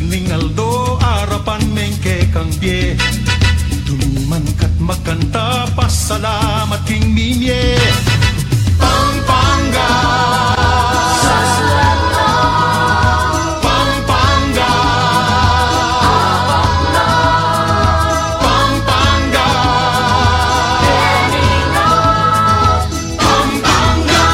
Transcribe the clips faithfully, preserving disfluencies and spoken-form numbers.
Ning aldo arapan me ing kekang bie. Dumiman ka't magkanta, pasalamat king mimie. Pampanga. Pampanga. Pampanga. Pampanga.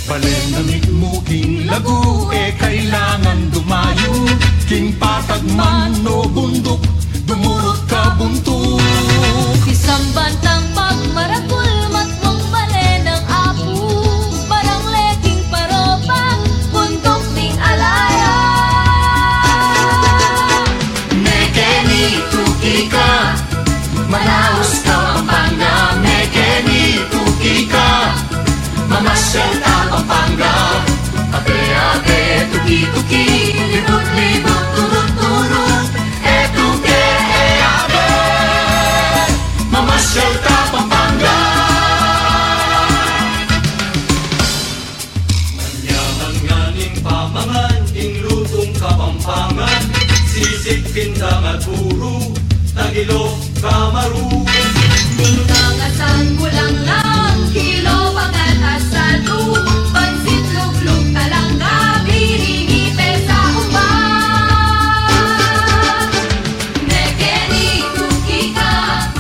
Balen na mitmu king lagu, e kailangan dumayu king patag man o bunduk, dumurut ka buntuk. Isamban tang pagmaragul, matmung balen nang apu, barang le king parobang, bunduk ning alaya. Mekeni tuki ka, malaus ka Pampanga, mekeni tuki ka, mamasyal ka Pampanga. Abe, abe, tuki, tuki, libut, libut, turut, turut, e tuke, e abe, mamasyal ka Pampanga. Manyaman ngan ing pamangan, ing lutung Kapampangan, sisig, pindang at puru, tagilok, kamaru. Pindang, asan, bulanglang, kilo, bagat, asado, pansit, luglug, talangga, biringi, pesa, umba. Mekeni tuki ka,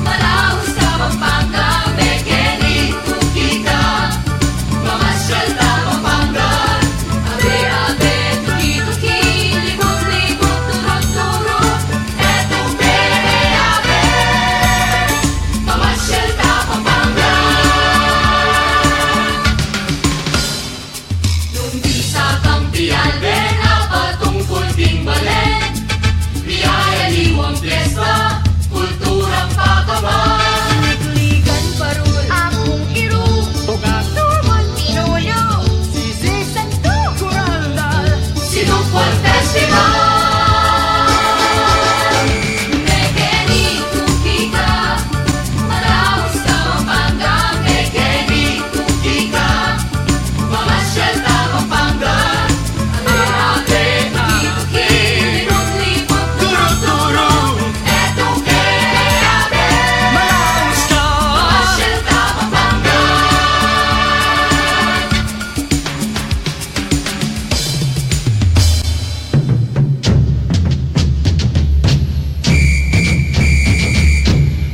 malaus ka Pampanga, mekeni tuki ka, mamasyal ka Pampanga. Abe, abe, tuki, tuki, libut, libut, turut, turut, e tuke, e abe, mamasyal ka Pampanga. Nung bisa kang pial den, apa tungkul ding balen? Biaya, liwang, piesta, kulturang pakaman. Ligan, parul, apung, iru, tugang, tumun, pinuyu, sisig, santu, kurandal, Sinukwal Festival. Mekeni tuki ka, malaus ka Pampanga, mekeni tuki ka, mamasyal ka Pampanga. Ate, ate, tuki, libut, libut, turut, turut, e tuke, e abe, malaus ka, mamasyal ka Pampanga.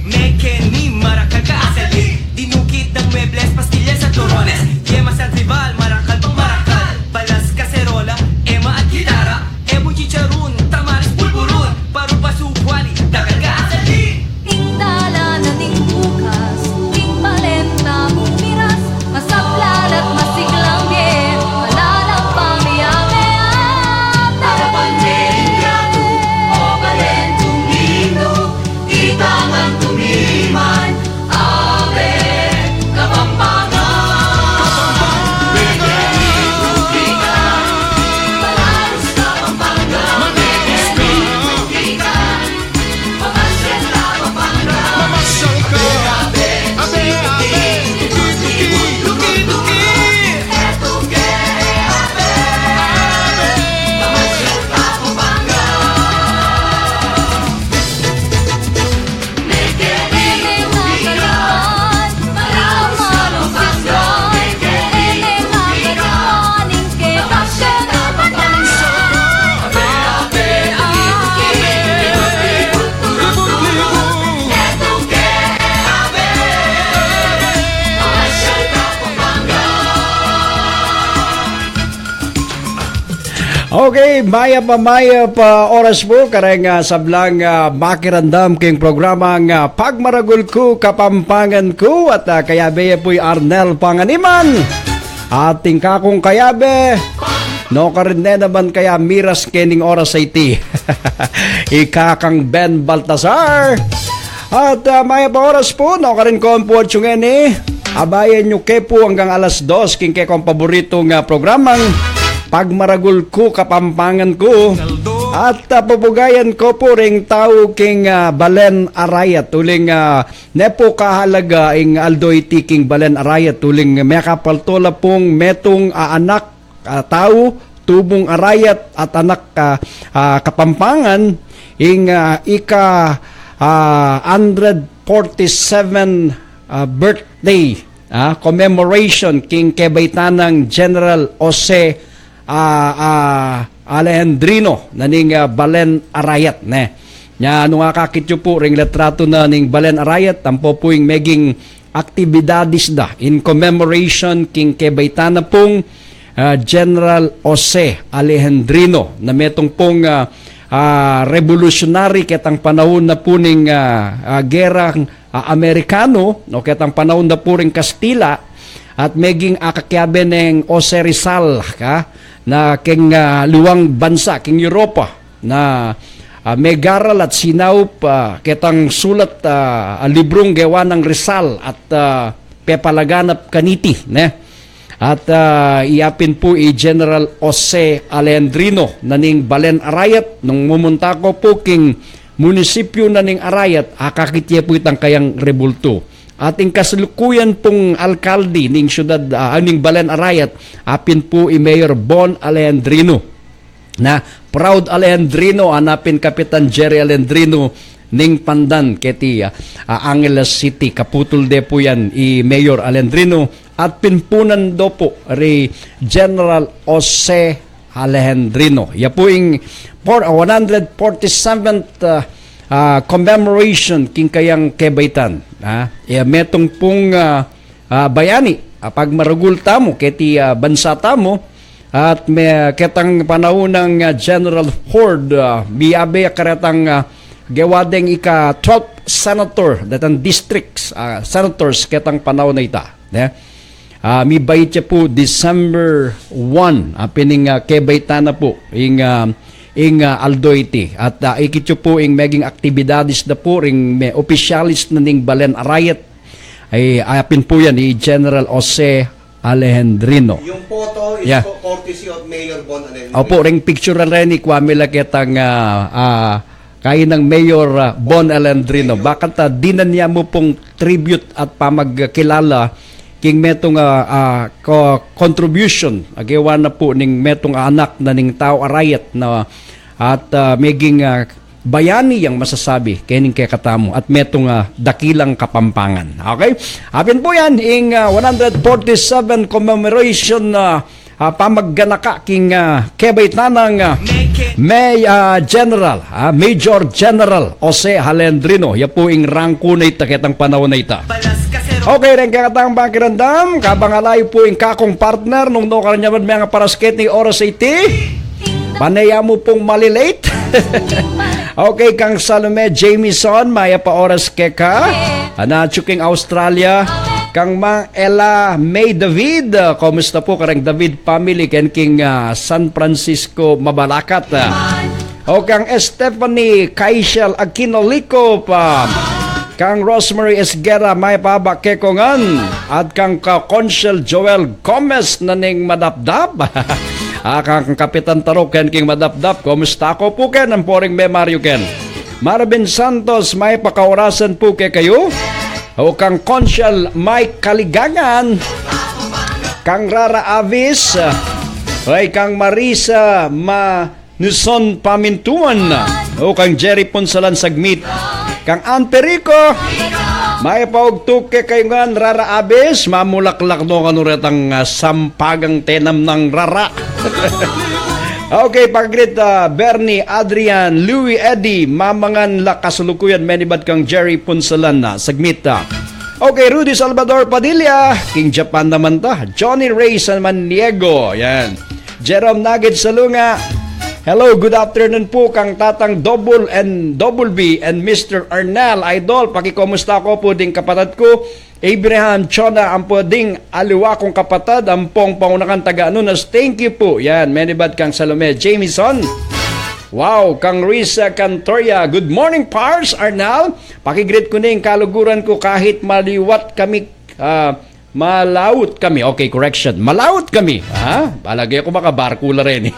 Mekeni marakal ka asali, dinukit dang muebles, pastilyas at torones, yemas at rival, marakal pang marakal, balas, kaserola, ema at gitara, e mu chicharun, tamaris, bulburun, paru, pasu, kwali, dakal ka asali. Ing dalan na ning bukas, ing balen na bumiras, masablal at masiglang bie, malalang pamiyame at arapan me ing gratu, o balen, tumindu, ita ngan tumiman, abe, Kapampangan. Kapampangan. Mekeni tuki ka, malaus ka Pampanga, mekeni tuki ka, mamasyal ka Pampanga. Mamasyal ka. Abe, abe, tuki, tuki, tuki, tuki. E tuke, e abe, mamasyal ka Pampanga. Okay, mayap a mayap a oras pu kareng, ah, sablang, ah, makiramdam king programang, ah, Pagmaragul Ku Kapampangan Ku, at, ah, kayabe ya pu'y Arnel Panganiman. At ing kakung kayabe, nukarin ne naman kaya miras kening oras a iti, i kakang Ben Baltasar. At, ah, mayap a oras pu, nukarin ku pu atsu ngeni. Abayan yu ke pu anggang alas dos king kekong paboritung, ah, programang Pagmaragul Ku Kapampangan Ku. At, ah, pupugayan ko pu ring tau king, ah, balen a rayat. Uling, ah, ne pu kahalaga ing aldo iti king balen a rayat. Uling mekapalto la pung metung a anak, ah, tau, tubung a rayat at anak, ah, ah, Kapampangan, ing, ah, ika, ah, hundred forty-seven, ah, birthday, ah, commemoration king kebaitan nang General Jose, ah, ah, Alejandrino na ning, ah, balen a rayat, ne. Nya, nung akakit yu pu ring litrato na ning balen a rayat, ampo pu ing meging aktibidades da in commemoration king kebaitan na pung, ah, General Jose Alejandrino na metung pung, ah, ah, revolusyonari ketang panaun na pu ning, ah, ah, gerang, ah, Amerikano, no, ketang panaun na pu ring Kastila, at meging akakiabe neng Jose Rizal ka, na keng, ah, liwang bansa, keng Europa, na, ah, megaral at sinaup, ah, ketang sulat, ah, ah, librung gewa nang Rizal at, ah, pepalaganap kaniti, ne? At, ah, iya pin pu i General Jose Alejandrino na ning balen a rayat, nung mumunta ko pu king munisipyu na ning Arayat, akakit ye pu itang kayang rebultu. At ing kasalukuyan pung alkalde ning syudad, ah, ning balen Arayat, apin pu i Mayor Bon Alejandrino. Na, proud Alejandrino, anapin Kapitan Jerry Alejandrino, ning pandan keti, ah, ah, Angeles City. Kaputul de pu yan i Mayor Alejandrino, at pinpunan do pu ri General Jose Alejandrino. Ya pu ing por-, one hundred forty-seventh, ah, ah, commemoration king kayang kebaitan. Ah, ya metung pung, ah, ah, bayani, ah, pagmaragul tamu, keti, ah, bansa tamu, at me-, ketang panaun nang, ah, General Ford, ah, miyabe ya karetang, ah, gewa deng ika twelfth senator, detang districts, ah, senators, ketang panaun na ita. Ne? Ah, mibait ya pu December one, ah, pining, ah, kebaitan na pu, ing, ah, ing, ah, aldo iti. At, ah, ikit yu pu ing meging aktibidades da pu, ring me-, opisyalis na ning balen Arayat, ay, apin pu yan, i General Jose Alejandrino. Yung photo is Yeah. co-, courtesy of Mayor Bon Alejandrino. Opo, ring picture na rin, ikwa mi la ketang, ah, ah, kainang Mayor, ah, Bon Alejandrino. Bakanta, ah, dinan ya mu pung tribute at pamagkilala king metung, ah, ah, ko-, contribution, agewa na pu ning metung anak na ning tau Arayat na at, ah, meging, ah, bayani yang masasabi kening kekatamu at metung, ah, dakilang Kapampangan. Okay? Apin pu yan, ing, ah, one hundred forty-seven commemoration, ah, ah, pamagganaka king, ah, kebaitan nang, ah, May, ah, General, ah, Major General Jose Alejandrino. Ya pu ing rangku na ita ketang panaun na ita. Okay, reng kekatang pakiramdam, kabang alayu pu ing kakung partner, nung no kareng nyaman mengaparas keti oras iti, pane ya mu pung malilate. Okay, kang Salome Jameson, mayap a oras keka. Ana, atyu king Australia. Kang Mang Ella May David, ah, kumusta pu kareng David family ken king, ah, San Francisco, Mabalacat, ah. O kang Stephanie Kaishel Aquino Lico pa. Kang Rosemary Esguerra, mayap a abak keko ngan. At kang ka Conchel Joel Gomez na ning Madapdap. Ah, kang Kapitan Taro ken king Madapdap, kumusta ko pu ken, ampo ring May Mario ken. Marvin Santos, mayap a kaorasan pu kekayu. O kang Conchel Mike Kaligangan. Kang Rara Avis. Ay, kang Marisa Ma-, Nison Pamintuan, o kang Jerry Punsalan Sagmit, kang Anterico, mayap a ugtu kekayu ngan, Rara Abes, mamulaklak no kanu retang, ah, sampagang tenam nang rara. Okay, pag-greet, ah, Bernie, Adrian, Louie, Eddie, mamangan la kasalukuyan, menibat kang Jerry Punsalan, ah, Sagmit, ah. Okay, Rudy Salvador Padilla, king Japan naman ta, Johnny Ray Samaniego, yan. Jerome Nagit Salunga. Hello, good afternoon po kang Tatang Double and Double B and Mister Arnel. Idol, pakikomusta ko po ding kapatad ko, Abraham Chona, ampo ding aliwa kong kapatad, ampong pangunakan taga Anunas. Thank you po. Yan, menibat kang Salome Jameson. Wow, kang Risa Cantoria. Good morning, Pars Arnel. Pakigreet ko ning kaluguran ko kahit maliwat kami, ah, Malaut kami. Okay, correction. Malaut kami. Ha? Balage ku makabarku la reni.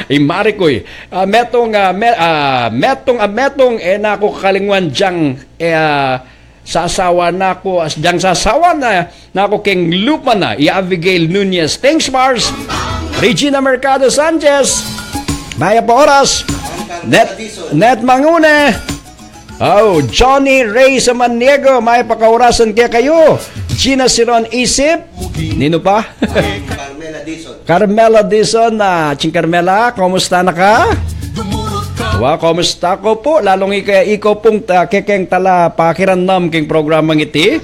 I mari ku, eh. Ah, metung, ah, me-, ah, metung, ah, metung, e na ku kakalingwan dyang, eh, ah, sasawa na ku, as dyang sasawa na, na ku keng lupa na, i Abigail Nunez. Thanks, Mars. Regina Mercado Sanchez. Mayap a oras. Net, Net Mangune. Oh, Johnny Ray Samaniego, mayap a kaorasan kekayu. Gina Siron Isip. Ninu pa? Carmela Dizon. Carmela Dizon, ah, Ching Carmela, kumusta na ka? Wa, kumusta ku pu? Lalung ika, ikaw pung, ah, kekeng tala pakiramdam keng programang iti.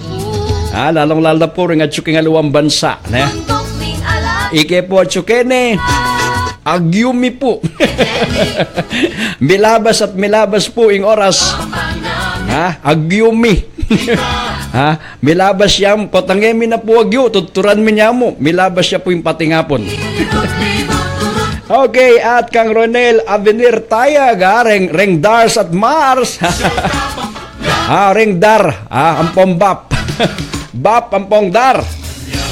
Ah, lalung-lalu na pu ring atyu keng aliwang bansa, ne? Ike pu atyu keni, agyumi pu. Milabas at milabas pu ing oras. Ha? Agyumi. Ha? Milabas ya, potang e mi na pu agyu, tuturan mi ne mu. Milabas ya pu ing patingapun. Okay, at kang Ronel Avenir Tayag, ah, reng, reng Dars at Mars. Ah, reng Dar, ah, ampong Bap. Bap, ampong Dar.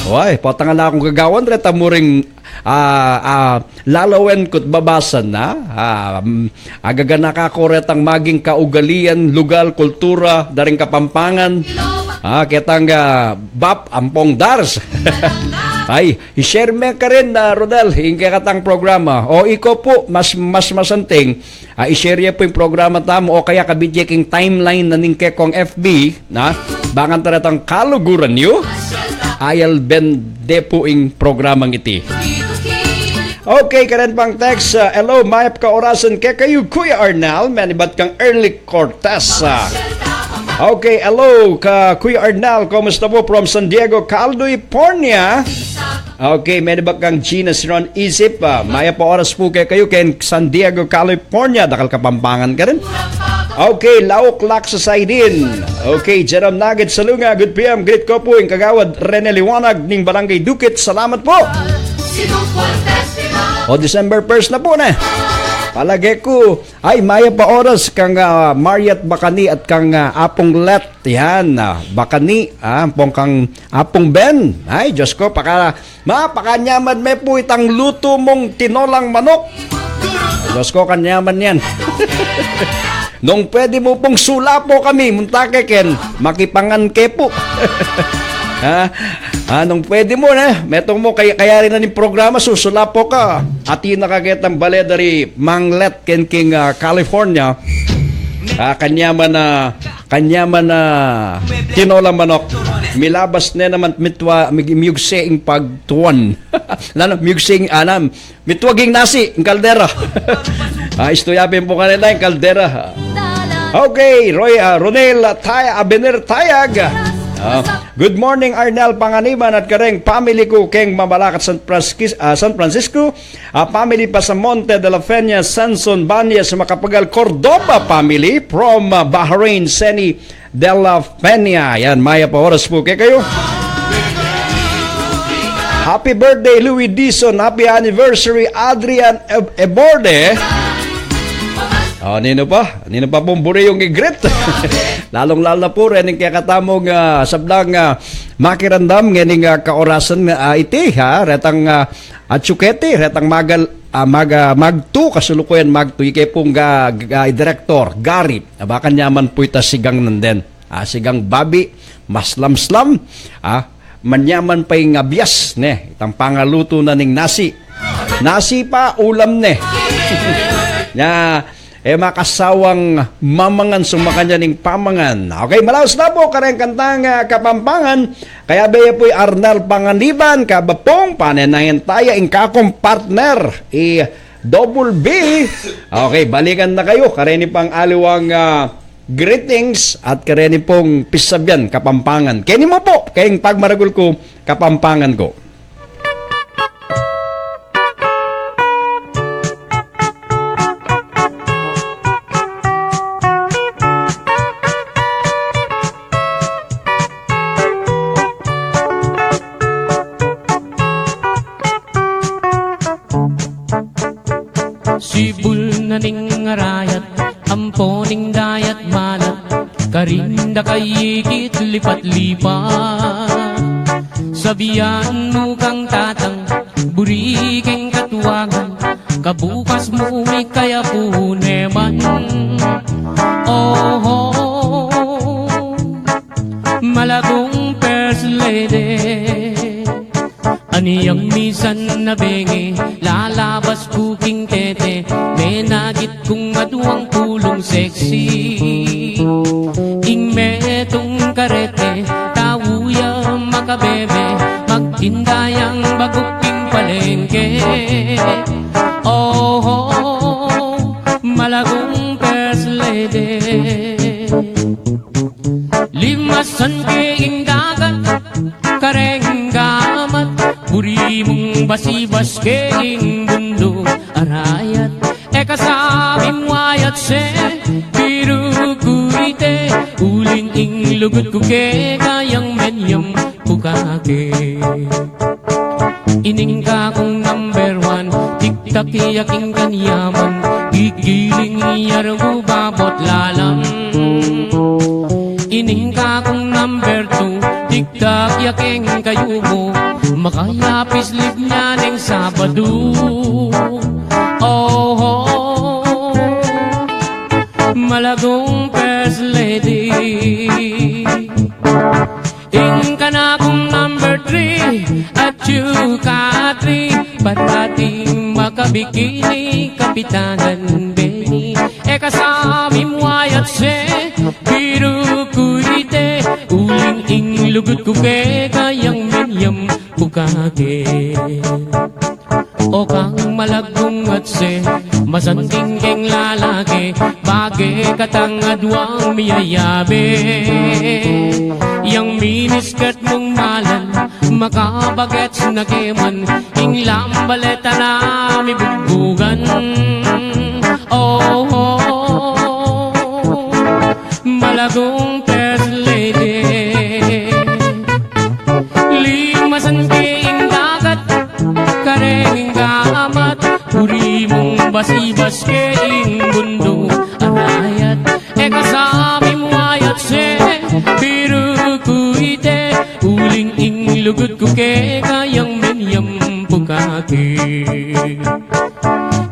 Uy, potang ala kung gagawan, reta mu ring, ah, ah, lalawen ku't babasan na. Ah, mm, agaganaka ku retang maging kaugalian, lugal, kultura, da ring Kapampangan. Ah, ketang, ah, Bap, ampong Dars. Ay, i-share me karin, ah, Rodel, ing kekatang programa. O ikaw pu, mas, mas masanting, ah, i-share ye pu ing programa tamu, o kaya kabit ye king timeline na ning kekong F B, na? Bang kanita retang kaluguran yu, ayal bende pu ing programang iti. Okay, karin pang text, ah, "Hello, mayap a kaorasan kekayu, Kuya Arnal," menibat kang Erlich Cortez, ah. Okay, hello, ka Kuya Arnal, kumusta pu? From San Diego, California. Okay, menibat kang Gina Siron Isip, ah, mayap a oras pu kekayu keng San Diego, California, dakal Kapampangan karin. Okay, Lauk Lak sa Saidin. Okay, Jerome Nagit Salunga, good P M, greet ku pu ing Kagawad Rene Liwanag ning Barangay Dukit, salamat pu. O, December first na pu, ne? Palage ku, ay, mayap a oras kang, ah, Mariat Bacani at kang, ah, Apung Let, yan, ah, Bacani, ah, ampong kang Apung Ben. Ay, Diyos ku, paka Ma, pakanyaman me pu itang lutu mung tinolang manok. Diyos ku, kanyaman yan. Nung pwede mu pung sulapo kami, munta ke ken, makipangan ke pu. Ha? Ah, nung pwede mu, ne? Metung mu, kaya, kaya rin na ning programa, susulapo ka. Atin na ka ketang bale dari Mang Let ken king, ah, California. Ah, kanyaman na Kanyaman na tinolang manok. Milabas ne naman mitwa, mig-, miyugse ing pagtuan. Nanu, miyugse ing, ah, nanu, mitwag ing nasi, ing kaldera. Ah, istuya pin pu kanita ing kaldera. Okay, Roy, ah, Ronel, ah, Tay-, Abener Tayag. Ah, good morning, Arnel Panganiban at kareng family ku keng Mabalacat, San Francis-, ah, San Francisco. A family, Pasamonte de la Peña, Sanson Banyas, Macapagal, Cordova family, from, uh, Bahrain, Seni de la Peña. Yan, mayap a oras pu kekayu. Happy birthday, Louis Dizon. Happy anniversary, Adrian Eb-, Eborde. O, ninu pa? Ninu pa pung buri yung i-greet? Lalung-lalu na pu rening kekatamung, ah, sablang, ah, makiramdam ngening, ah, kaorasan, ah, iti, ha? Retang, ah, Atyu keti, retang magal-, ah, mag-, ah, magtu, kasulukuyan magtu, ike pung ga-, ga-, direktor, Gary. Aba, kanyaman pu ita sigang nandin. Ah, sigang babi, maslam-slam, ah, manyaman pa ing abias, ne, itang pangalutu na ning nasi. Nasi pa, ulam ne. Nya, e makasawang mamangan, sumakanyan ing pamangan. Okay, malaus na pu kareng kantang, ah, Kapampangan. Kaya beye pu i Arnel Panganiban, kabapung, panenayan taya ing kakung partner, i Double B. Okay, balikan na kayu kareni pang aliwang, ah, greetings at kareni pung pisabian Kapampangan. Keni mu pu, keng pagmaragul ku, Kapampangan ku. Sibul na ning arayat, ampo ning dayat malat, karin da kayikit lipat-lipat. Sabian mu kang tatang, buri keng katuangan, kabukas mu mikayapu ne man. Oho, malagung first lady. Aniyang misan na bengi, lalabas ku king tete, menagit kung aduang pulung sexy. Ing metung karete, tau ya makabebe, magtinda yang baguk king palengke. Oho, malagung first lady. Limasan ke ing dagat, kareng gamat, buri mung basibas ke ing bunduk, arayat. E ka sa mimwayat se, biru ku ite, uling ing lugud ku keka yang menyam pukake. Ining kakung number one, tiktak ya king kanyaman, gigiling ya rugubabot lalam. Ining kakung number two, tiktak ya keng kayumu, makayapislib ne ning Sabadu. Oho, malagung first lady. Ing kanakung number three, at you ka three, parating makabikini, kapitanan beni. E ka sa mimwayat se, biru ku ite, uling ing lugud ku keka yang menyam pukake. O kang malagung atse, masanting keng lalaki, bage katang aduang miyayabe. Yang miniskirt mung malan, makabagets na ke man, ing lambaleta na mibugbugan. Oh, oh, oh, malagung first lady. Limasan ke ing dagat, kareng gamat, buri mung basibas ke ing bunduk, arayat. E ka sa mimwayat se, biru ku ite, uling ing lugud ku keka yang menyam pukake.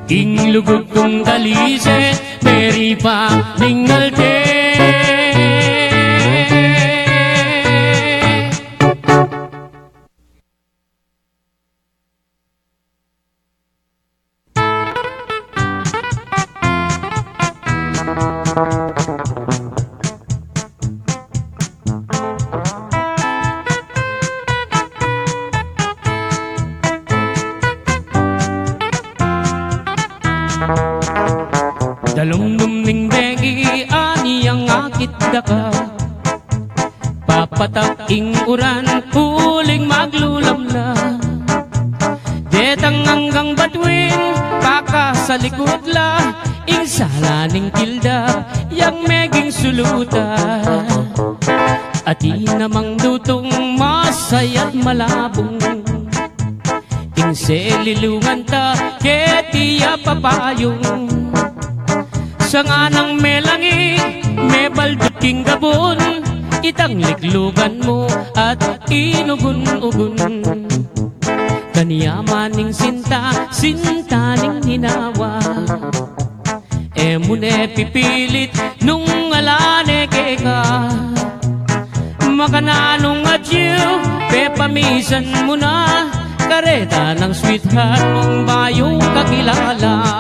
Ing lugud kung talise, meri pa ningalte. Dalumdum ning bengi, ani yang akit da ka. Papatak ing uran, uling maglulam la. Detang anggang batuin, pakasalikut la, ing sala ning kilda, yang meging sulutan. Atin namang dutung masaya't malabung. Ing selilungan ta, keti ya papayung. Sanga nang melangi, mebalduk king gabun, itang liklugan mu at inugun-ugun. Kanyaman ning sinta, sinta ning hinawa. E mu ne pipilit nung ala ne keka. Makananu ngan atyu, pepamisan mu na, kareta nang sweetheart mung bayung kakilala.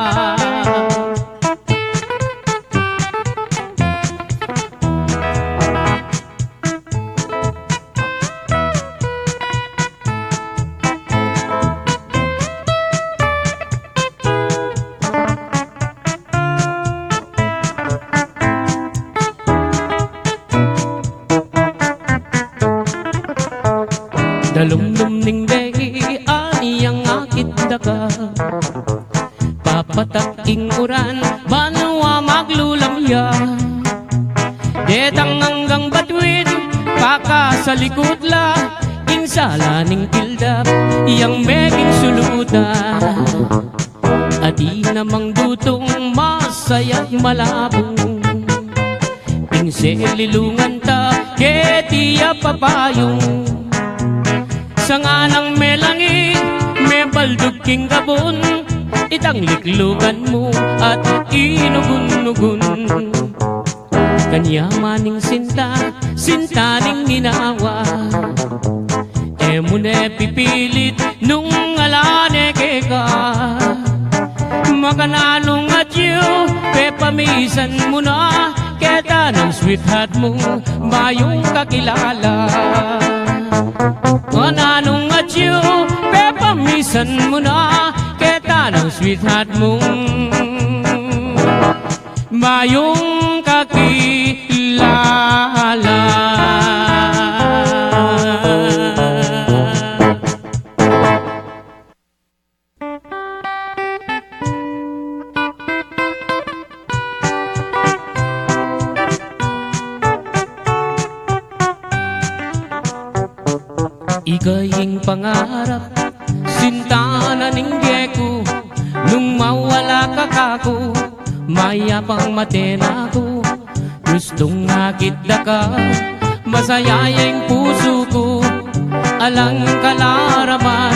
Dalumdum ning bengi, ani yang akit da ka. Papatak ing uran, banua maglulam ya. Detang anggang batuin, pakasalikut la, ing sala ning kilda, yang meging sulutan. Atin namang dutung masaya't malabung. Ing selilungan ta, keti ya papayung. Sanga nang melangit, mebaldug king gabun, itang liklukan mu at inugun-ugun. Kanya man ing sinta, sinta ning ginawa. E mu ne pipilit nung ala ne keka. Makananu nung atyu, pepamisan mu na keta nang sweetheart mu, mayung kakilala. Makananu nung atyu, pepamisan mu na keta nang sweetheart mu, mayung kakilala. Ika ing pangarap, sinta na ning geku, nung mawala ka kaku, mayapang mate na ku. Gustung akit da ka, masaya ya ing pusu ku, alang kalaraman,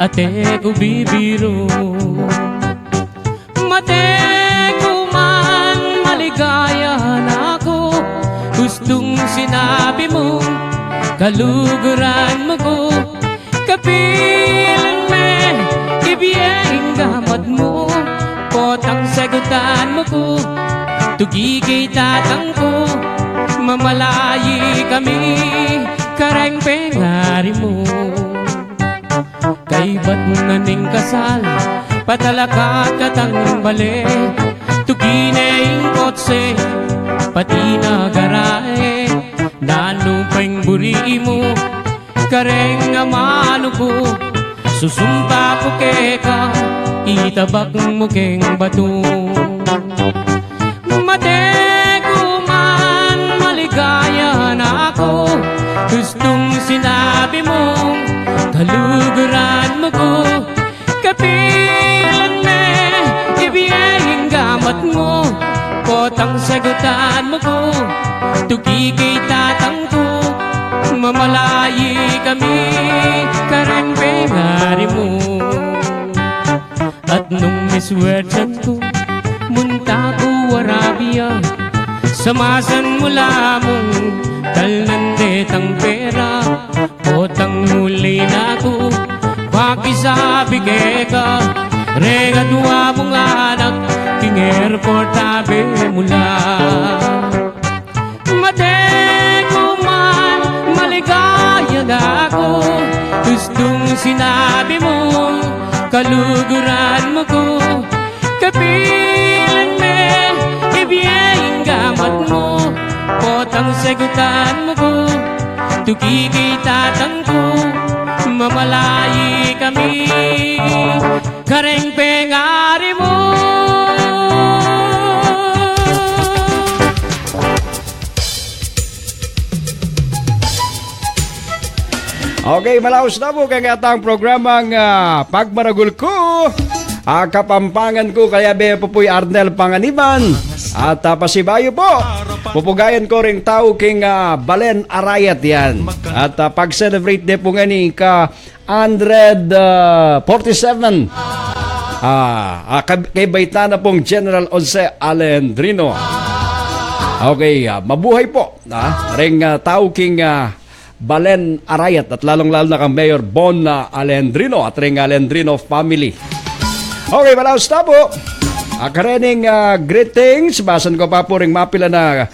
ate ku bibiru. Mate ku man, maligaya na ku, gustung sinabi mu, kaluguran mu ku, kapilan me, ibie ing gamat mu, potang sagutan mu ku, tuki kang tatang ku, mamalayi kami, kareng pengari mu. Kaybat na ning kasal, patalakat katang bale, tuki ne ing kotse, pati na garahe, nanu pang buri mu, kareng amanu ku, susumpa ku keka, itabak mu keng batu. Mate ku man, maligaya na ku, gustung sinabi mu, kaluguran mu ku, kapilan me, ibie ing gamat mu, potang sagutan mu ku, tuki kang tatang ku, mamalayi kami, kareng pengari mu. At nung miswerten ku, munta ku Arabia, samasan mu la mung talnan detang pera, potang muli na ku, pakisabi keka, reng adua mung anak, king airport abe mu la. Mate ku man, maligaya na ku, gustung sinabi mu, kaluguran mu ku, kapilan me, ibie ing gamat mu, potang sagutan mu ku, tuki kang tatang ku, mamalayi kami, kareng pengari mu. Okay, malaus na pu keng atang programang, ah, Pagmaragul Ku, ah, Kapampangan Ku, kayabe pu pu i Arnel Panganiban. At, ah, pasibayu pu, pupugayan ku ring tau king, ah, Balen Arayat yan. At, ah, pag-celebrate de pu ngeni ika hundred forty-seven. Ah, ah, kab-, kaybat na pung General Jose Alejandrino. Okay, ah, mabuhay pu, ah, ring, ah, tau king, ah, Balen Arayat at lalung-lalu na kang Mayor Bon, ah, Alejandrino at ring Alejandrino family. Okay, malaus na pu. Ah, karening, ah, greetings, basan ku pa pu ring mapilan a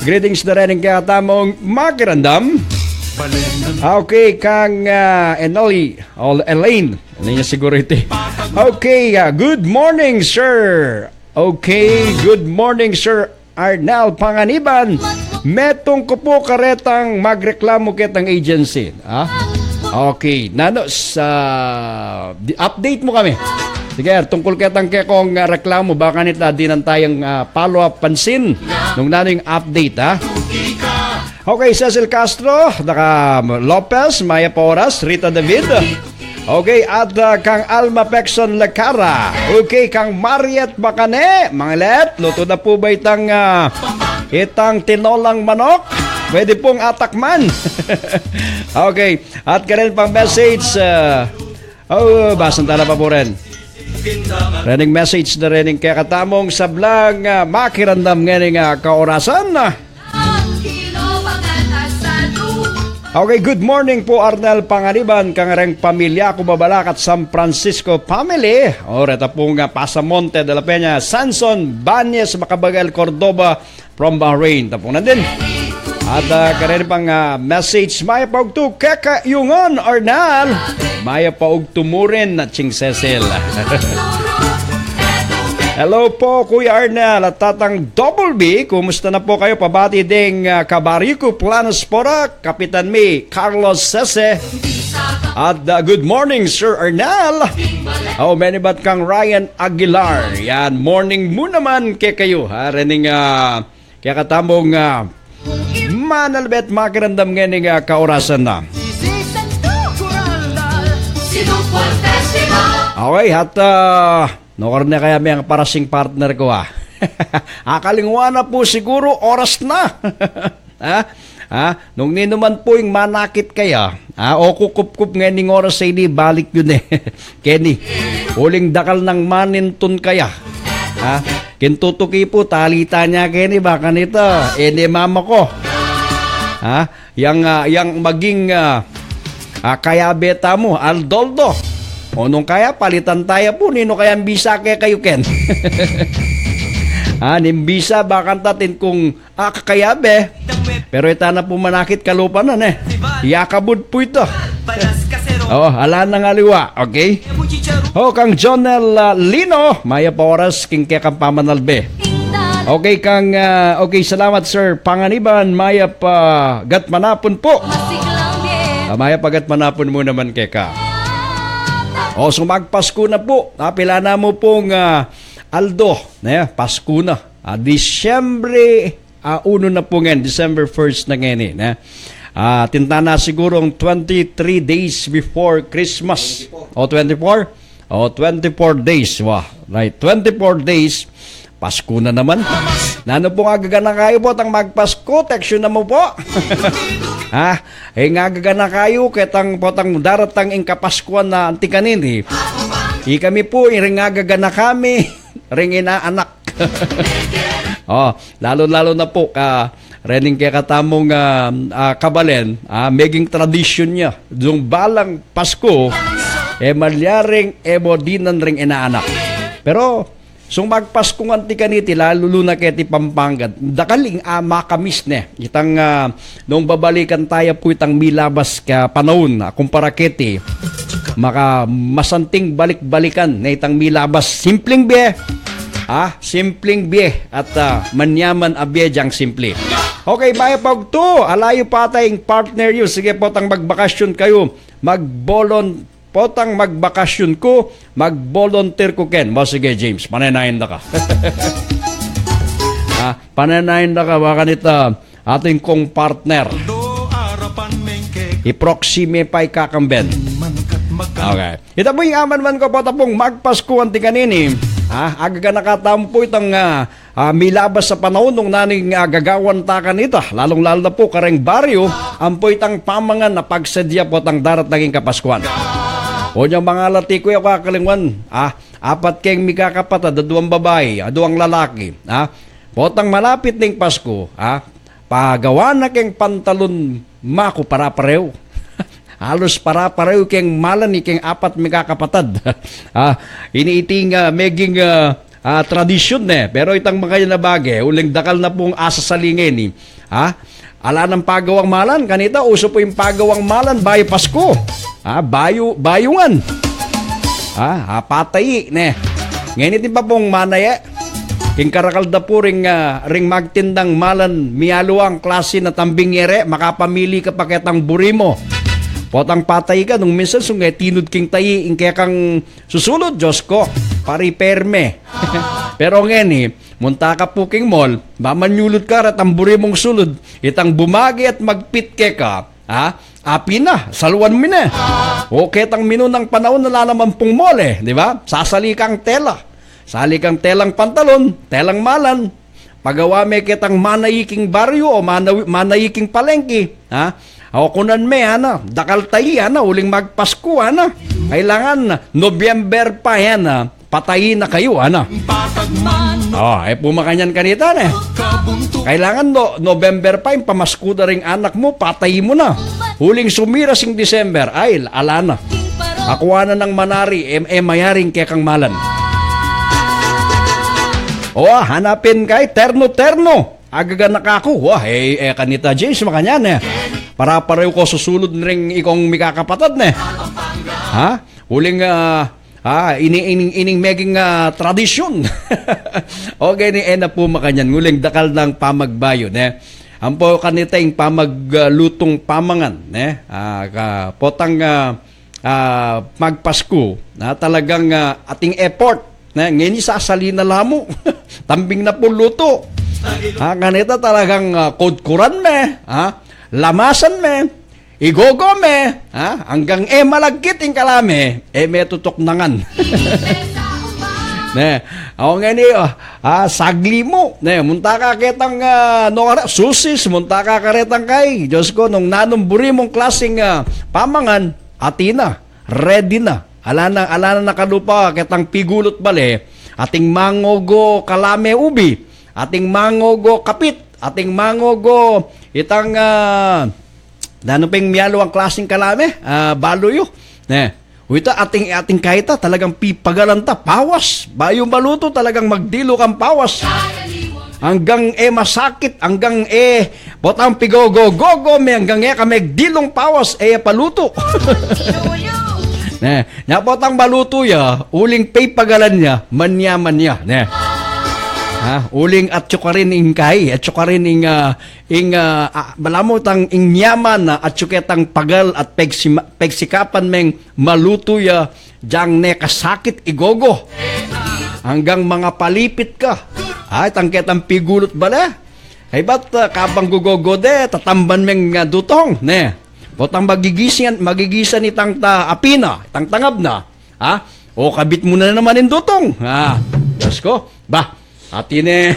greetings da reng kekatamung makiramdam. Ah, okay, kang, ah, Enoli, o Elaine. Ano niya siguro iti? Okay, ah, good morning, sir. Okay, good morning, Sir Arnel Panganiban. Metung ku pu karetang magreklamu ketang agency. Ah? Okay, nanu sa, di-, update mu kami. Sige, tungkul ketang kekong, ah, reklamu, baka nita dinan tayang, ah, follow-up pansin nung nanu ing update, ha? Okay, Cecil Castro, Naka Lopez, Maya Porras, Rita David. Okay, at, ah, kang Alma Pexon Lecara. Okay, kang Mariet Bacane, Mangilet, lutu na pu ba itang, ah, itang tinolang manok? Pwede pong atakman. Okay. At karin pang message, ah, oh, basang tala pa po rin. Rening message na rening kekatamung sablang, ah, makiramdam ngening, ah, kaorasan, ah. Okay, good morning po, Arnel Panganiban, kang reng pamilya ku, Babalakat, San Francisco family. O, reta pung, ah, Pasamonte de la Peña, Sanson Banyes, Macabagal, Cordova, from Bahrain. Tapung nandin. At, ah, karin pang, ah, message, mayap a ugtu keka yu ngan, Arnel. Mayap a ugtu mu rin, Naching Cecil. Hello po, Kuya Arnel at Tatang Double B. Kumusta na po kayo? Pabati ding, ah, kabaryu ku, Planos Porac, Kapitan mi, Carlos Sese. At, ah, good morning, Sir Arnel. Oh, menibat kang Ryan Aguilar. Yan, morning mu naman kekayu, ha? Rening, ah, kekatamung, ah, manalbe at makiramdam ngening, ah, kaorasan na. Okay, at, ah, nukarin na kaya meng parasing partner ku, ah. Akalingwan na pu siguru, oras na. Ha? Ha? Nung ninu man pu ing manakit kaya, ha? O kukupkup ngening oras a ini, balik yu ne. Keni. Uling dakal nang manintun kaya. Ha? King tutuki pu, talita ne keni, ba kanita, e ne mama ku. Ha? Yang, ah, yang maging, ah, ah, kayabe tamu, Aldoldo. O nung kaya, palitan taya pu, ninu kayang bisa kekayu ken? Ah, ning bisa, ba kanita atin kung, ah, kakayabe. Pero ita na pu manakit, kalupa na ne. Yakabud pu ita. O, ala nang aliwa, okay? O, kang Jonel, ah, Lino, mayap a oras king kekang pamanalbe. Okay, kang, ah, okay, salamat, Sir Panganiban, mayap a gatmanapun pu. Ah, mayap a gatmanapun mu naman keka. O, sumagpasku na pu. Ah, pilan na mu pung, ah, aldo, ne? Pasku na. Ah, Disyembre, ah, unu na pu ngan, December first na ngeni, ne? Ah, atin tana sigurung twenty-three days before Christmas. O, twenty-four? O, twenty-four days. Wa, right. Twenty-four days. Pasku na naman. Nanu pung agaganaka yu potang magpasku? Text yu na mu pu. Ha? E, agaganaka yu ketang potang daratang ing Kapaskuan na anti kanini. Ikami pu, ing agaganaka mi, ring inaanak. O, lalu-lalu na pu ka rening kekatamung, ah, ah, kabalen, ah, meging tradisyun ya. Nung balang Pasku, e malyaring e mu dinan ring inaanak. Pero, sumagpasku ngan anti kaniti, lalu na keti Pampanga, dakal ing, ah, makamis ne. Itang, ah, nung babalikan taya pu itang milabas ka panaun, ah, kumpara keti, maka masanting balik-balikan ne itang milabas. Simpleng bie. Ah, simpleng bie at, ah, manyaman a bie diyang simple. Okay, mayap a ugtu, ala yu pa ata ing partner yu. Sige potang magbakasyun kayu, magbolon-, potang magbakasyun ku, magbolontir ku ken. Ba, sige, James, panenayan da ka. Ah, panenayan da ka, ba kanita, atin kung partner. I-proxy me pa ikakamben. Okay. Ita pu ing amanman ku potang magpasku anti kanini. Ha? Agaganaka tamu pu itang, ah, ah, milabas a panaun nung nanu ing, ah, gagawan ta kanita. Lalung-lalu na pu kareng baryu, ampo itang pamangan a pagsadya potang daratang ing Kapaskuan. O, inyang mangalati ku ya, kakalingwan, ah, apat keng mikakapatad, aduang babai, aduang lalaki. Ah, potang malapit ning Pasku, ah, pagawan na keng pantalon maku para-parehu. Halus para-parehu keng malan ikeng apat mikakapatad. Ah, ini iting, ah, meging, ah, ah, tradisyun ne. Pero itang makanyan a bage, uling dakal na pung asasali ngeni. Ah, ala nang pagawang malan, kanita, usu pu ing pagawang malan bayu Pasku. Ah, bayu, bayu ngan. Ah, ah, patayi ne. Ngeni iti pa pung manaya. King karakal da pu ring, ah, ring magtindang malan, mialuang klasi na tambing yere, makapamili ka pa ketang buri mu. Potang patayi ka, nung minsan sungge tinud king tayi, ing kekang susulud, Diyos ku, pari-perme. Pero ngeni, munta ka pu king mall, ba manyulud ka retang buri mung sulud, itang bumage at magpit keka, ha? Api na, saluan mi ne. O ketang minunang panaun ala naman pung mall e, di ba? Sasali kang tela. Sali kang telang pantalon, telang malan. Pagawa me ketang manayi king baryu o manawi-, manayi king palengke, ha? O kunan me, ana, dakal tayi, ana, uling magpasku, ana. Kailangan November pa, ana, patayi na kayu, ana. O, e pu makanyan kanita, ne? Kailangan no, November pa, ing pamasku da ring anak mu, patayi mu na. Uling sumiras ing December, ay, ala na. Akua na nang manari, e, e mayari ing kekang malan. O, hanapin kay terno-terno. Agaga na kaku. Wa, e, e, kanita, James, makanyan, e. Para-pareho ko susulud ring ikong mikakapatad, ne. Ha? Uling, a, a, ini, ining, ining meging, a, tradisyun. Okay, ni e na pu makanyan. Uling dakal nang pamagbayu, ne. Ampo kanita ing pamag, a, lutung pamangan, ne. A, ka, potang, a, a, magpasku, na talagang, a, ating effort, ne, ngeni sasali na la mu. Tambing na pu lutu. Ha, kanita talagang, a, kudkuran me, ha, lamasan me, igogo me, ha, anggang e malagkit ing kalame, e me tutuknangan. Ne, o ngeni, o, a, sagli mu, ne, munta ka ketang, a, no, ara, susis, munta ka karetang kay, Diyos ko, nung nanung buri mung klasing, a, pamangan, atin na, ready na. Ala na, ala na nakalupa ketang pigulut bale, ating mangogo kalame ubi, ating mangogo kapit, ating mangogo itang, a, nanu peng mialuang klasing kalame, a, baluyu. Ne. Uy, ita, ating, ating kaita, talagang pipagalan ta, pawas. Bayu malutu, talagang magdilu kang pawas. Anggang e masakit, anggang e, potang pigogo-gogo me, anggang e ka megdilung pawas, e ya palutu. Ne, nya potang malutu ya, uling pipagalan ya, manyaman ya, ne. Ha, uling atyu karin ing kay, atyu karin ing, a, ing, a, a, balamu itang ing nyaman na, atyu ketang pagal at pegsima-, pegsikapan meng malutu ya, jang ne kasakit igogo. Anggang mangapalipit ka. Ay, itang ketang pigulut bale. Kaybat, a, kabang gugogo de, tatamban meng, a, dutong, ne. Potang magigisan, magigisan itang ta, api na, itang tangab na. Ha? O, kabit mu na naman ing dutong. Ha? Diyos ko. Ba, atin e,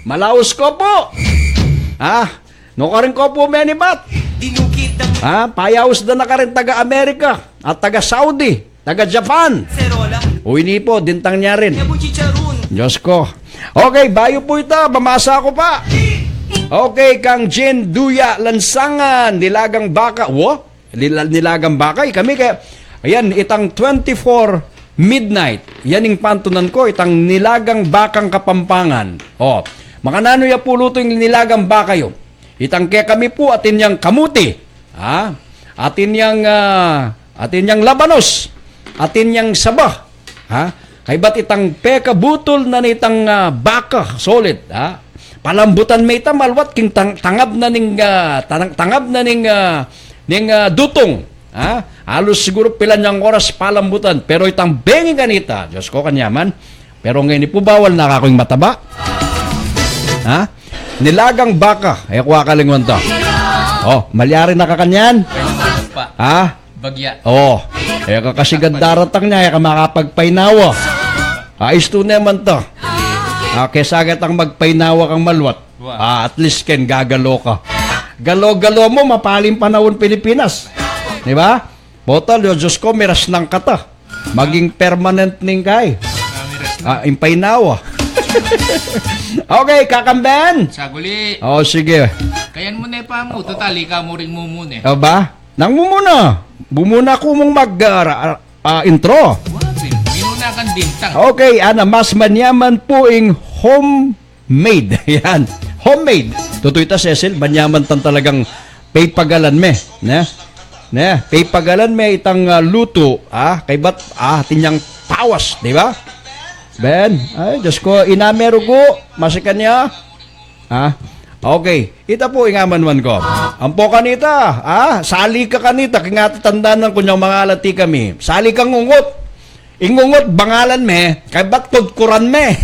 malaus ko pu. Ha? Nukarin ko pu menibat. Ha? Payaus da na karin taga Amerika at taga Saudi, taga Japan. O ini pu, dintang nya rin. Diyos ko. Okay, bayu pu ita, mamasa ku pa. Okay, kang Jin Duya Lansangan, nilagang baka. Wo? Nila-, nilagang baka, eh, kami kaya, ayan, itang twenty-four midnight. Yan ing pantunan ko, itang nilagang bakang Kapampangan. O, makananu ya pu lutu ing nilagang baka yu? Itang kekami pu, atin yang kamuti. Ha? Atin yang, ah, atin yang labanos. Atin yang saba. Ha? Kaybat itang pekabutul na nitang, ah, baka, solid, ha? Palambutan me ita maluat king tang-, tangab na ning, ah, tang-, tangab na ning, ah, ning, ah, dutung, ha? Alus siguru pilan yang oras palambutan, pero itang bengi kanita, Diyos ko, kanyaman. Pero ngeni pu bawal na kaku ing mataba. Ha? Nilagang baka, e ku akalingwan ta. O, malyari na ka kanyan? Pa. Ha? Bagya. O, e ka kasi ganda daratang nya, e ka makapagpainawa. A, istu ne man ta. A, kesa ketang magpainawa kang maluat. Wa. A, at least ken gagalo ka. Galo-galo mu, mapaling panahun Pilipinas. Di ba? Botol, yo, Diyos ko, miras nang kata. Maging permanent ning kay. A, ing painawa. Okay, kakamben? Saguli. O, sige. Kayan mu ne pa mu, total, ika mu ring mumuna e. O ba? Nang mumuna. Mumuna ku mung mag, ah, ra-, ah, intro. Minuna kang dintang. Okay, ana, mas manyaman pu ing homemade. Yan. Homemade. Tutu ita, Cecil, manyaman tang talagang pepagalan me. Ne? Ne? Pepagalan me itang, ah, lutu, ah, kaybat, ah, atin yang pawas, di ba? Ben, ay, Diyos ko, iname rugu, masikan ya. Ha? Okay. Ita pu ing amanuan ku. Ampo kanita, ha? Sali ka kanita, king atatandanan ku nyang mangalati kami. Sali kang ungut. Ing ungut, bangalan me, kaybat kudkuran me.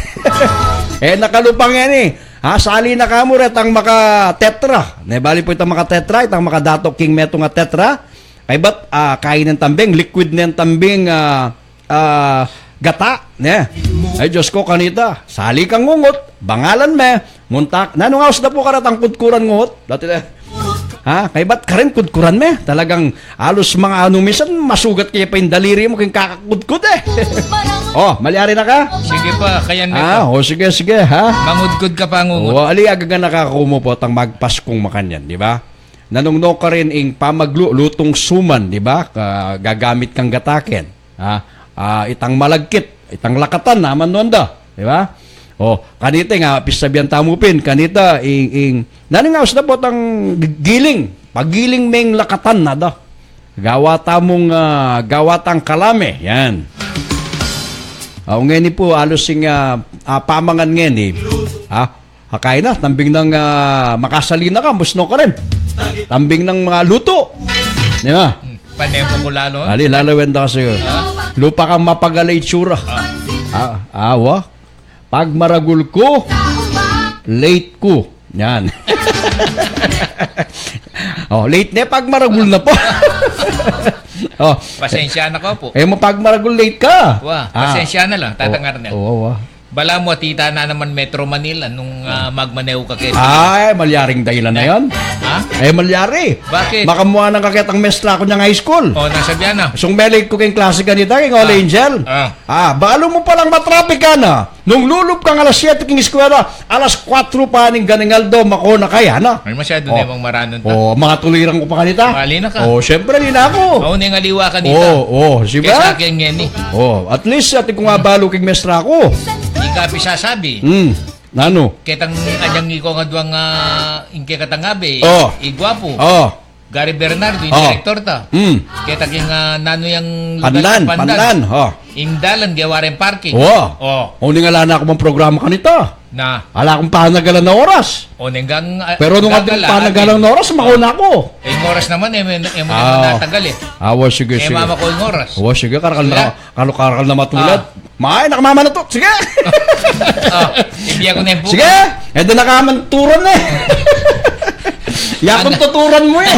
E na kalupa ngeni. Ha, sali na kamu retang maka-tetra. Ne, bali pu itang maka-tetra, itang makadato king metung a tetra. Kaybat, ah, kain neng tambing, liquid neng tambing, ah, ah, gata, ne? Ay, Diyos ko, kanita, sali kang ngungut, bangalan me, muntak, nanung aus da pu karetang kudkuran ngungut? Dati na, ha? Kaybat karin kudkuran me? Talagang alos mga anu, minsan masugat ke pa ing daliri mu king kakakudkud, e. O, malyari na ka? Sige pa, kayan me Ah, pa. o, sige, sige, ha? Mangudkud ka pa, ngungut. O, ali, agaga na ka kumu potang magpaskung makanyan, di ba? Nanung no karin ing pamaglu-, lutung suman, di ba? Ka-, gagamit kang gataken. Ha? Ah, itang malagkit, itang lakatan, naman no anda, di ba? O, kanita nga, pisabian tamu pin, kanita, ing, ing, nanu nga, usda potang g-, giling, pagiling meng lakatan na da. Gawa tamung, ah, gawa tang kalame, yan. O, ngeni pu, alos ing, ah, ah, pamangan ngeni. Ha? Akay na, tambing nang, ah, makasali na ka, musno ka rin. Tambing nang mga luto. Di ba? Hmm. Panemo ku lalo. Ali, lalo wenda kasi. Lupa kang mapagala itsura. Ah, ah, wa? Pag maragul ku, late ku. Yan. O, late na, pag maragul na po. O. Pasensya na ka po. E, mo pag maragul, late ka. Wa, Ah. pasensya na lang, tatangar na. Oo, wa. Balamu, atita na naman Metro Manila nung, ah, magmaneho ka keti. Ay, malyaring dahilan na yan. Ha? E, malyari. Bakit? Makamuanan ka ketang mestra ku nyang high school. O, nasabian na. Sung melate ku keng klase kanita, keng All Ah. Angel. Ah. Ah, balu mu palang matrapik ka na. Nung lulub kang alas siyete keng eskwela, alas kwatro pa ning ganing aldo, mako na kaya na. Ay, masyado O. na yung maranun ta. O, mga tuliran ku pa kanita. Mali na ka. O, siyempre, di na ako. O, ning aliwa kanita. O, o, si Kesa ba? keng ngeni. O, at least, ati kung abalu keng mestra ku. Di ka pisasabi. Hmm. Nanu? Ketang anyang iko nga duwang, ah, ing kekatangabe, Oh. i gwapu. Oh. Gary Bernardo, ing Oh. direktor ta. Hmm. Keta king, ah, nanu yang lugar Pandan, sa Pandan. Pandan, oh. Ing dalan, gawa rin parking. Oh. Oh. O, ning ala na aku mang programa kanita. Na. Ala akung panagalan na oras. O, nenggang, ah, Pero nung gagala, ating panagalan atin. na oras, mauna ako. Eh, ing oras naman, eh, may, eh, mo naman Ah. natagal, eh. Ah, wa, sige, Eh, sige. mama ko ing oras. Wa, sige, karakal na, Wala. karakal na matulad. Ah. May, nakamama na to. Sige. Ah, ibiya ko na yung buko. Sige. Eh, doon na ka man turan, eh. Yakun Ang tuturan mo, eh.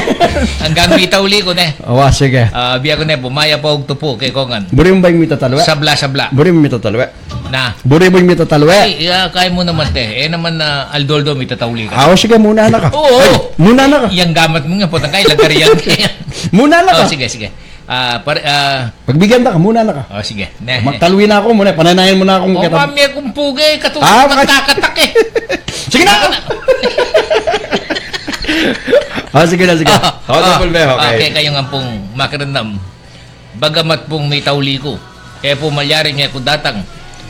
Hanggang mitauli ko na, eh. Wa, sige. Ah, biya ko na, bumaya pa og tupu, kay Kongan. Buri mo ba yung mitatalwe? Sabla, sabla. Buri mo mitatalwe? Na. Buri mo yung mitatalwe? Ay, ah, kaya mo naman, te. Eh, naman na aldo-aldo, mitatauli ka. Ah, o, sige, muna na ka. Oo. Ay, muna na ka. Yang gamat mo nga, putang kay, lagari yan. Muna na ka. Oh, sige, sige. Ah, pare, ah, Pagbigyan na ka, muna na ka. Oh, sige. Ne. Magtalwi na ako muna, pananayan mo na akong O, kita. mami, akong pugi, katulad Ah, ng maka- kakatak, eh. Sige na. Ah, sige na, sige. Ah, Oh, ah, double B, okay. okay, kayo nga pong makiramdam. Bagamat pung mitauli ku, e pu malyari ngeku datang,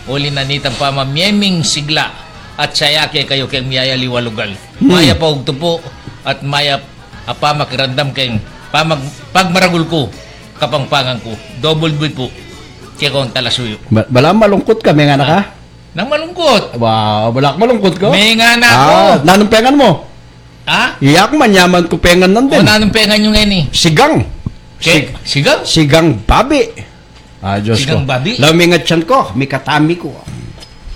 uli na nitang pamamie ming sigla, at saya ke kayu keng miyayaliwa lugal. Hmm. Mayap a ugtu pu, at mayap a pamakiramdam keng pamag-, pagmaragul ku, Kapampangan ku, Double B pu, kekong talasuyu. Ba-, bala malungkut ka, mengana ka? Nang malungkut. Wow, bala malungkut ka? Mengana Ah, ku. nanung pengan mu? Ha? Iyak, manyaman ku pengan nandin. O, nanung pengan yu ngeni? Sigang. Ke-, Sig-, sigang? sigang babi. Ah, Diyos Sigang ko. babi? Lamingat siyan ko, mikatami ko.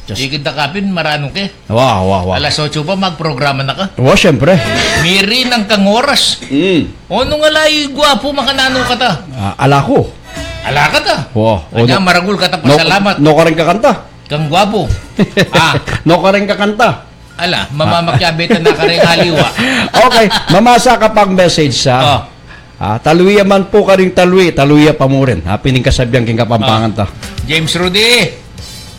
Diyos. Ikit na kapin, maranu ke. Wa, wa, wa. Alas otso pa, magprograma na ka. Wa, siyempre. Miri nang kang oras. Mm. O, nung alay gwapu, makananu ka ta? Ah, ala ku. Ala ka ta? Wa. O, Anya, no, maragul ka ta, no, pasalamat. no ka rin kakanta? Kang gwapu. Ah. No ka rin kakanta? Ala, mamamakyabe ta na karing aliwa. Okay, mamasa ka pang message sa Oh. Ah, talwi ya man pu karing talwi, talwi ya pa mu rin. Ah, pining kasabian king Kapampangan Ah. ta. James Rudy.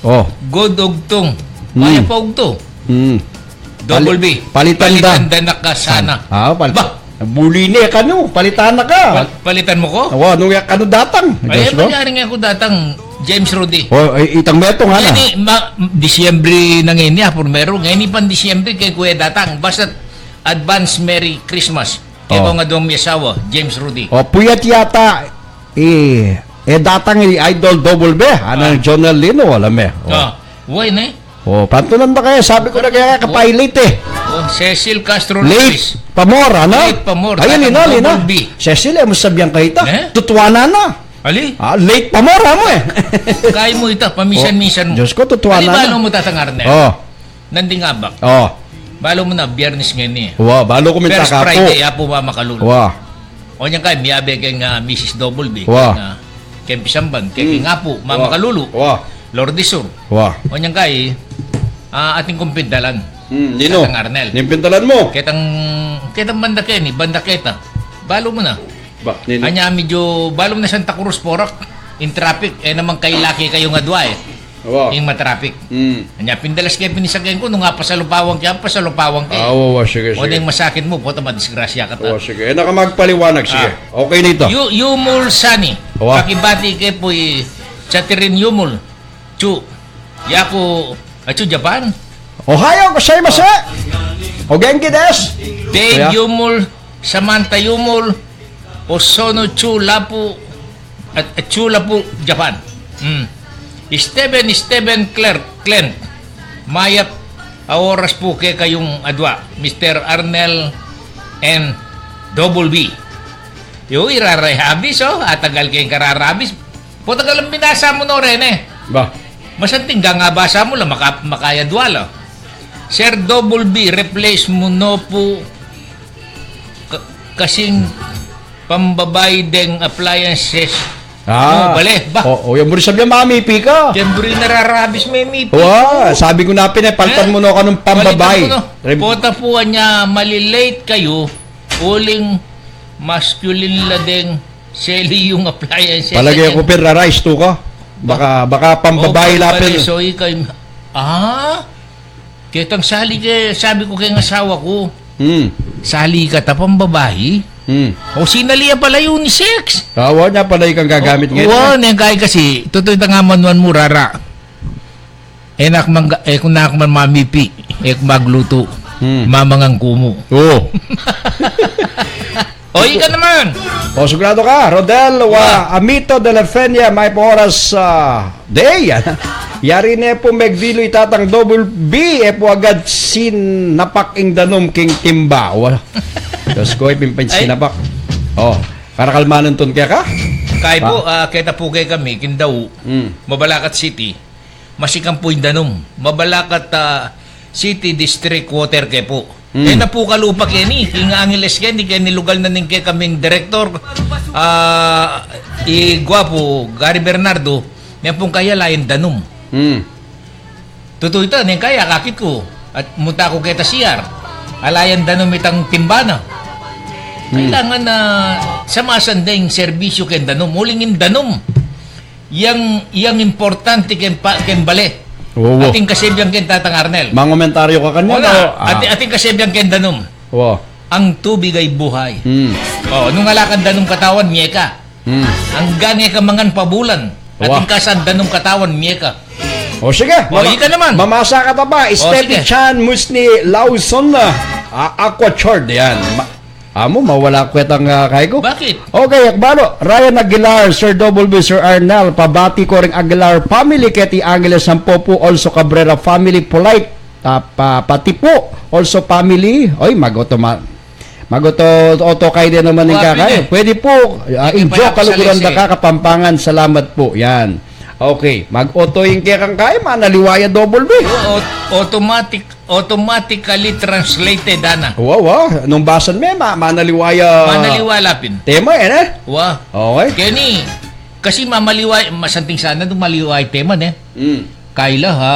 Oh. Good ugtung. Hmm. Maya pa ugtu. Hmm. Double Pali-, B. palitan da. Palitan da na ka sana. Ah, pal- Ba? Buli ne kanu, palitan na ka. Pal-, palitan mu ko? Wa, nung ya kanu datang. Ay, Diyos ko. Manyaring aku datang, James Rudy. Oh, ay, itang metong, ana. Ngeni, ma-, Disyembre na ngeni, ah, primero. Ngeni pang Disyembre, kay kuya datang. Basta advance Merry Christmas. Kaya Oh. ko nga dong miyasawa, James Rudy. Oh, puyat yata, eh, eh, datang i Idol Double B, anang Ah. Jonel Lino, alam eh. Oh. Ah, uway na eh. Oh, pantunan ba kaya? Sabi ko na kaya ka Wa- pa-late eh. Oh, Cecil Castro Late Lopez. Pamor, ano? Late Pamor, Ayun, tatang Lino, Lino. Double B. Cecil, eh, mo sabihan kayo ita. Eh? Tutuanan na. Ali? Ah, late Pamor, amo eh. Kaya mo ita, paminsan-minsan Oh, mo. Diyos ko, tutuanan Ali, na. balo mo tatangar na. Oh. Nanding abak. Oh. Balo mo na, Biyernes ngeni. Wa, balo ku minta First ka Friday, po. apu mamakalulu. Wa. O niyan kay, miyabe keng, ah, Misis Double B. Wa. Keng, ah, Keng pisamban, keng Mm. apu, Mama Wa. Kalulu, Wa. Lourdes Sur. Wa. O nyang kai, ah, atin kung pintalan. Hmm, ninu? Tatang Arnel. Ning pintalan mu? Ketang, ketang banda keni, banda keta. Balu mu na. Ba, ninu? Anya medyo, balu mu na Santa Cruz, Porac. In traffic, e naman kay laki kayung adwa e. Wa. Ing matraffic. Hmm. Anya pindalas ke pin ing sakyan ku, nung apasalupawan ke, apasalupawan ke. Ah, wa, wa, sige, O sige. deng masakit mu, pota madisgrasya ka ta. Wa, sige. E, na ka magpaliwanag, sige. Ah. Okay na ita. Yu-, Yumul Sani. Wa. Pakibati ke pu i Catherine Yumul. Chu. Yaku, achu Japan. Ohayo gozaimasu. O genki desu. Dave Kuya. Yumul, Samantha Yumul, Osono Chu Lapu, at, at Chu Lapu, Japan. Hmm. Steven, Steven Clerk, Clint. Mayap a oras pu kekayung adwa, Mister Arnel and Double B. Yo, irarabis, o. Atagal keng kararabis. Pota galang binasa mu no reni. Ba. Masanting ga nga basa mu la, maka-, makayadwa la. Sir Double B, replace mu no pu ka-, kasing pambabai deng appliances. Ah. Mu, bale, ba. O, o, yang buri sabyan mamipi ka. Yang buri nararabis memipi. Wa, sabi ku na pin e, paltan Eh? mu no kanung Paltan pambabai. mu no. Rem- Pota pu anya malilate kayu, uling masculine la deng Seli yung appliances. Palage ku pin rarice tu ka. Baka, baka pambabai la pin. So, ikay, ah? Ketang sali ke, sabi ku keng asawa ku. Hmm. Sali ka ta pambabai? Hmm. O sinali ya pala unisex. Awa nya pala ikang gagamit O, ngayon. wa, neng kai kasi, tutu ita nga manuan mu rara. E na ku man ga-, e ku na ku man mamipi, e ku maglutu. Hmm. Mamangan ku mu. O. O, ika naman. O, sigurado ka, Rodel, wa, Ah. Amito de la Fenia, mayap a oras, ah, day. Yari ne pu megdilu i Tatang Double B, e pu agad sinapak ing danum king timba. Wa. Diyos ko, e pin pin Ay. sinapak. O, karakal manun tun keka? Kai pu, Ah. ah, keta pu kekami, king Dau, Hmm. Mabalacat City. Masikan pu ing danum. Mabalacat, ah, City District Water ke pu. Hmm. E na pu kalupa keni, king Angeles keni, keni lugal na ning kekaming direktor, ah, i guapu, Gary Bernardo, neng pung kaya ala yang danum. Hmm. Tutu ita, neng kaya akakit ku, at munta ku keta C R. Ala yang danum itang timba na. Hmm. Kailangan na samasan deng serbisyu keng danum. Uling ing danum. Yang, yang importante keng pa-, keng bale. Wa, wa. Ating kasebian keng Tatang Arnel. Mangomentaryo ka kanyan, Wala. o? Ah. Ati-, ating kasebian keng danum. Wa. Ang tubig ay buhay. Hmm. O, nung ala kang danum katawan, mie ka. Hmm. Anggang e ka mangan pabulan. Wa. Ating kasan danum katawan, mie ka. O, sige. O, Mama-, ika naman. mamasa ka ta pa. O, Steffi sige. Chan, Musni Lawson, ah, Aqua Chord. Yan. Ma-, Amu, mawala ku ketang, ah, kai ku. Bakit? Okay, akbalo. Ryan Aguilar, Sir Double B, Sir Arnel, pabati ku ring Aguilar family, keti Angeles Sampopu, also Cabrera family, Polite, ah, pa-, pati pu, also family. Oy, mag-automa-, mag-auto, auto kay din naman ning Wa, kakay. pwede. Pwede pu, ah, Pwede enjoy pala kaluguran sa da ka, Kapampangan. Salamat pu. Yan. Okay, mag-auto ing kekang kai, manaliwa ya Double B. O-, automatic Automatically translated, ana. Wa, wa. Nung basan me, ma-, manaliwa ya. Manaliwa la pin. Tema, e, ne? Wa. Okay. Keni, kasi mamaliwa, masanting sana nung maliwa ing tema, ne? Mm. Kaila, ha,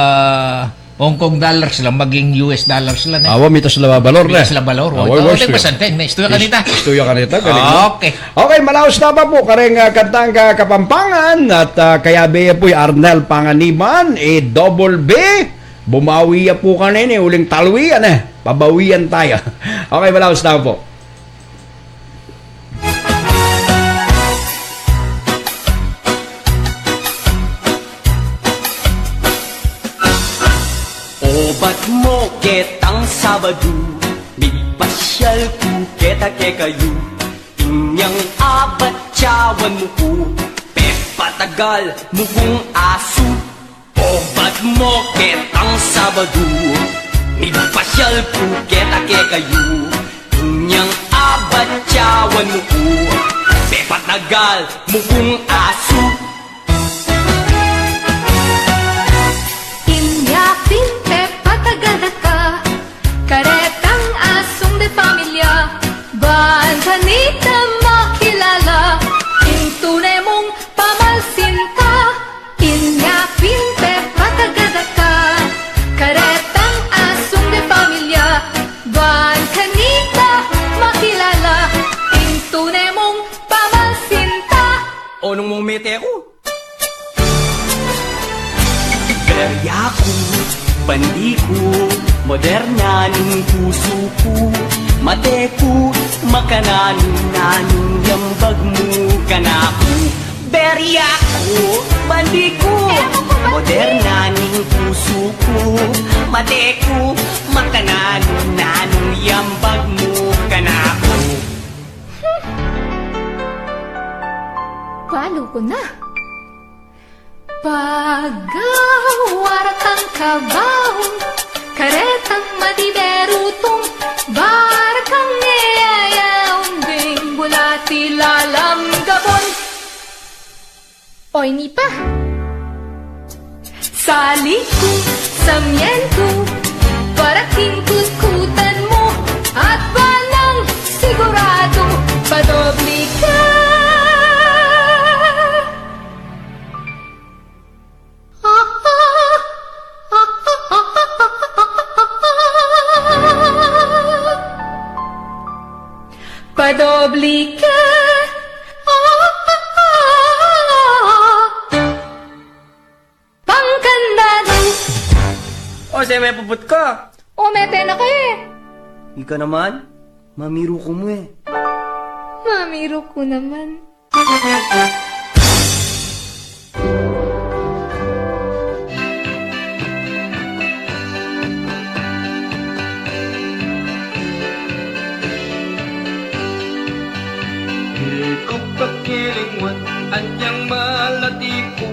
Hong Kong dollars la, maging U S dollars la, ne? Awa, mitas la balor, ne? Mitas la balor, wa. Awa, wa, masanting, ne? Istuya kanita. Is-, istuya kanita, galing, ne? Okay. Okay, malaus na pa pu kareng, ah, kantang ka-, Kapampangan at, ah, kayabe ya pu i Arnel Panganiban, i Double B. Bumawi ya pu kanini, uling talwi ya ne. Pabawian tayo. Okay, malaus na pu. Obat mo ketang Sabadu, mipasyal ku keta kekayu. Inyang abat cawan mu ku, pepatagal mu kung asu. Obat mo ketang Sabadu, mipasyal ku keta kekayu. Inyang abat cawan mu ku, pepatagal mu kung asu. Inya pin pepatagal da ka, karetang asung de familia, ban kanita makilala, ing tune mung pamal O nung mung mete ku. Berya ku, bandi ku, moderna ning pusu ku, mate ku, makananu-nanu yang yambag mu kanaku. Berya ku, bandi ku, moderna ning pusu ku, mate ku, makananu-nanu yang yambag mu kanaku. Balu ku na. Pagawara kang kabaung, karetang madiberutung, barakang e ayaun ding bulati lalam gabun. Oy, nipa. Sali ku, samientu, para king kutkutan mu, at banang siguradu, padobli ka. Padobli ka. Pangkandadu. O, se me puput ka. O, mete na ka e. Ika naman, mamiru ku mu e. Mamiru ku naman. Ikup a kilingwan, anyang malati ku,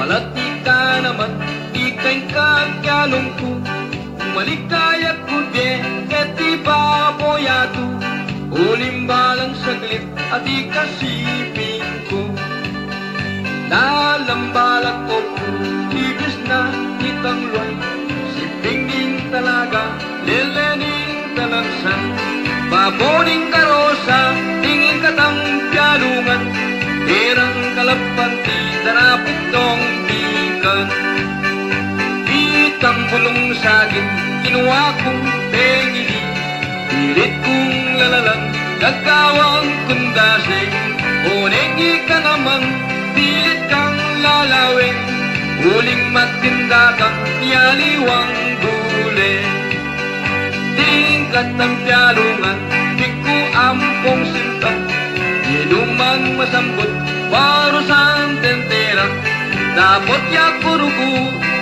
malati ka naman, ika ing kakyalung ku. Maligaya ku de, keti baboy yatu, uling balang saglit, at ikasiping ku. Dalam balak ku, ibis na itang luway, siping ning talaga, lele ning talagsa. Babo ning karosa, ning ikatang pialungan, perang kalapanti, darapit tong pikan. Itang bulung saging, kinuwa kung pengili, pilit kung lalalan, gagawang kundasing. Oneng ika naman, pilit kang lalaweng, uling magtinda kang aliwang gule. Tingkat ng pialungan, di ku ampong sinta, inuman masambut, parusan tentera. Dapot ya ku rugu,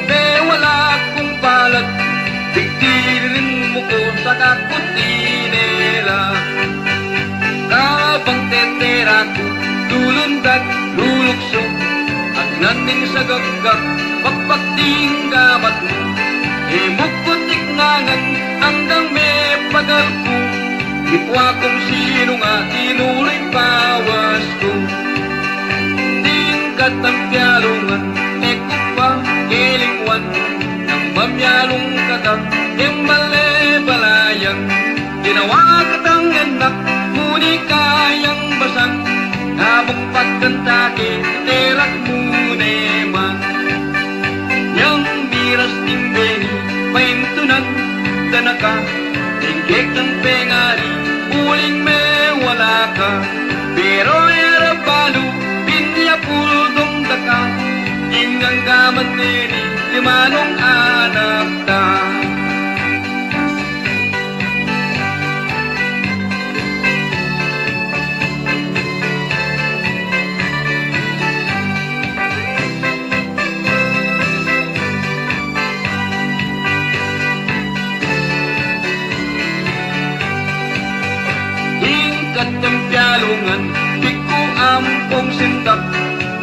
bewala kung palad, digdirin mu ku sa kakutinera. Kabang tetera ku, lulundag, lulukso, agnan ning sagagak, pakpak ding gamat mu. E mu ku tiknangan, anggang mepagal ku, ikwa kung sinu nga tinulu ing pawas ku. Tingkat ng pialungan, e ku pa kelingwan, nang mamialung kata, e mu bale balayan. Ginawa katang anak, nune kayang basan, nabang pagkanta ke, terak mu ne man. Yang miras ning beni, paintunan da na ka, ing kekang pengari, uling mewala ka. Pero e ra balu, binie ku dong da ka, ing ganggaman neni, limanung anak ta. Tingkat ng pialungan, di ku ampong sindak,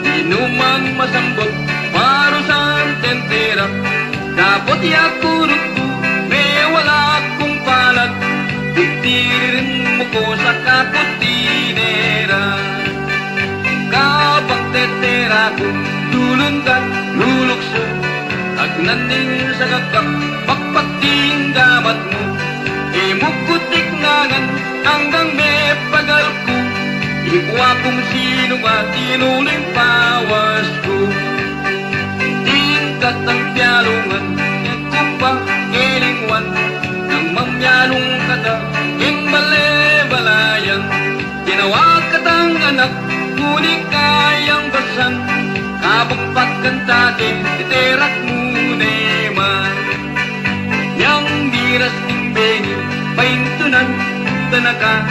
inuman masambut, parusan tentera. Dapot ya ku rugu, mewala kung palad, digdirin mu ku sa kakutinera. Kabang tetera ku, lulundag, lulukso, agnan ning sagagak, pakpak ding gamat mu. E mu ku tiknangan, anggang mepagal ku, ikwa kung sinu nga tinulu ing pawas ku. Tingkat ng pialungan, e ku pa kelingwan, nang mamialung kata, ing bale balayan. Ginawa ka Tang anak mu ne kayang basan, kabang pagkanta din, titerak mu ne man. Yang miras ning beni, paintunan, tanaka,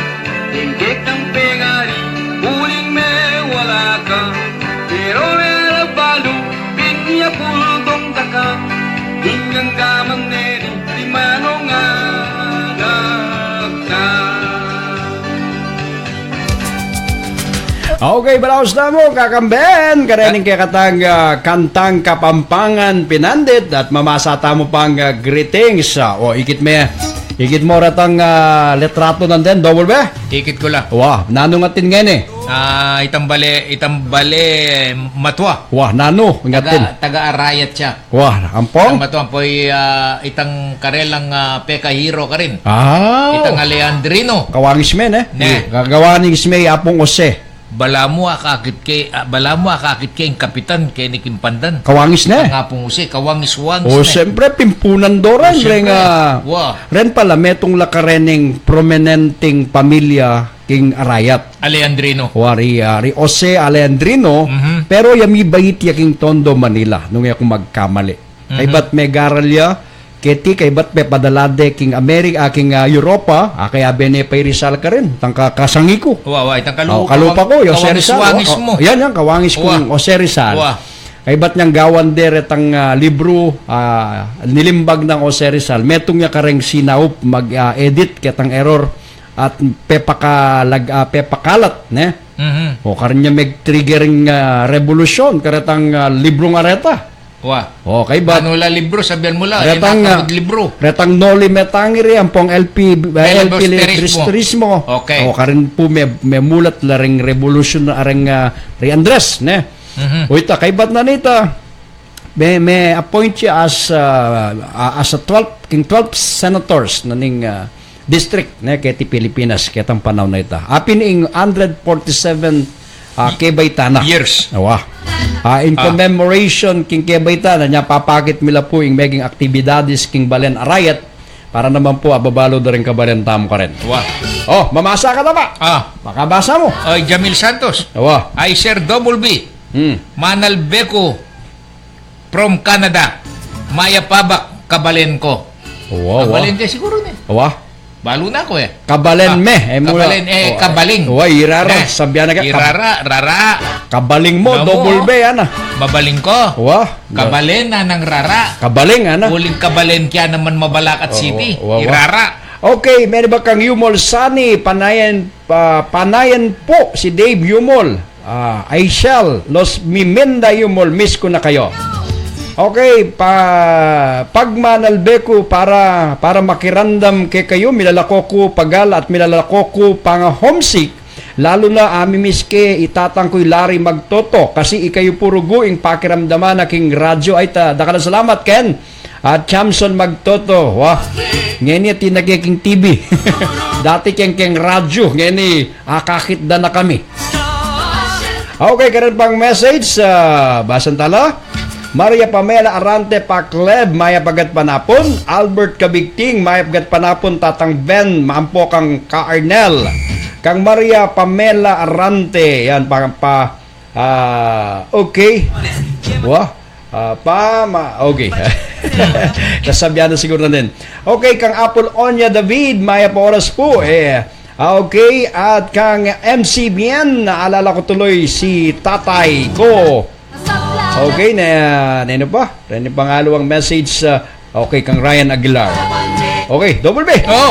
tingkek ang pengari, uling me wala ka. Pero me balu, pinya puldong taka, hinggang gaman ne di, di manong anak ka. Okay, balaus tamu, kakamben, karening kekatang, ah, kantang Kapampangan pinandit, at mamasa tamu pang, ah, greetings. Ah, o, ikit me, ikit mo retang, ah, litrato nandin, Double B? Ikit ku la. Wa, nanu ngan atin ngeni? Ah, itang bale, itang bale, matua. Wa, nanu ngan atin? Taga, taga Arayat ya. Wa, ampong? Itang matua, ampo i, ah, itang karelang, ah, pekahiro karin. Ah. Itang Alejandrino. Kawangis me, ne? Ne. Kawangis me, Apung Jose. Balamu akakit ke, ah, balamu akakit ke ing kapitan, keni king pandan. Kawangis ne? Itang Apung Jose, kawangis-wangis ne. O, siyempre, pimpunan do ren, siyempre. Ren, ah, wa. Ren pala, metung la karening prominenteng pamilya king Arayat. Alejandrino. Wa, ri, ah, ri Jose Alejandrino, mhm, pero ya mibait ya king Tondo, Manila, nung e ku magkamali. Mhm. Kaybat megaral ya keti, kaybat pepadala de king Amerika, ah, king, ah, Europa, ah, kaya bene pa i Rizal karin, itang ka-, kasangi ku. Wa, wa, itang kalu-, o, kalupa ku, Jose Rizal. Kawangis-wangis mu. O, yan, yan, kawangis kung Jose Rizal. Wa. Kaybat niyang gawan de retang, ah, libru, ah, nilimbag nang Jose Rizal. Metung ya kareng sinaup mag, ah, edit ketang error at pepakalag-, ah, pepakalat, ne? Mhm. O, karin ya meg-trigger ing, ah, revolusyon, karetang, ah, librung areta. Wa. O, kaybat. Anu la libru, sabian mu la, retang, ah, libru. Retang Noli Me Tangere, ampong L P, ah, L P Filibusterismo. Filibusterismo. Okay. O, karin pu me-, memulat la reng revolusyon, areng, ah, ri Andres, ne? Mhm. O, ita, kaybat na nita, me, me-appoint ya as, ah, ah, as a twelve, king twelve senators na ning, ah, district, ne, keti Pilipinas, ketang panaun a ita. Apin ing hundred forty-seven, ah, kebaitana. Years. Wa. Ah, in commemoration king kebaitana, nya papakit mi la pu ing meging aktibidades king balen Arayat, para naman pu ababalu da ring kabalen tamu karin. Wa. O, mamasa ka na ba? Ah. Makabasa mu. Oy, Jamil Santos. Wa. Ay, Sir Double B. Hmm. Manalbe ku from Canada. Mayap a bak, kabalen ko. Wa, wa. Kabalen ke siguru ne. Wa. Balu na ku e. Kabalen me, e, mula. Kabalen, e, o, kabaling. Wa, irara, ne? Sabian na ka, kab-, irara, rara. Kabaling mo, namu, Double B, ana. Mabaling ko. Wa. Kabalen, anang rara. Kabaling, ana. Uling kabalen ke naman Mabalacat City. Wa, wa, wa. Irara. Okay, meron ba kang Yumol Sani, panayan, pa-, panayan po si Dave Yumol. Ah, I shall, los mi menda Yumol, miss ko na kayo. Okay, pa-, pagmanalbe ku para, para makiramdam kekayu, milalako ku pagal at milalako ku panga-homesick, lalu na amimiss ke i tatang ku'y Larry Magtoto, kasi ikayu pu rugu ing pakiramdaman na king radyo. Ay, ta-, dakal a salamat, Ken. At Chamson Magtoto, wa. Ngeni atin na ke king T V. Dati keng, keng radyo, ngeni akakit da na kami. Okay, karin pang message, ah, basan tala. Maria Pamela Arante Pakleb, mayap a gatpanapun. Albert Kabigting, mayap a gatpanapun. Tatang Ben, ampo kang Ka Arnel. Kang Maria Pamela Arante, yan, pa, pa, ah, okay. Wa. Ah, pa, ma-, okay. Kasabian na siguro na din. Okay, kang Apolonia David, mayap a oras pu, e. Ah, okay, at kang M C B N, naalala ko tuloy si tatay ko. Okay, na, neno pa? Neno pang aliwang message, ah, okay, kang Ryan Aguilar. Okay, Double B. O.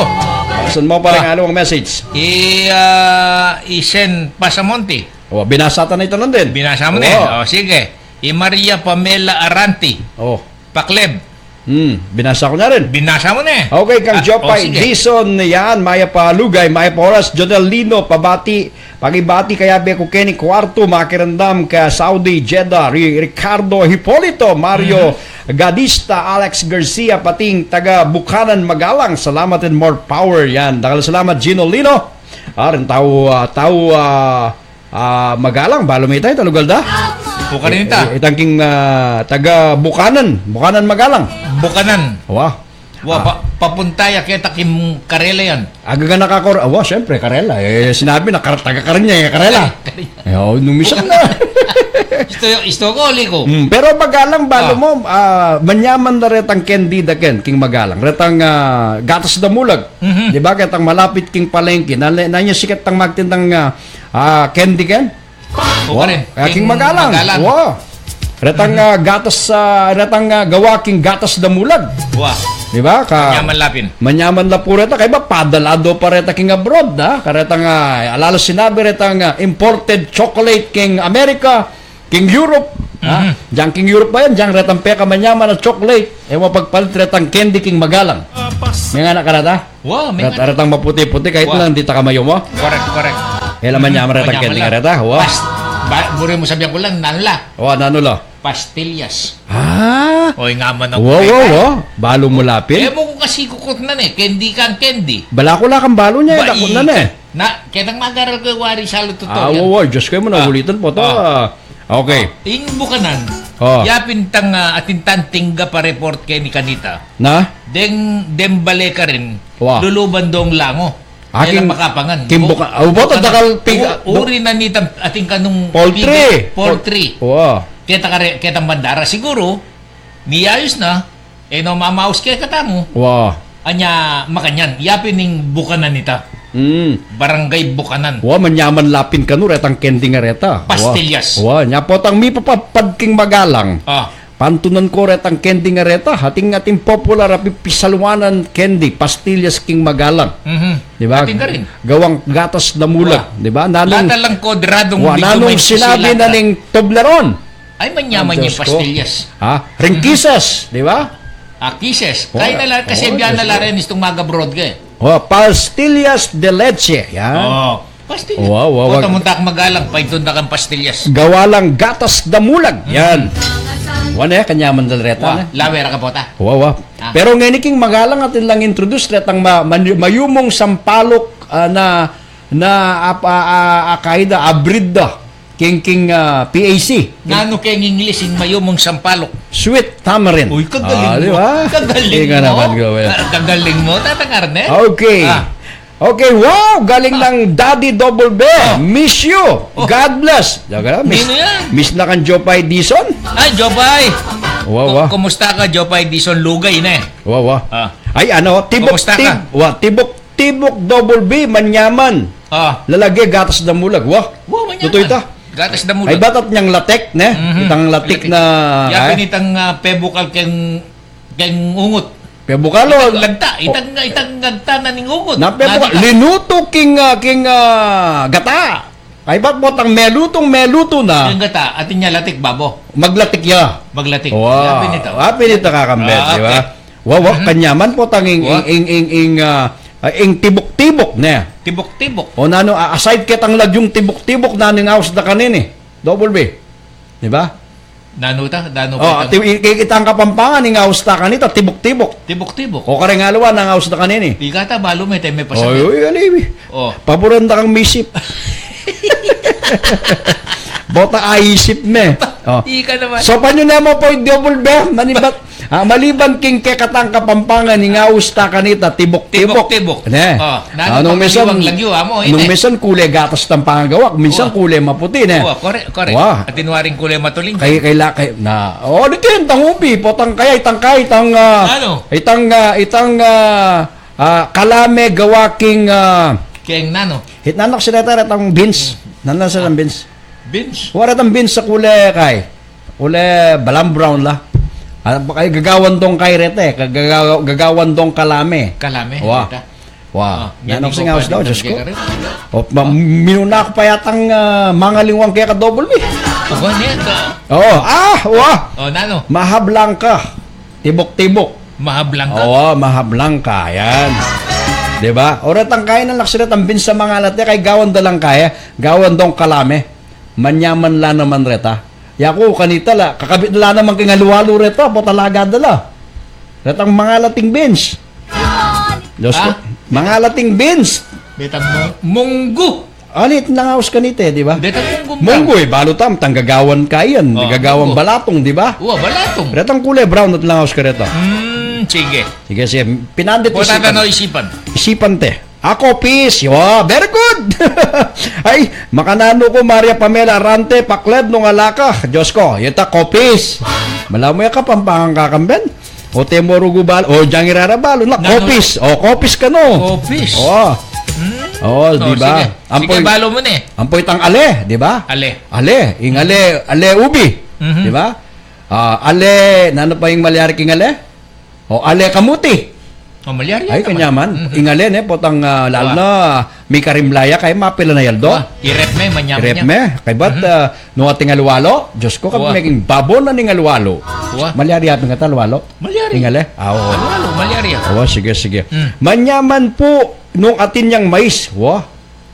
Pasan mo pa ring aliwang message. I, ah, Isen Pasamonte. O, binasa ta na ita nandin. Binasa mu ne? O, sige. I Maria Pamela Aranti. O. Pakleb. Hmm, binasa ku na rin. Binasa mu ne? Okay, kang Jopay Dizon, yan, mayap a lugay, mayap a oras, Jonel Lino, pabati, pakibati kaya be ku keni kuartu, makiramdam ka Saudi, Jeddah, Ri-, Ricardo Hipolito, Mario Gadista, Alex Garcia, pating taga Bukanan, Magalang, salamat and more power, yan. Dakal a salamat, Gino Lino. Ah, rin tau, ah, tau, ah, Ah, Magalang, balu me ita, ita lugal da? Bukanan ita. Eh, itang king, ah, taga Bukanan, Bukanan, Magalang. Bukanan. Wa. Wa, pa, papunta ya keta king karela yan. Agaga na ka kor-, wa, siyempre, karela. Eh, sinabi na, kar-, taga Karen ya, eh, karela. Eh, o, nung misan na. Isto, isto ko, liko. Hmm, pero magalang, balu mo, ah, manyaman na retang candy da ken, king magalang. Retang, ah, gatas damulag. Mhm. Di ba, ketang malapit king palengke. Na, na nya sikat tang magtindang, ah, ah, candy ken? O, wa, karen. Kaya king magalang. Magalang. Wa. Retang, ah, gatas, ah, retang, ah, gawa king gatas damulag. Wa. Di ba? Ka-, manyaman la pin. Manyaman la pu reta. Kaya ba, padala do pa reta king abroad, ha? Karetang, ah, alalu sinabi retang, ah, imported chocolate king Amerika, king Europe, ha? Mhm. Diang king Europe ba yan? Diang retang pekamanyaman a chocolate. E wa pagpalit retang candy king magalang. Mengana ka reta? Wa, mengana. Ret-, retang maputi-puti, kahit na hindi ta kamayo mo. Correct, correct. E la manyaman retang candy nga reta, wa. Pas-, ba, buri mu sabian ku la, nanu la. Wa, nanu la. Pastillas. Ah? O, ing aman ang wa, wa, wa. Balu mu la pin? E mu ku kasi kukutnan e. Candy kang candy. Bala ku la kang balu nya, e, dakutnan e. Na, ketang mag-aral ku wari salu tutorial. Ah, wa, wa. Diyos ko, e mu na ulitan pu ta. Ah. Okay. Ing bukanan, ya pin tang, ah, atin tang tingga pa report keni kanita. Na? Deng, deng bale karin, luluban dong lango. Aking makapangan. King buka-, ah, buta dakal pig-, uri na nita atin kanung poultry. Pig-, poultry. Wa. Keta kare-, ketang bandara siguru, miyayus na, e no mamaus kekatamu. Wa. Anya, makanyan, ya pin ing bukanan nita. Mm. Barangay Bukanan. Wa, manyaman la pin kanu retang candy nga reta. Wa. Pastillas. Wa, nya potang mipapapad king magalang. Ah. Pantunan ko retang candy nga reta, atin, atin popular a pipisaluanan candy, pastillas king magalang. Mhm. Di ba? Atin karin. Gawang gatas damulag, di ba? Nanung, lata lang kodradong wa, medyo nanung may sinabi sisilan na ning Toblerone. Ay, manyaman ing pastillas. Ha? Ring Kisses, di ba? Ah, Kisses. Kaya na la, kasi biya na la rin itong mag-abroad ka e. O, pastillas de leche. Yan. O, pastillas. Wa, wa, wa. Kota munta kang magalang, paitun da kang pastillas. Gawa lang gatas damulag. Yan. Wa ne, kanyaman da reta ne. Lawe ra ka pota. Wa, wa. Ah. Pero ngeni king magalang atin lang introduce retang ma-, man-, mayumung sampalok, ah, na, na, ap-, ah, ah, ah, kaida, abrid da. King, king, ah, P A C. Nanu keng English ing mayumung sampalok? Sweet tamarind. Uy, kagaling mo. Ah, di ba? Kagaling mo. Ika naman, grabe. Ah, kagaling mo, Tata Karne. Okay. Ah. Okay, wow! Galing ng Daddy Double B. Ah. Miss you. Oh. God bless. Daga na, miss, nino yan? Miss na kang Jopay Dizon. Ay, Jopay. Wow, wow. Ku-, kumusta ka, Jopay Dizon? Lugay na e. Wow, wow. Ah. Ay, ano, tibok, kumusta ka? Tib-, wa, tibok Tibok Double B, manyaman. Ah. Lalage gatas damulag. Wa. Wa, manyaman. Tutu ita. Gatas damulag. Ay, batat nyang latek, ne? Mhm. Itang latek na, ya pin itang, ah, pebukal keng, keng ungut. Pebukal o? Itang lagta. Itang, itang lagta na ning ungut. Na pebukal. Linutu king, ah, king, ah, gata. Ay, bat mo tang melutung melutu na. King gata, atin nya latek babo. Maglatek ya. Maglatek. Wa. Ya pin ita. Wa, pin ita kakambet, di ba? Okay. Wa, wa, kanyaman potang ing, ing, ing, ing, ing, ah, ah, ing tibok-tibok, ne? Tibok-tibok. O nanu, ah, aside ketang lagyung tibok-tibok, nanu ing aus da kanini? Double B. Di ba? Nanu ta? Nanu ta? O, itang Kapampangan, ing aus da kanita, tibok-tibok. Tibok-tibok. O, kareng aliwa, nanu ing aus da kanini? Ika ta, balu me, teme pasabi. Oy, oy, aliwi. O. Paboran da kang misip. Bota aisip me. O. Ika naman. So, panyu ne mo po ing Double B, manibat, Ah, maliban king kekatang Kapampangan, ing aus ta kanita, tibok-tibok. Tibok-tibok. Ne? O, nanu pang misan, lagyu, amo, nung misan kule gatas tang pangagawak, minsan kule maputi, ne? Wa, correct, correct. Wa. Atin waring kule matuling. Kay, kay la, kay, na, o, di ken, tang ubi, potang kaya, itang kaya, itang, ah, itang, ah, itang, ah, ah, kalame gawa king, ah, keng nanu? It nanak si Reta, retang beans. Nanak si retang beans. Beans? Wa retang beans a kule kay. Kule balang brown la. Ah, baka gagawan dong kay reta e. Gagawa-, gagawan dong kalame. Kalame, wa. Reta. Wa. Ah, nanu sing aus daw, Diyos ko. O, ma-, minuna ku pa yatang, ah, mangalingwang keka Double B. Aba, niya ka. O, ah, wa. O, nanu? Maha Blanca. Tibok-tibok. Maha Blanca? Oo, Maha Blanca. Yan. Di ba? O retang kaya na laksa retang beans a mangalat ya, kay gawan da lang kaya. Gawan dong kalame. Manyaman la naman reta. Yaku, kanita la. Kakabit na la naman king alu-alu reta. Potang laga da la. Retang mangalating beans. Diyos ko. Ah? Mangalating beans. Betang mu-, munggu. Anit nang aus kanita, di ba? Deta munggu, munggu, e, balu tam, tang gagawan kayan, o, gagawan munggu. Balatung, di ba? Wa, balatung. Retang kule brown at lang aus kareta. Mm. Sige. Sige, sige. Pinandit. Isipan. Isipan te. Ako, peace. Wow, very good. Ay, makananu ku, Maria Pamela Arante, pakleb nung alaka. Diyos ko, yeta, kopis. Malamu ya Kapampangan kakamben. O, temo rugu bal-, o, dyang irarabalu na, kopis. O, kopis kanu. Kopis. O. Hmm? O, di ba? Sige. Sige, balu mu ne. Ampo itang ale, di ba? Ale. Ale, ing ale, ale ubi. Mhm. Di ba? Ah, ale, nanu pa ing malyari king ale? O, ale kamuti. O, malyari. Ay, kanyaman. Mhm. Ing ale ne, potang, ah, lalu na mikarimla ya, kaya mapilan a aldo. Wa, irep me, manyaman. Irep me, kaybat, ah, nung ating alualo, Diyos ko, kami meging babo na ning alualo. Wa. Malyari apin kata alualo? Malyari. Ing ale? Ah, oo. Alualo, malyari. Wa, sige, sige. Hmm. Manyaman pu nung atin yang mais. Wa.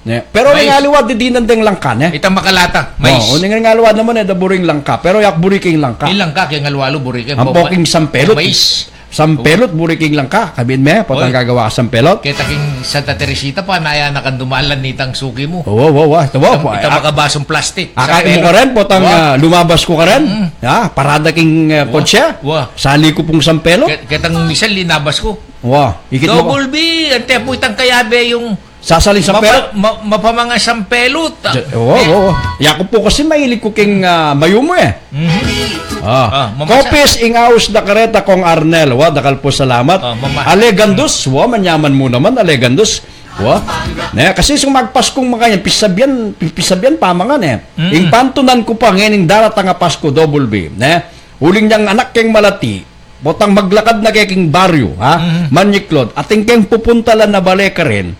Ne? Pero ning aliwa, didinan deng langka, ne? Itang makalata, mais. O, ning aliwa naman, e da buri ing langka. Pero yak buri ke ing langka. Ing langka, keng alualo, buri ke. Ampo king sampelut. Mais. Sampelut, buri ke ing langka. Kabin me, potang gagawa ka sampelut. Keta king Santa Teresita pa, naya na kang dumalan nitang suki mu. Wa, wa, wa. Itang, itang makabasung plastik. Akay mu karen, potang, ah, lumabas ku karen. Mm. Ah, parada king, ah, kotse. Wa. Sali ku pung sampelut. Ke-, ketang minsan linabas ku. Wa, ikit mu. Double B, ante pu itang kayabe yung Sasaling sampelut? Mapa-, ma-, mapamanga sampelut, ah. Ja-, oo, oo. Yaku pu kasi mahilig ku king, ah, mayumu, e. Mhm. Ah. Ah, mamasa. Kopis ing aus da kareta, Kong Arnel. Wa, dakal pu salamat. Ah, mama-, Ale Gandus, wa, manyaman mu naman, Ale Gandus. Wa. Ne, kasi sung magpaskung makanyan, pisabian, pi-, pisabian pamangan, e. Mm-mm. Ing pantunan ku pa ngening daratang a Pasku, Double B, ne? Uling yang anak keng malati, potang maglakad na ke king baryu, ha? Mhm. Manyiklod. Atin keng pupuntalan a bale karin,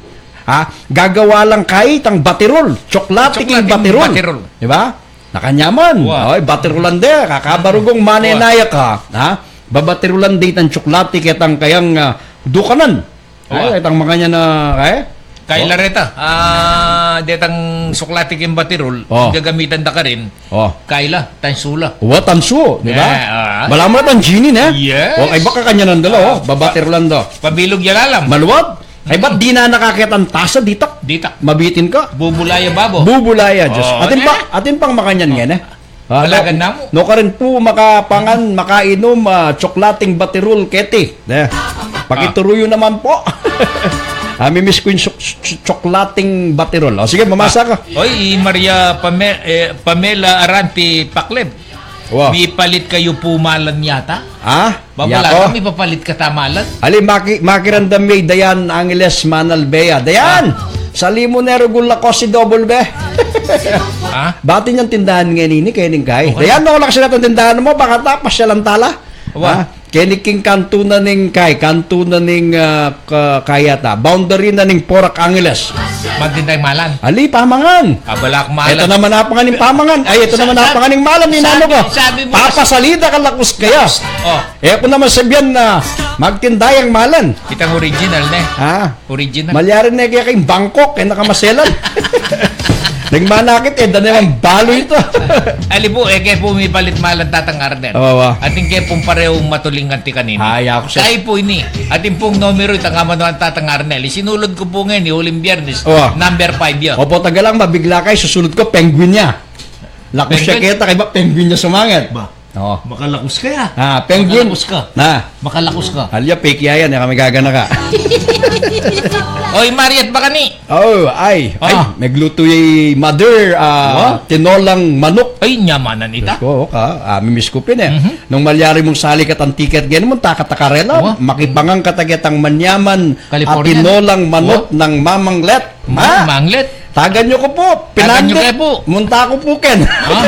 ha? Gagawa lang kay itang batirul. Tsoklati king batirul. Tsoklati king batirul. Di ba? Nakanyaman. Wa. Oy, batirulan de. Kakabarugong manenaya ka, ha? Babatirulan de itang tsoklati ketang kayang, ah, dukanan. Wa. Ay, itang makanyan a, e? Kaila reta. Ah, detang tsoklati king batirul, o, gagamitan da karin. O. Kaila, tansu la. Wa, tansu, di ba? E, a. Balamu na tang genie, ne? Yes. O, kaybat kakanyanan da la, o. Babatirulan da. Pabilug ya lalam. Maluwat? Kaybat dinan na ka ketang tasa, ditak. Ditak. Mabitin ka. Bubula ya babo. Bubula ya, Diyos. O, atin pa, atin pang makanyan ngeni, e? Ah, no, nukarin pu makapangan, makainum, ah, tsoklating batirul keti. Ne? Pakituru yu naman pu. Ah, mimiss ku ing tsok-, tsok-, tsoklating batirul. O, sige, mamasa ka. Oy, i Maria Pame-, e, Pamela Aranti Pakleb. Wa. Mipalit kayu pu malan yata? Ha? Babala kami, papalit kata malan. Ali, maki-, makiramdam me i Dayan Angeles Manalbea. Dayan! Sali mu ne rugul lakos i Double B. Ha? Bati niyang tindahan ngeni, keni kay. Dayan, no, lakos na tindahan mu, baka tapasyalan tala. Wa. Ha? Keni king kantu na ning kay, kantu na ning, ah, ka-, kayata. Boundary na ning Porac, Angeles. Magtinda ing malan. Ali, pamangan. Abala ku malan. Eto naman apangan ing pamangan. Ay, eto naman apangan ing malan. Ninanu ka? Sabi mu, papasalida ka lakos kaya. O. E ku naman sabian na magtinda yang malan. Itang original, ne? Ha? Original. Malyari ne kaya king Bangkok, e na kamaselan. Nagmanakit, e, da naman balu ita. Ali pu, e ke pu mipalit malan, Tatang Arnel. Wa, wa. Atin ke pung parehung matuling anti kanini. Ay, aku sa- Kay pu ini. Atin pung numero itang amanuan, Tatang Arnel. Isinulud ku pu ngeni, uling Biyernes. Wa. Number five ya. Opo, taga lang, mabigla kay, susulud ku, penguin ya. Lakos ya keta, kaybat penguin ya sumangit. Ba? O. Makalakus ka ya. Ah, penguin. Makalakus ka. Na. Makalakus ka. Alya, peki ayan, e kami gaganaka. Oy, Mariat Bakani. O, ay, ay, meglutu ya i mother, ah, tinolang manuk. Ay, nyamanan ita. Diyos ko, ka, ah, mimiss ku pin e. Mhm. Nung malyari mung sali katang tiket, ganyan mung takatakarela, makipangan kata ketang manyaman a tinolang manuk nang Mamang Let. Ma? Manglet. Tagan yu ku pu. Tagan yu pinandit ku pu. Munta ku pu ken. Ha?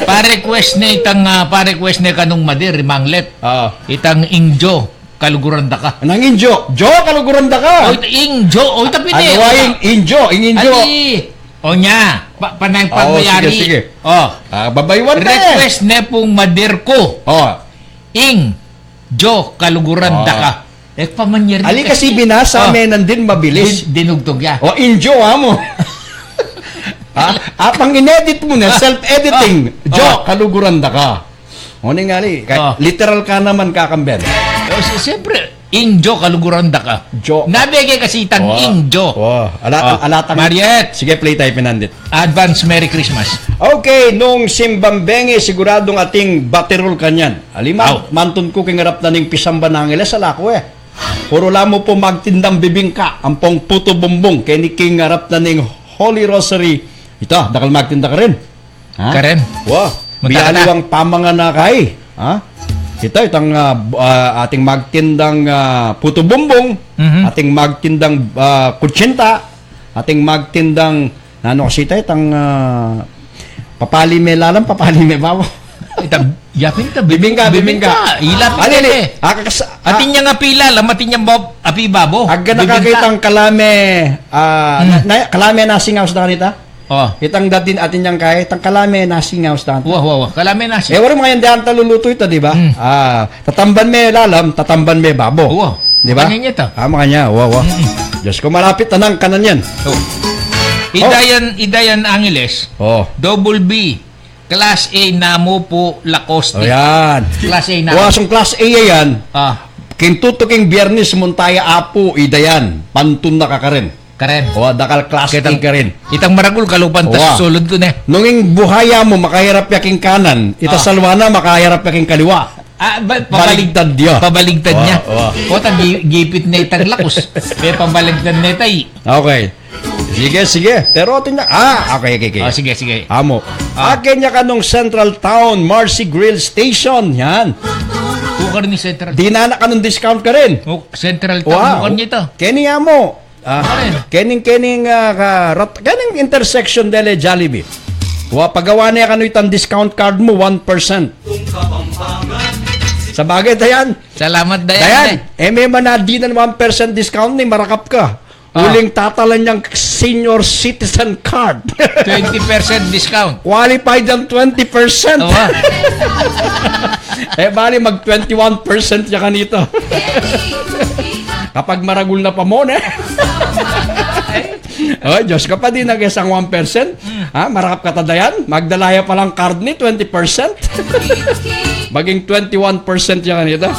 Pa-request ne itang, ah, pa-request ne kanung mader, i Manglet. Ah. Itang Ing Jo, kaluguran da ka. Nang Ing Jo. Jo, kaluguran da ka. O, ita Ing Jo. O, ita pin e. Ano, ing, Ing Jo, Ing, Ing Jo. Ali. O nya. Pa-, panay. O, sige, sige. O. Ah, babaywan na e. Request ne pung mader ku. O. Ing Jo, kaluguran da ka. E, pamanyari. Ali kasi binasa me nandin mabilis. Din-, dinugtug ya. O, Ing Jo, amo. Ha? Apang in-edit mu na, self-editing. O. Jo, kaluguran da ka. O, ning ali, literal ka naman kakamben. O, si-, siyempre, Ing Jo, kaluguran da ka. Jo. Nabege kasi itang Wa. Ing Jo. Wa. Ala-, Ah, alatang Mariet. Sige, play tayo pinandit. Advance Merry Christmas. Okay, nung simbang bengi, siguradung ating batirul kanyan. Aliman, Aw. Mantun ku king arap na ning pisamba nang Angeles, ala ku e. Puru la mu pu magtindang bibingka, ampong putu bumbung, keni king arap na ning Holy Rosary. Ita, dakal magtinda karin. Ha? Karin. Wa, Munta ka na. Biyaliwang pamangan na kai. Ha? Ita, itang, ah, bu-, ah, ating magtindang, ah, putu bumbung, Mhm. ating magtindang, ah, kutsinta, ating magtindang, nanu kasi ita, itang, ah, papali me lalam, papali me babo. Ita, yapin ita, Bibingka, bibingka. Bibingka. Ilapin Ali, ita ali. E. Akakas-, Atin a- yang api lalam, atin yang bab-, api babo. Aga na Bibingka. Kakitang kalame, ah, Hmm. na, na, kalame nasingaw sa kanita? Oh. Itang datin atin yang kaya, itang kalame nasingaw sa kanita. Wa, wa, wa. Kalame nasi. E, wari mga yan diyan taluluto ita, di ba? Hmm. Ah, tatamban me lalam, tatamban me babo. Wa. Di ba? Makanya ita. Ah, makanya. Wa, wa. Mm-mm. Diyos ko, malapit na ng kanan yan. Oh. Oh. Idayan, Idayan Angeles. Oh. Double B. Class A namu pu Lacoste. O yan. Class A namu. Wa, sung class A yan. Ah. King tutuking Biyernes, munta ya apu, Idayan. Pantun na ka karin. Karen. O, dakal class A karin. Itang maragul, kalupan ta Wa. Susulud ku ne. Nung ing buhaya mu, makahirap ya king kanan, ita Ah. salwa na, makahirap ya king kaliwa. Ah, ba-, pabalik-, Baligtad ya. Pabaligtad Wa, niya. Wa. Kota, gi-, gipit na itang lakus. Kaya pabaligtad na itay. Okay. Sige, sige. Pero atin na. Ah, okay, okay, okay. Oh, sige, sige. Amo. Ah. Akin ya kanung Central Town, Marcy Grill Station. Yan. Bukar ni Central. Di na na kanung discount karin. Oh, Central Town, Wa, bukar niya ito. Keni amo. Ah, Karin. Kening, kening, ah, ka-, rat-, kening intersection dele Jollibee. Wa, pagawa na ya kanu itang discount card mu, one percent. Sa bagay, Dayan. Salamat, Dayan, Dayan, eh. E me man a dinan one percent discount ni, marakap ka. Ah. Uling tatalan yang senior citizen card. Twenty percent discount. Qualified yang twenty percent. Awa. E, bali, mag twenty-one percent ya kanita. Kapag maragul na pa mo, ne? O, Diyos ka pa, di na kesang one percent. Hmm. Ha, marakap ka ta, Dayan? Magdala ya palang card ni, twenty percent. Maging twenty-one percent ya kanita.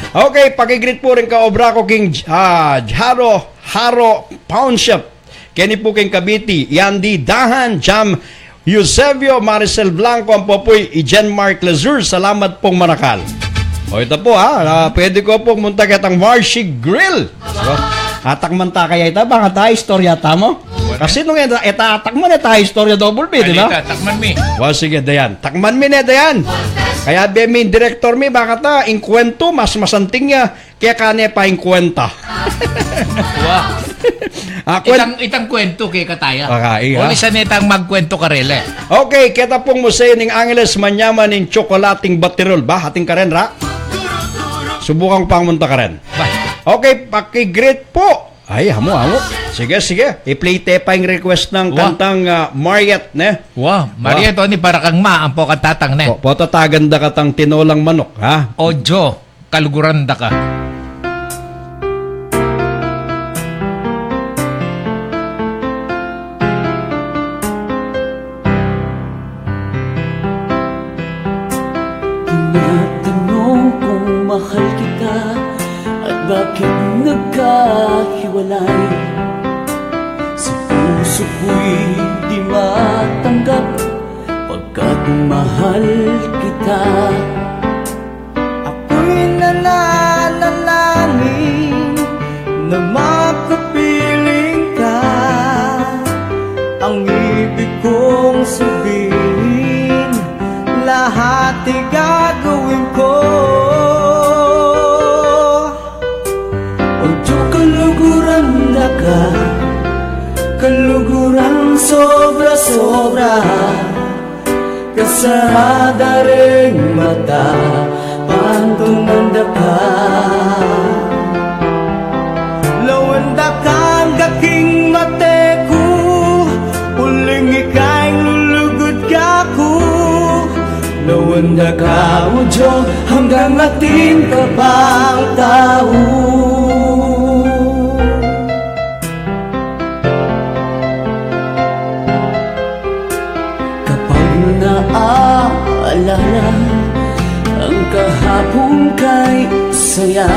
Okay, pakigreet pu rin kaobra ku king, ah, Jaro, Haro Pawnshop. Keni pu king Cavite, Yandy Dahan, Jam Eusebio, Maricel Blanco, ampo pu i Jen Mark Lazur. Salamat pung manakal. O, ita pu, ha, ah, pwede ko pung munta ketang Marcy Grill. So, atakman ta kaya ita, bang ita istorya ta mu? Kasi nung ita, ita atakman, ita istorya double B, di ba? Ita, takman mi. Wa, sige, Dayan. Takman mi ne, Dayan. Kaya be mi, direktor mi, bang ita, ing kwentu, mas masanting ya, keka ne pa ing kwenta. Wa. Ah, kwen- Itang, itang kwentu keka taya. Baka, iya. Uli sa ne tang magkwentu karele. Okay, keta pung Museo ning Angeles, manyaman ing tsokolating batirul. Ba, atin karen, ra? Subukan ku pang munta karen. Ba. Okay, pakigreet pu. Ay, amu, amu. Sige, sige. I-play te pa ing request nang Wa. Kantang, ah, Mariet, ne? Wa, Mariet, Wa. O ni para kang ma, ampo kang tatang, ne? Po, potatagan da katang tinolang manok, ha? O Jo, kaluguran da ka. Tinatanong kung mahal kita at bakit nagkahiwalay. Sa puso ko'y di matanggap pagkat mahal kita. Ako'y nananalangin na makapiling ka. Ang ibig kong sabihin, lahat ay gagawin ko. O Diyo, kaluguran da ka, kaluguran sobra-sobra. Kasarada ring mata, pantungan da ka. Lawan da ka angga king mate ku, uling ika ing lulugud kaku. Lawan da ka, O Diyo, hanggang atin ka pang tau. Kapag naaalala ang Kahapon kay saya,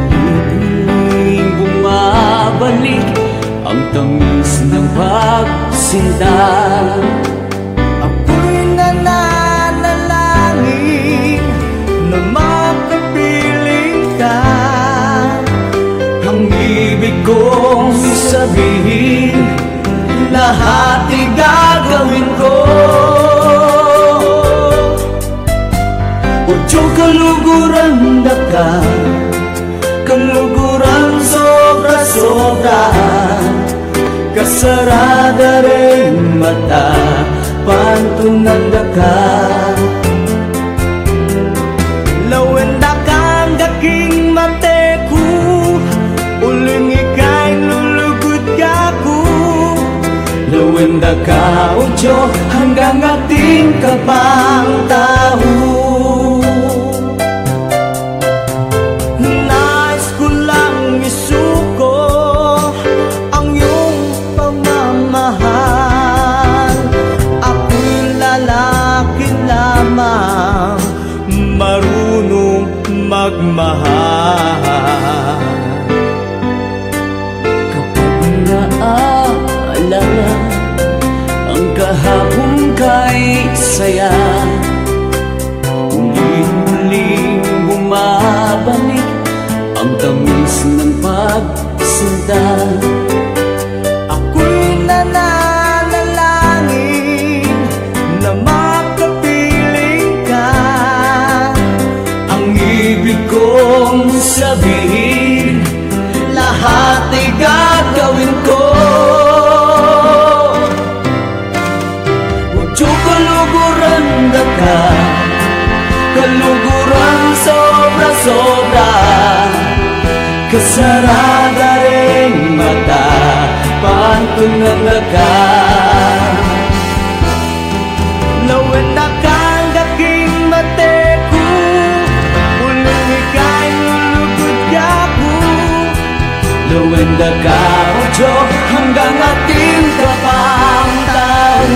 ngunit muling bumabalik ang tamis ng pagsinta. Ako'y nananalangin na makapiling ka. Ang ibig kong sabihin, lahat ay gagawin ko. Udyo kaluguran da ka, kaluguran sobra-sobra. Kasarada reng mata, pantunan da ka. Lawen da kang daking mate ku, uling ika'y lulugud ka ku. Lawen da ka, Udyo, hanggang atin ka pang tau. Nais ko lang isuko ang iyong pamamahal. Ako'y lalaki lamang, marunong magmahal. Kapag naaalala ang kahapon kay saya, ulit-uling bumabalik ang tamis ng pagsinta. Ako'y nananalangin na makapiling ka. Ang ibig kong sabihin, lahat ay gagawin ko. Udyo kaluguran da ka, kaluguran sobra-sobra. Kasarada reng mata, pantunan da ka. Lawen da kang daking mate ku, uling ika'y lulugud ka ku. Lawen da ka, Udyo, hanggang atin ka pang tau.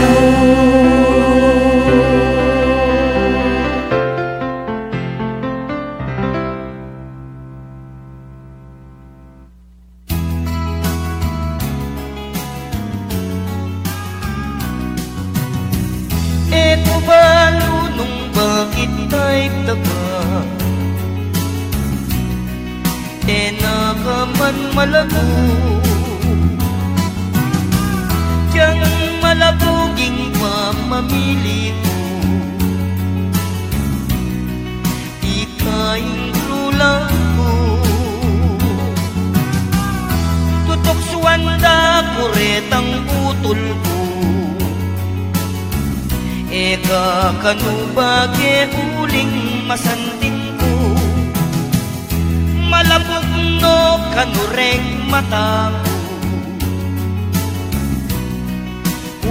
E ku balu nung bakit type da ka. E na ka man malago, kyang malabuging pamamili ku. Ika ing true love ku. Tutuksuan da ku retang utul ku. E ka kanu bage uling masanting ku. Malabuk no kanu reng mata ku.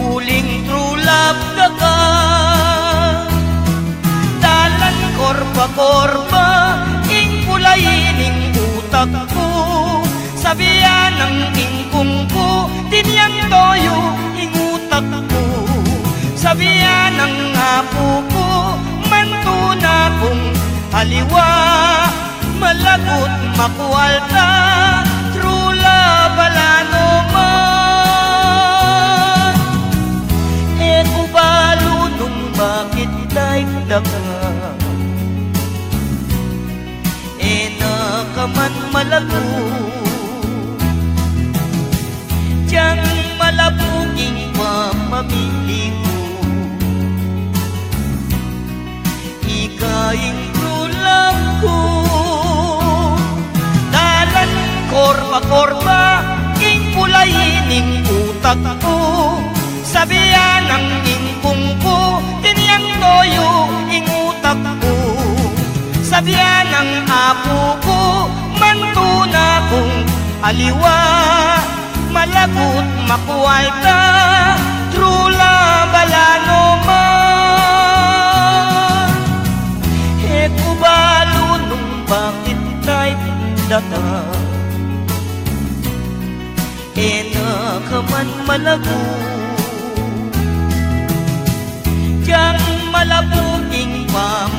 Uling true love da ka. Dalan korba-korba ing pulayi ning utak ku. Sabian nang ingkung ku, tiniang toyu ing utak ku. Sabian nang apu ku, mantu na kung aliwa. Malagut makualta, true love ala no man. E ku balu nung bakit type da ka. E na ka man malago, kyang malabuging pamamili ku. Ika ing true love ku. Dalan korba-korba ing pulayi ning utak ku. Sabian nang ingkung ku, tiniang toyu ing utak ku. Sabian nang apu ku, mantu na kung aliwa. Malagut makualta, true love ala no man. E ku balu nung bakit type da ka. E na ka man malago, kyang malabuging pam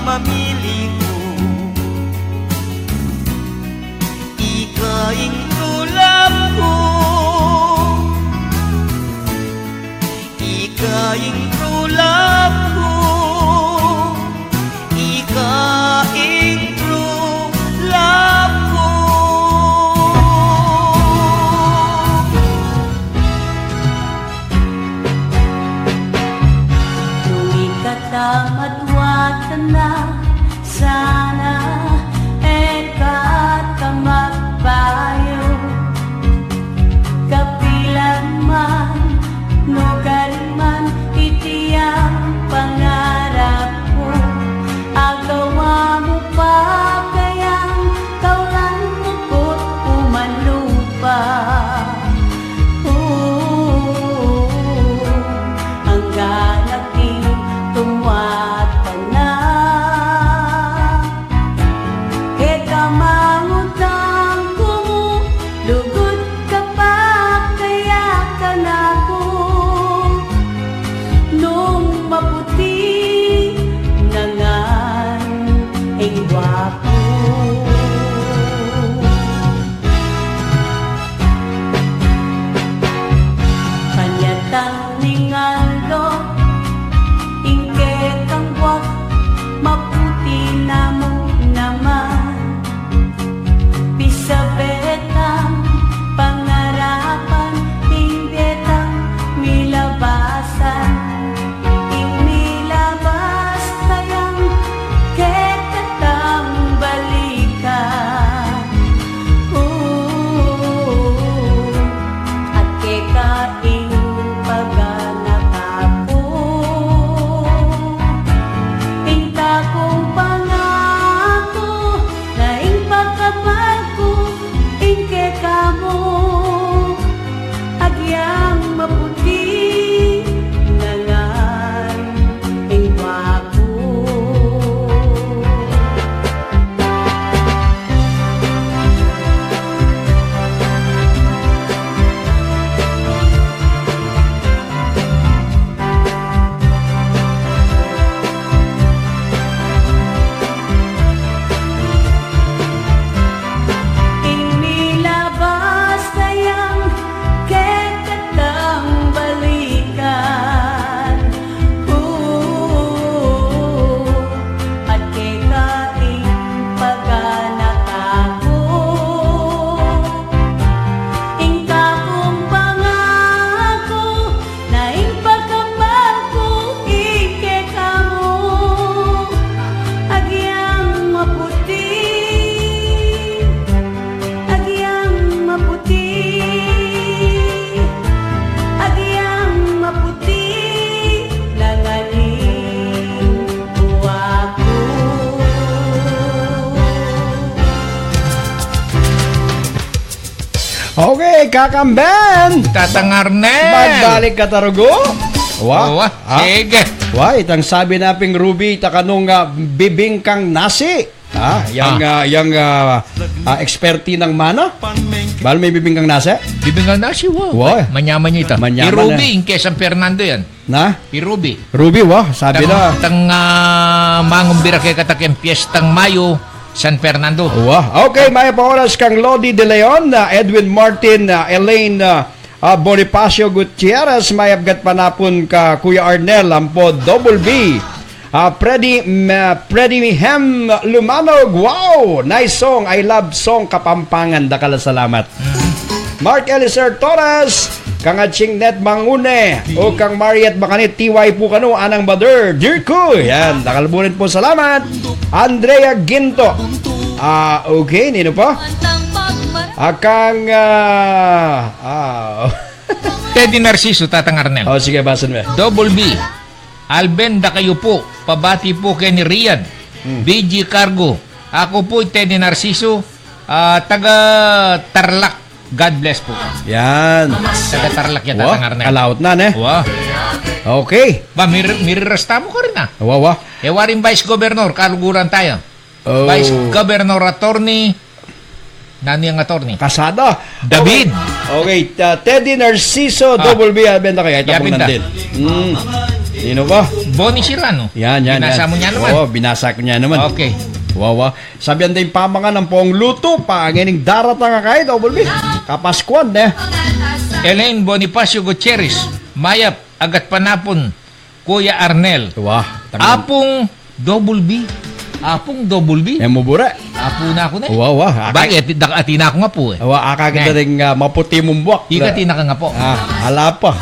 Ika ing true love ku, ika ing true love ku. Nung ikatamat watan na, sana e ka ta magbayu. Kapilan man, nukarin man, iti ang pangarap ku. Agawa mu pa kayang kaulan ku umalupa. Ooh, anggang aking tumwatan na. Keka mangutang ku mu, lugud ka pa kaya kanaku, nung maputi na ngan ing gwapu. Kanyatang ning aldo, ing kekang buak, maputi na mu naman. Pisabe tang pangarapan, ing bie tang milabasan, ing milabas kayang kekatang balikan. Ooh, at keka ing paganakan ku, ing takung pangaku, na ing pagkamar ku, ing keka mu, agyang maputi na ngan ing gwapu. Ing milabas kayang kekatang balikan. Ooh, at keka ing paganakan ku, ing takung pangaku, na ing pagkamar ku ing keka mu, agyang maputi, agyang maputi, agyang maputi na ngan ing gwapu. Okay, Kakang Ben! Tatang Arnel! Magbalik ka, tarugu? Wa? Wa, ah? Sige. Wa, itang sabi na pin Ruby, ita kanung, ah, bibingkang nasi. Ah, yang, ah, yang, ah, ah, eksperti nang mana? Bal me bibingkang nasi? Bibingkang nasi, wa. Wa. Manyaman ita. Manyaman, i Ruby, eh. Ing kaya San Fernando yan. Na? I Ruby. Ruby, wa, sabi na. Tang, ah, mangumbira kekatamu king piestang Mayo, San Fernando. Wa. Okay, mayap a oras kang Lodi de Leon, ah, Edwin Martin, ah, Elaine, ah, ah, Bonifacio Gutierrez, mayap gat panapun ka Kuya Arnel, ampo Double B. Ah, Freddy, ma-, Freddy Hem Lumanog, wow! Nice song, I love song Kapampangan. Dakal a salamat. Mark Eliser Torres, kang Atsing Net Mangune, o kang Mariet Makanit, T Y pu kanu, Anang Bader, Dirku, yan, dakal pu rin pung salamat. Andrea Ginto, ah, okay, ninu pa? Ah, kang, ah, ah, Teddy Narciso, Tatang Arnel. O, sige, basan me. Double B. Alben, da kayu pu, pabati pu keni Rian. Hmm. B G Cargo. Aku pu i Teddy Narciso, ah, taga Tarlac. God bless pu. Yan. Taga Tarlac yan, wa, Tatang Arnel. Kalaut na, ne? Wa. Okay. Ba, mir-, mirirasta mu karin, ah. Wa, wa. E waring Vice Governor, kaluguran taya. Oh. Vice Governor Attorney, nanu yang attorney? Casada. David. Okay. Okay, uh, Teddy Narciso, ah, Double B, ah, benta kaya, itapung nandin. Hmm. Sino ba? Bonnie Sirano. Yan, yan, binasa yan. Mo niya naman. Oo, binasa ko niya naman. Okay. Wawa. Sabian da ing pamangan ampong lutu, pa, ngening daratang a kay, Double B. Kapaskuan, eh. Elaine Bonifacio Gutierrez, mayap, Agatpanapun, Kuya Arnel. Wa, tangan. Apung Double B. Apung Double B. E mu bure. Apu na ku ne. Wa, wa. Aka- Bagay, ati, dak-, ati na kung apu e. Wa, aka kita. Ne. Ding, ah, maputi mung buak. Ika ati na kang apu. Ah, ala pa.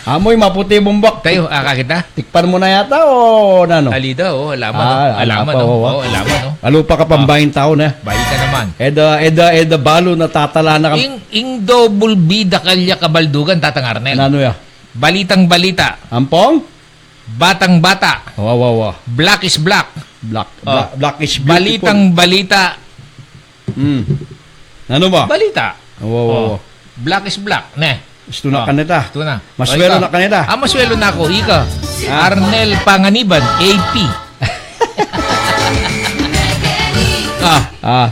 Amuy maputi mung buak. Tayo, aka kita. Tikpan mu na yata o nanu? Ali da, o, alaman, ah, o. Alaman, ala pa, o. Wa, wa. O, alaman, o. Alu pa ka pambaying tau ne. Bayi ka naman. Eda, eda, eda balu na tatala na kam- Ing, ing Double B, dakal ya kabaldugan, Tatang Arnel. Nanu ya? Balitang balita. Ampong? Batang bata. Wa, wa, wa. Black is black. Black, o. Black, black is beautiful. Balitang balita. Hmm. Nanu ba? Balita. Wa, wa, wa. O. Black is black, ne? Istu na kanita. Istu na. Maswelo na kanita. Ah, maswelo na ku. Ika. Ah. Arnel Panganiban, A P. Ah. Ah.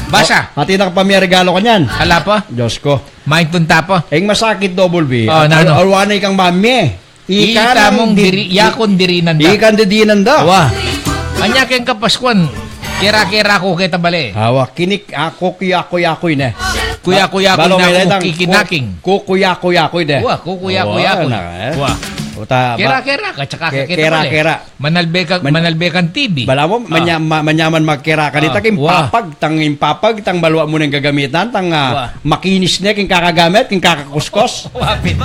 Basa. O, ati na ka pa mie regalo kanyan. Ala pa? Diyos ko. Main punta pa. Ing masakit, Double B. O, nanu? Al-, alwanay kang mamie. Ita mung diri-, yakun dirinan da. Ikan didinan da. Wa. Anya keng Kapaskuan, kera-kera ku keta bale. Awa, kinik-, aku, kuyaku-yaku ne. Kuyaku-yaku ne, aku kikinaking. Ku-, kuyaku-yaku ne. Wa, kuyaku-yaku. Wa, na, e. Wa. Uta, ba-, kera-kera ka, tsaka ke-, keta bale. Kera-kera. Manalbe ka, manalbe kang T V. Bala mu, manya-, ma-, manyaman magkera kanita, king papag, tang ing papag, tang balwa mu neng gagamitan, tang, ah, makinis ne, king kakagamit, king kakakuskos. Wa, pin-,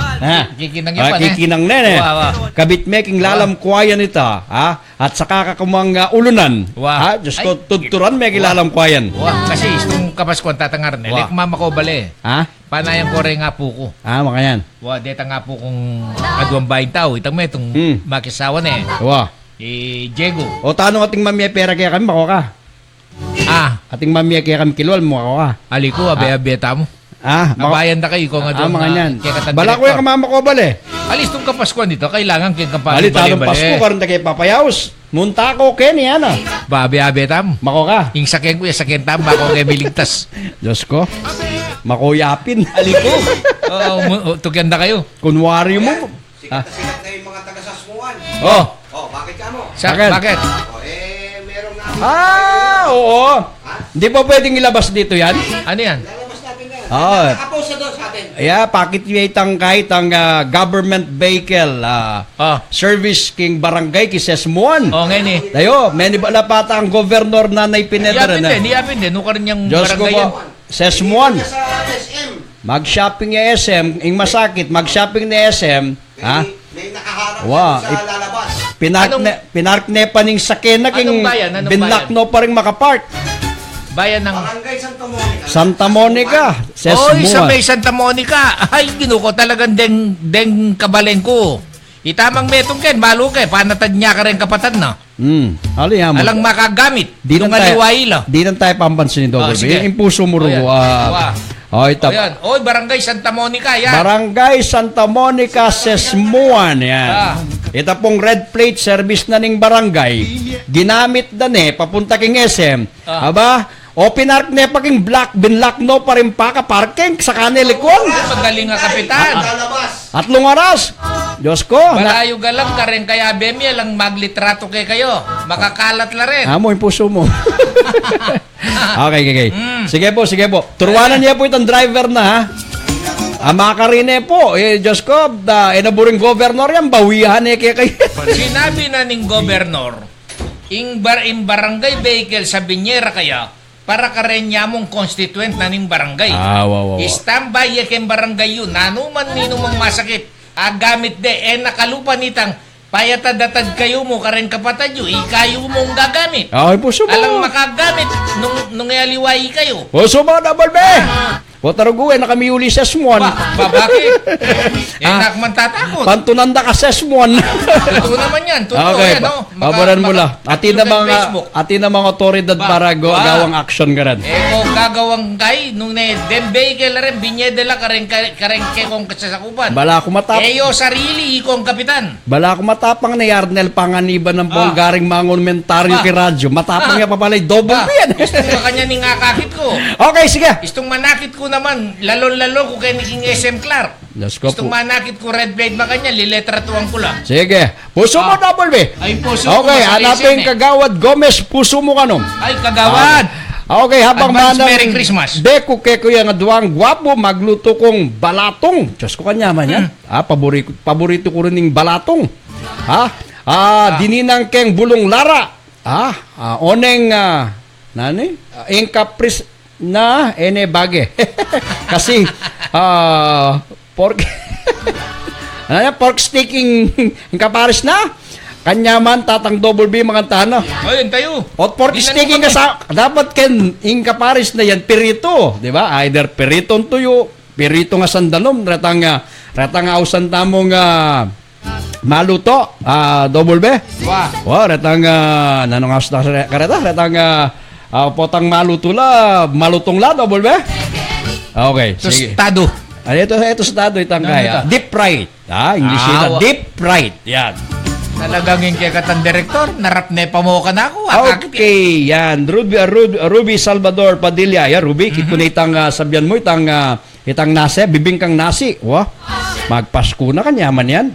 kikinang ya pa, ne? Kikinang ne, ne. Wa, wa. Kabit me king lalam kuayan ita, ha? At saka ka kumang, ah, ulunan. Wa. Ha? Diyos ko, tudturan me king lalam kuayan. Wa, kasi istung Kapaskuan, Tatang Arnel, e ku mamakobale. Ha? Panayan ku reng apu ku. Ah, makanyan. Wa, detang apu kung aduang baying tau, itang metung makisawa ne. Wa. I Diego. O, tanu ating mamie pera kekami, mako ka? Ah. Ating mamie kekami kilwal, mako ka? Ali ku, abe-abe tamu. Ah, mako. Abayan da kayu, kung aduang, ah, makanyan. Bala ku ya ka mamakobale. Ali, istung Kapaskuan ita, kailangan keng kapamibale-bale. Ali, tanu Pasku, karin da ke papayaus. Munta ku keni, ana. Ba, abe-abe tamu. Mako ka? Ing saken ku, ya saken tamu, mako ke miligtas. Diyos ko. Mako yapin. Ali ku. O, mu-, o, tukyan da kayu. Kunwari mu. Sikat na sikat na yung mga taga Sasmuan. O. O, bakit ka mo? Sa-, bakit? O, e, meron nga. Ah, oo. Ha? Di ba pwedeng ilabas dito yan? Ano yan? Lalabas natin yan. Oo. Nakapost na doon sa atin. Yeah, pakit niya itang kahit ang, ah, government vehicle, ah, service king barangay, king Sesmuan. O, ngayon e. Tayo, meni ba lapata ang governor na naipinedra na? Yapin din, yapin din. Nukar niyang Diyos ko barangay po. Yan. Sesmuan. Sa S M. Mag-shopping ya S M, ing masakit, mag-shopping na S M, ha? May, may nakaharap sa lalabas. Wa, pinark ne, pinark ne pa ning sakyan na king binlak no pa ring makapark. Bayan ng Barangay Santa Monica. Santa Monica, Sesmuan. Oy, sa may Santa Monica. Ay, Ginu ko, talagang deng, deng kabaleng ku. Itamang metung ken, balu ke, panatad niya ka rin kapatad na. Hmm. Ali, amu. Alang makagamit. Di nung aliwa ila. Di na tayo pampansin ni Double B. O, sige. Ing pusu mu rugu, ah, o, ita. O, yan. Oy, Barangay Santa Monica, yan. Barangay Santa Monica, Sesmuan, yan. Ah. Ita pung red plate service na ning barangay. Ginamit da ne, papunta king S M. Ah. Aba, o pinark ne pa king block, binlock no pa rin paka parking, saka ne likwan. Ay, magaling nga kapitan. At, atlung oras. Diyos ko, na- Malayo galang ka rin, kaya bemi, alang maglitrato kay kayo. Makakalat la rin. Amo, ing pusu mu. Okay, okay, okay. Mm. Sige po, sige po. Turuanan niya po itang driver na, ha? Ama ka rin e po. E, Diyos ko, da, e na buring governor yan, bawihan e kaya kayo. Sinabi na ning governor, ing bar-, ing barangay vehicle sa Binyera kaya, para karen ya mung constituent na ning barangay. Ah, wa, wa, wa. Standby ya keng barangay yu, nanu man ninumang masakit, agamit de, e na kalupa nitang, payatad-atad kayu mu, karen kapatad yu, ikayu mung gagamit. Ay, pusu mu. Alang makagamit, nung, nung e aliwa ikayu. Pusu mu, Double B. Ah. Wa, tarugu, e na kami uli Sesmuan. Ba, ba, bakit? E na ku man tatakut. Pantunan da ka Sesmuan. Totoo naman yan. Totoo yan, no? Paboran mu la. Atin namang, atin namang otoridad para gawang aksyon karan. E, o gagawang kay, nung ne, deng vehicle la rin, binyedala, karen, karen, karen kekong kasasakupan. Bala ku matap- E yo sarili, ikong kapitan. Bala ku matapang ne i Arnel Panganiban ampong garing mangomentaryo keng radyo. Matapang ya pa pala i Double B yan. Istung makanyan ing akakit ku. Okay, sige. Istung manakit ku naman, lalong-lalo ku keni king S M Clark. Diyos ko po. Istung manakit ku red plate makanyan, liletratuan ku la. Sige. Pusu mu, Double B. Ay, pusu mu, okay, masakit hanapin yan e. Kagawad Gomez, pusu mu kanu. Ay, kagawad. Ah. Okay, habang Advance manang Merry Christmas. Deku ke ku yang aduang guapu, magluto kung balatong. Diyos ko, kanyaman yan. Hmm. Ah, pabori-, paborito ku rin ing balatong. Ha? Ah, Ah. dininang keng bulung lara. Ah, ah, oneng, ah, nani? Ah, ing kapris na, ene bage. Kasi, ah, pork, ano yan? Pork steak ing, ing kaparis na? Kanyaman, Tatang Double B, mangan tana. Ay, yan tayo. O pork Di na steak ing naman kasa-, dapat ken ing kaparis na yan, pirito, di ba? Either pirito ing tuyo, pirito nga sandanum, retang, ah, retang ausan tamung, ah, maluto, ah, Double B. Wa. Wa, retang, ah, nanung aus na re-, kareta, retang, ah, ah, potang maluto la, malutong la, Double B. Okay, sige. Tostado. Ano ito? Ito, tostado, itang Ano kaya. ito? Deep fried. Ah, English Ah, ito. wa- Deep fried. Yan. Talagang ing kekatang direktor, narap ne pamokan aku. Akakit Okay, yan. Ruby, ah, Ruby, Ruby Salvador Padilla. Yan, Ruby, kit ku Mhm. na itang, ah, sabian mu, itang, ah, itang nasi, bibingkang nasi. Wa, magpasku na, kanyaman yan.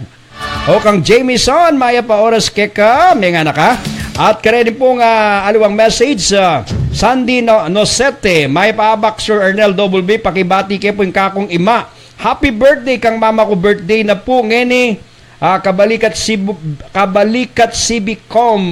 O kang Jamieson, mayap a oras keka, mengan na ka. At kareni pung, ah, aliwang message, ah, Sandy No-, Nosete, mayap a abak, Sir Ernel Double B, pakibati ke pu ing kakung ima. Happy birthday kang mama ku, birthday na pu ngeni, ah, kabalikat Cebu, kabalikat Cebicom.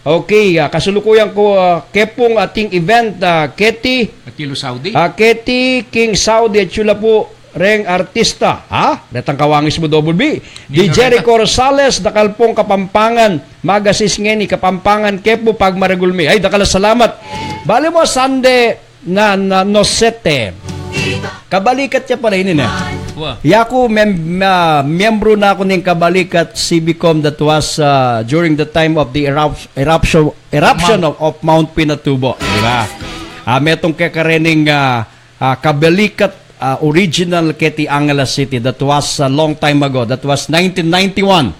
Okay, ah, kasulukuyan ku, ah, ke pung ating event, ah, Katie. Atilo Saudi. Ah, Katie, king Saudi, at sula pu reng artista. Ha? Retang kawangis mu, Double B. Di Nino Jericho Reta. Rosales, dakal pung Kapampangan. Magasis ngeni Kapampangan, ke pu pagmaragul mi. Ay, dakal a salamat. Bale mu, Sande na, na, Nosete. Kabalikat ya pala ini, ne? Wa. Yaku, mem-, ah, miyembro na ku ning kabalikat Cebicom that was, ah, during the time of the erupt-, eruption, eruption Mount. of, of Mount Pinatubo. Di ba? Ah, metung kekarening, ah, ah, kabalikat, ah, original keti Angeles City. That was a long time ago. That was nineteen ninety-one.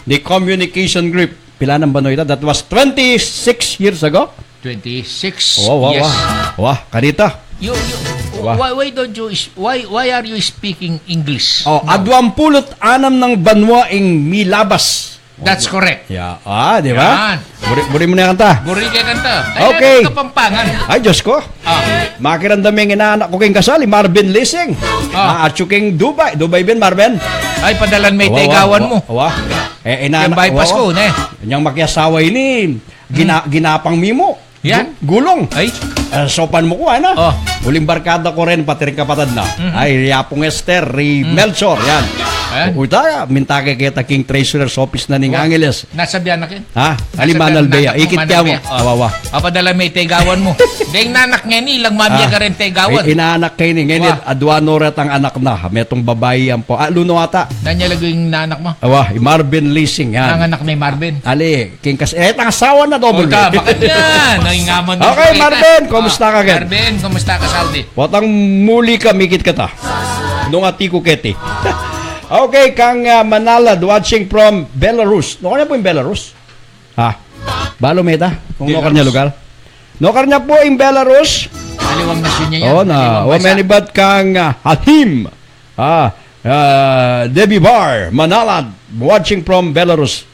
The communication group. Pila nang banua ita? That was twenty-six years ago. Twenty-six. Wa, wa, yes. wa. Wa, kanita. You, you, Wa. why, why don't you, is-, why, why are you speaking English? Oh, No. aduang pulu't anam nang banua ing milabas. That's correct. Ya, ah, di ba? Yan. Buri, buri mu na kanta. Buri ke kanta. Okay. Ay, Kapampangan. Ay, Diyos ko. Ah. Makiramdam ing inanak ku king kasal, i Marvin Lising. Ah. Ah, at king Dubai. Dubai bin, Marvin? Ay, padalan me Wa, wa, tegawan wa, mu. wa. Eh, King inanak, bypass wa, wa. ku, ne? Nyang makiasawa ini, gina-, Hmm. ginapang mi mu. Yan. Gu-, gulung. Ay. Eh, saupan mu ku, ana? Oh. Uling barkada ku rin, pati ring kapatad na. Mhm. Ay, Yapong Esther, i Mm. Melchor, yan. Ayan. Uta, minta ke keta king treasurer's office na ning Wa. Angeles. Nasabian na kin? Ha? Nasabian Aliman na Albea. kin? Ikit Manang kaya mo. Bea. Oh. Wa, wa. Papadala me tegawan mu. Deng nanak ngeni, ilang mabie Ah. ka rin tegawan. Ay, inanak kayu ini. Ngeni, Wa. adua no retang anak na. Metung babai yan pu. Ah, luno ata. Nanu ya lagu ing nanak mu? Awa, i Marvin Lising, yan. Nanganak na i Marvin. Ali, king kas-, eh, tang asawa na Double B. Puta, bakit yan? Ay, nga man Okay, din kita. Marvin, kumusta Ah, ka, Ken? Marvin, kumusta ka, Saldi? Potang muli ka, mikit ka ta. Nung ati ku keti. Okay, kang, ah, Manalad, watching from Belarus. Nukar ne pu ing Belarus? Ha? Balu me ta? Kung nukar ne Belarus. lugal? Nukar ne pu ing Belarus? Aliwang nasyun ya yan. Oo na. Aliwang O, bansa. Menibat kang, ah, Halim. Ah, ah, Debbie Bar, Manalad, watching from Belarus.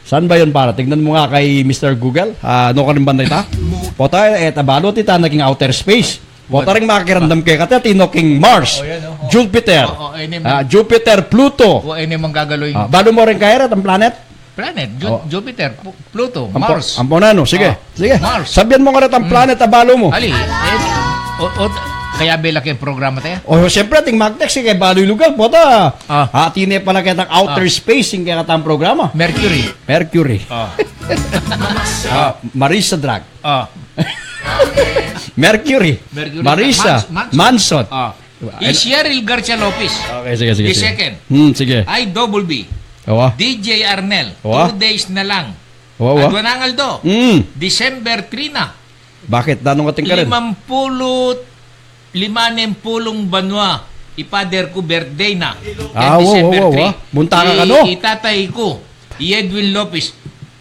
San ba yun, para? Tignan mu nga kay Mister Google. Ah, nukar ne ing banda ita? Pota, e ta balu, ita na king outer space. Pota ring makiramdam kaya keta, tino king Mars, O, yan, o, o. Jupiter, O, o, ini man- ah, Jupiter, Pluto. O, ini manggagalo yung Ah, balu mu rin kaya retang planet? Planet, Ju-, O. Jupiter, Pu-, Pluto, Ampo-, Mars. ampo na, no? Sige, Ah, sige. Mars. Sabian mu nga retang Hmm. planet a balu mu. Ali, eh, o, o, kaya bela keng programa tayo? O, siyempre, ating mag-text, eh, kaya balu yung lugal, pota. Ah. Ati ne pala ketang outer Ah. space, yung kaya katang programa. Mercury. Mercury. Ah. Ah, Marisa Drag. Ah. Mercury. Mercury. Marisa. Mans-, Manson. Manson. Ah. I Cheryl Garcia Lopez. Okay, sige, sige, The sige. second. Hmm, sige. I Double B. Awa. D J Arnel. Awa. Two days na lang. Awa, awa. Adwan nang aldo. Hmm. December three na. Bakit? Nanung atin ka rin? Limampulu't, limanempulung banua. I father ku birthday na. Ah, Yan, wa, wa, December wa, wa. three. Munta ka I, kanu? I tatay ku, i Edwin Lopez.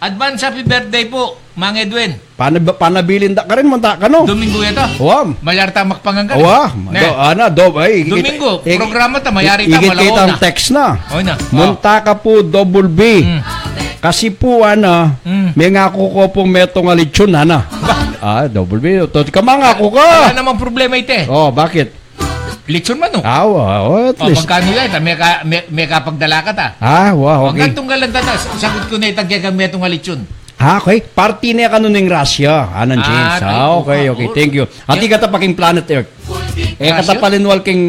Advance happy birthday po, Mang Edwin. Pana-, panabilin da ka rin, munta kanu? Domingo yata. Wa. Malyari ta makapangangga. Wa. Ne. Do, ana, do, ay, Domingo, i-, i-, programa ta, mayari ta, ikit malawa kita na. Text na. O, na. Munta ka pu, Double B. Hmm. Kasi pu, ana, Hmm. mengaku ku pung metung a litson, ana. Ba? Ah, double B. Tot ka, mangaku ka. Wala namang problema ite. Oh, bakit? Litson manok. Ah, wa, oh, at O, least. Pagkano yan? May ka, may, may kapagdala ka ta. Ah, wa, O, okay. Hanggang tunggalan ta ta. Sagot ku na itang kekang metung a litson. Ah, okay. Parti ne kanu ning Russia. Ah, nang Ah, James. Ah, okay, okay. Thank you. Ati kata pa king planet Earth. E kata Russia? Palinwal king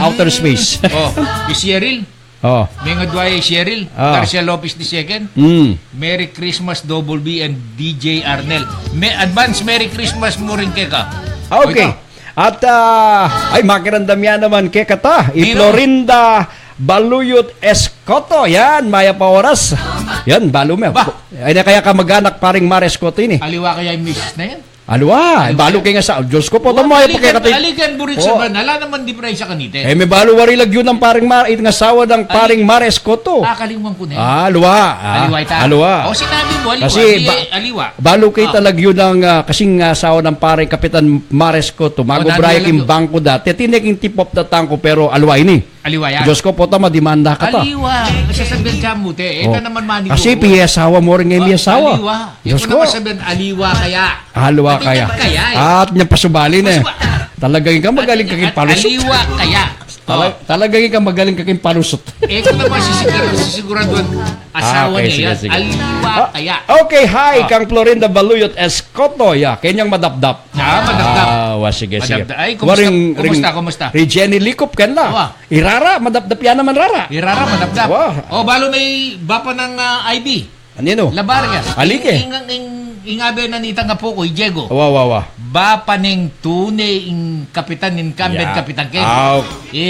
outer space. O, i Cheryl. O. Mengadwa i Cheryl. Ah. Garcia Lopez the second. Mm. Merry Christmas, Double B and D J Arnel. May advance Merry Christmas mu rin keka. Ah, okay. O, ikaw? At, ah, ay, makiramdam ya naman kekata. I Florinda Baluyot Escoto. Yan, mayap a oras. Yan, balu me. Ba? Ay, na kaya kamag-anak paring Mar Escoto ini. Aliwa kaya ing misis na yan? Aliwa, aliwa balu yan. Keng asawa. Diyos ku po, wa, tamo, ay, alikan, pakikati-, alikan, burik sa ban. Ala naman di pray sa kanite. E, me balu wari lagyu nang paring Mar, ing asawa nang paring Mar Escoto. Ah, kalingwan ku na yan. Ah, aliwa. Ah, aliwa ita. Aliwa. O, sinabi mu, aliwa. Kasi di, ba-, aliwa. Balu kaya talaga yun ang, ah, kasing, ah, asawa nang paring Kapitan Mar Escoto. O, magubra nanu ya king lagyu? Bangko dati. Tine king tip of the tanko, pero aliwa ini. Aliwa yan. Diyos ku po, tama, demanda ka ta. Aliwa. Sasabihan ka mu, te. E, ta naman manigo. Kasi piyasawa mu rin nga miyasawa. Aliwa. Diyos ku. Sabihan, aliwa kaya. Aliwa kaya. At nya pasubali ne. Talagang ika magaling ka king palusot. Aliwa kaya. Tala-, talagang ika magaling ka king palusot. E, ku na ba sisigurado, sisigurado ang asawa niya yan? Aliwa kaya. Okay, hi, kang Florinda Baluyot Escoto, ya. Kenyang madapdap. Ah, madapdap. Ah, wa, sige, sige. Madapdap. Ay, kumusta, kumusta, kumusta? Ri Jenny Likop, ken la. Wa. I Rara, madapdap ya naman, Rara. I Rara, madapdap. Wa. O, balu me bapa nang, ah, I B. Anino? Labarias. Ali ke? Ing, ing, ing, ing abe na nitang apu ku, i Diego. Wa, wa, wa. Bapa neng tune ing kapitan, incumbent kapitan ke. Ah, okay. I,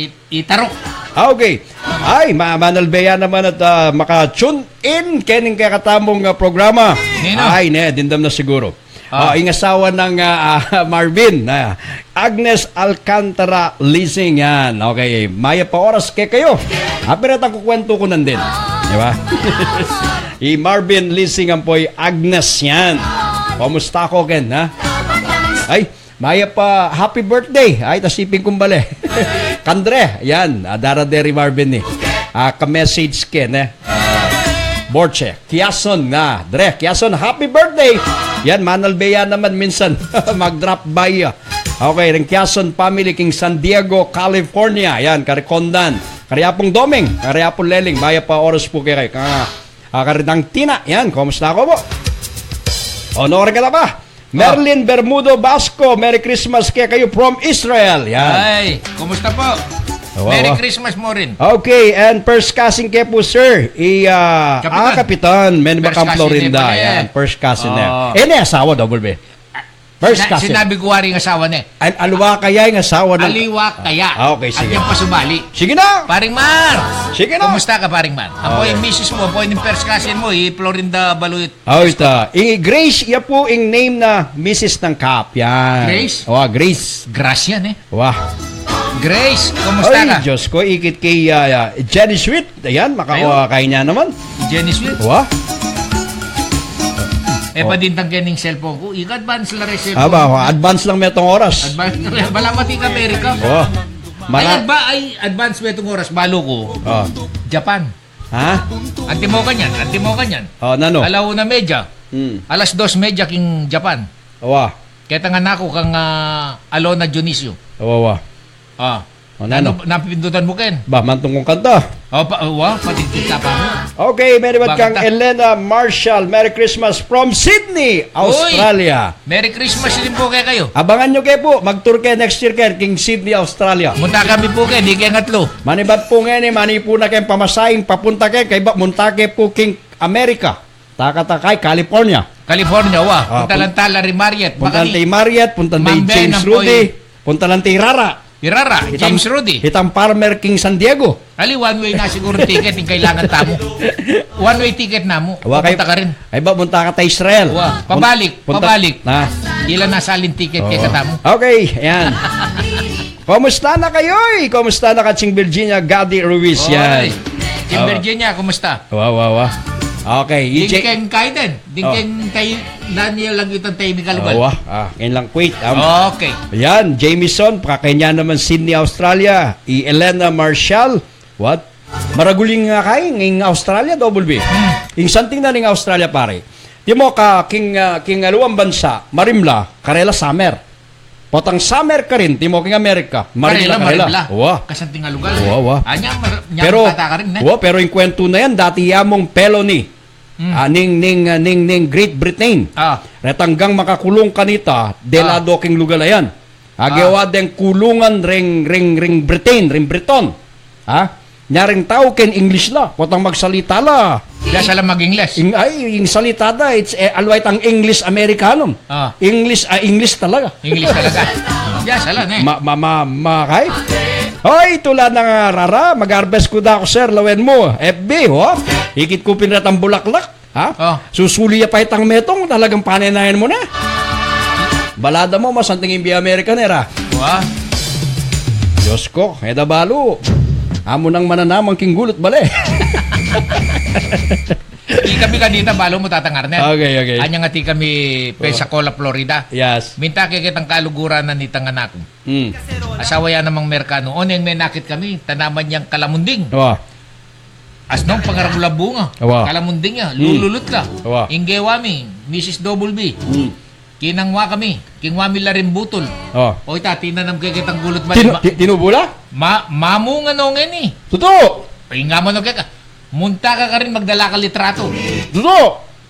i Tarok. Ah, okay. Ay, ma-, manalbe ya naman at, ah, maka-tune in kening kekatamung, ah, programa. Nino? Ay, ne, dimdam na siguro. Ah. Ah, ing asawa nang, ah, ah, Marvin, ah, Agnes Alcantara Lising yan. Okay, mayap a oras kekayu. Ah, pero itang kukwento ku nandin. Di ba? I Marvin Lising ampo i Agnes yan. Kumusta ko ken, ha? Ay, mayap a happy birthday. Ay, tasiping kumbale. Kang Dre, yan. Ah, dara Dre Marvin, e. Ah, ka-message ke, ne? Borche, Kiason na. Dre, Kiason, happy birthday! Yan, manalbe ya naman minsan. Mag-drop by, ah. Okay, ring Kiason family king San Diego, California. Yan, kari Kondan. Kari Apung Doming, kari Apung Leling, mayap a oras pu kekayu. Ka-, ah, kari Nang Tina, yan, kumusta ko po? Honor ka na ba? Merlin Bermudo Basco, Merry Christmas kekayu from Israel. Yan. Ay, kumusta po? Wa, wa. Merry Christmas mu rin. Okay, and first cousin ke pu, sir. I, ah, Kapitan. Ah, Kapitan. Men First bakang cousin Florinda. Yan, first cousin ne. E, ne, asawa, double B. First cousin. Sinabi ku wari ing asawa ne. Aliwa kaya ing asawa nang... Aliwa kaya. Ah, okay, sige. At nya pasubali. Sige na. Paring Mar. Sige na. Kumusta ka, Paring Mar? Apo, i misis mu, apo, ing first cousin mu, i Florinda Baluit. O, ita. I Grace, ya pu ing name na misis nang Kap. Yan. Grace? Wa, Grace. Gracia, ne? Wa. Grace, kumusta ka? Ay, Diyos ku, ikit kay, ah, ah, Jenny Sweet. Ayan, maka-, kain ya naman. Jenny Sweet. Wa? E, padintang kening cellphone ku. Ika advance la rin cellphone. Aba, wa, advance lang metung oras. Advance lang. Bala mati ka Amerika. Wa. Ay, advance metung oras. Balu ku. Japan. Ha? Antimo kanyan, antimo kanyan. O, nanu? Ala una medya. Hmm. Alas dos medya king Japan. Wa. Ketang anak ku kang, ah, Alona Dionisio. Wa, wa. Ah. O, nanu? Nanu, napindutan mu ken? Ba, mantung kung kanta. O, pa, wa, pati kita pa mu. Okay, meron kang Elena Marshall. Merry Christmas from Sydney, Australia. Merry Christmas din pu kekayu. Abangan yu ke pu, mag-tour ke next year ke king Sydney, Australia. Munta kami pu ke, di ke ngatlu. Manibat pu ngeni, mani pu na keng pamasahe, papunta ke, kaybat munta ke pu king Amerika. Taka-taka, California. California, wa. Ah, punta lang ta la ri Mariet. Punta lang ta i Mariet, punta lang ta i James Rudy, punta lang ta i Rara. I Rara, James Rudy. Itang farmer king San Diego. Ali, one way na siguro ticket ing kailangan tamu. One way ticket namu. Wa, papunta ka rin. Ay ba, munta ka ta Israel. Wa, pabalik, pabalik. Ila na salin ticket kekatamu. Okay, ayan. Kumusta na kayu? Kumusta na ka, Ching Virginia, Gadi Ruiz, yan. Ching Virginia, kumusta? Wa, wa, wa. Okay, ding keng Kaiden, ding keng Tay Daniel lang itang Tay Miguel. Wa, ah, keng lang Kuwait. Okay. Yan, Jameson, pakakanya naman Sydney, Australia. I Elena Marshall, what? Maragul ing, ah, kay, ing Australia, double B. Ing santing na ning Australia, pare. Timo ka king, ah, king aliwang bansa, marimla, karela summer. Potang summer karin, timo king Amerika, marimla karela, karela. Marimla. Wa. Kasanting a lugar. Wa, wa. Anya, mar-, nya pero, tata karin, eh. Wa, pero ing kwentu na yan, dati ya mung felony. Hmm. Ah, ning, ning, ah, ning, ning Great Britain. Ah. Retang gang makakulung kanita, delado king lugar a yan. Ah. Agewa deng kulungan ring, ring, ring Britain, ring Briton. Ha? Nyaring tau ken English la, potang magsalita la. Biasa la mag-English. Ing, ay, ing salita da, it's, eh, alway tang English Americano. Ah. English, ah, English talaga. English talaga. Biasa la, ne? Ma, ma, ma, ma, kay? Hoy, tula na nga rara, mag-harvest ku da ku, sir, lawen mu. F B, oh. Ikit ku pin retang bulaklak. Ha? Oh. Susuli ya pa itang metung, talagang panenayan mu na. Balada mu, masanting ing bie Amerika, nera. Wa. Diyos ko, e da balu. Amu nang mananaman king gulut bale. Di kami kanita, balu mu, Tatang Arnel. Okay, okay. Anyang ati kami, Pensacola, Florida. Yes. Minta ke ketang kaluguran na nitang anak ku. Hmm. Asawa ya namang Merkano. O, neng menakit kami, tanaman yang kalamunding. Wa. Asnong pangaragul a bunga. Awa. Kalamunding ya, hmm, lululut la. Awa. Ing gewa mi, Misis Double B. Hmm. Kinangwa kami, kingwa mi la ring butul. Oh. O, ita, tinanam ke ketang gulut bale. Tinu-, ma-, ti-, tinubu la? Ma-, mamunga no ngeni. Tutu! Ay, nga mo no keka. Munta ka karin, magdala ka litrato. Tutu!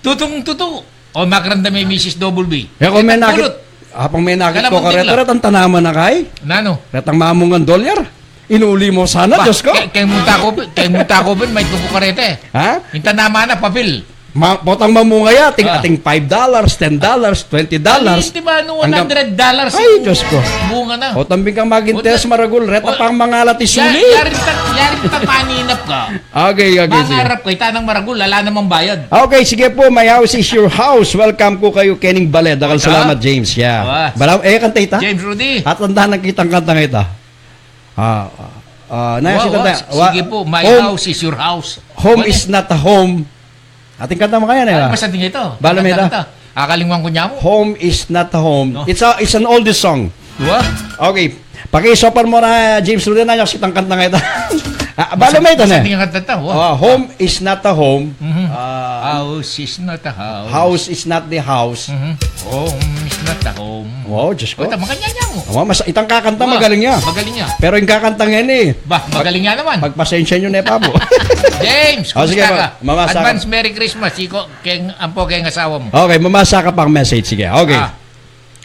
Tutung tutu. O, makaranda me Misis Double B. E, kung menakit, apang menakit ko kareta, retang tanaman na kay? Nanu? Retang mamungan dolyar. Inuli mu sana, Diyos ko. Keng munta ku pin, keng munta ku pin, may tuku kareta e. Ha? Ing tanaman na, papil. Ma-, potang mamunga ya, ating, ah, ating five dollars, ten dollars, twenty dollars. Ay, di ba, no, one hundred dollars. Ay, Diyos ko. Bunga na. O, tambing kang maging test, maragul. Reta pang mangalat isuli. Yari ta, yari ta paninap ka. Okay, okay, sige. Mangarap ka, ita nang maragul, ala namang bayad. Okay, sige po, my house is your house. Welcome ku kayu kening bale. Dakal salamat, James. Yeah. Bala, e, kanta ita? James Rudy. At tanda na kitang kanta nga ita. Ah, ah, na, wa, sige po, my house is your house. Home is not a home. Ating kanta makaya na, e. Masanting ita. Bala me ita. Akalingwan ku nya mu. Home is not a home. No. It's a, it's an oldest song. Wa? Okay. Pakisopan mu na, James Rudy, na, nya kitang kanta nga ita. Ah, bala me ita na. Masanting a kanta ta, wa. Oh, home is not a home. Mhm. Ah, house is not a house. House is not the house. Mhm. Home is not a home. Wow, Diyos ko. Ita, makanyan nya mu. Wa, mas, itang kakanta, magaling ya. Magaling ya. Pero ing kakanta ngeni, ba, magaling ya naman. Pagpasensya nyo na, papu. James, kumusta ka? Advance Merry Christmas, iko, keng, ampo keng asawa mu. Okay, mamasa ka pang message. Sige, okay. Ah.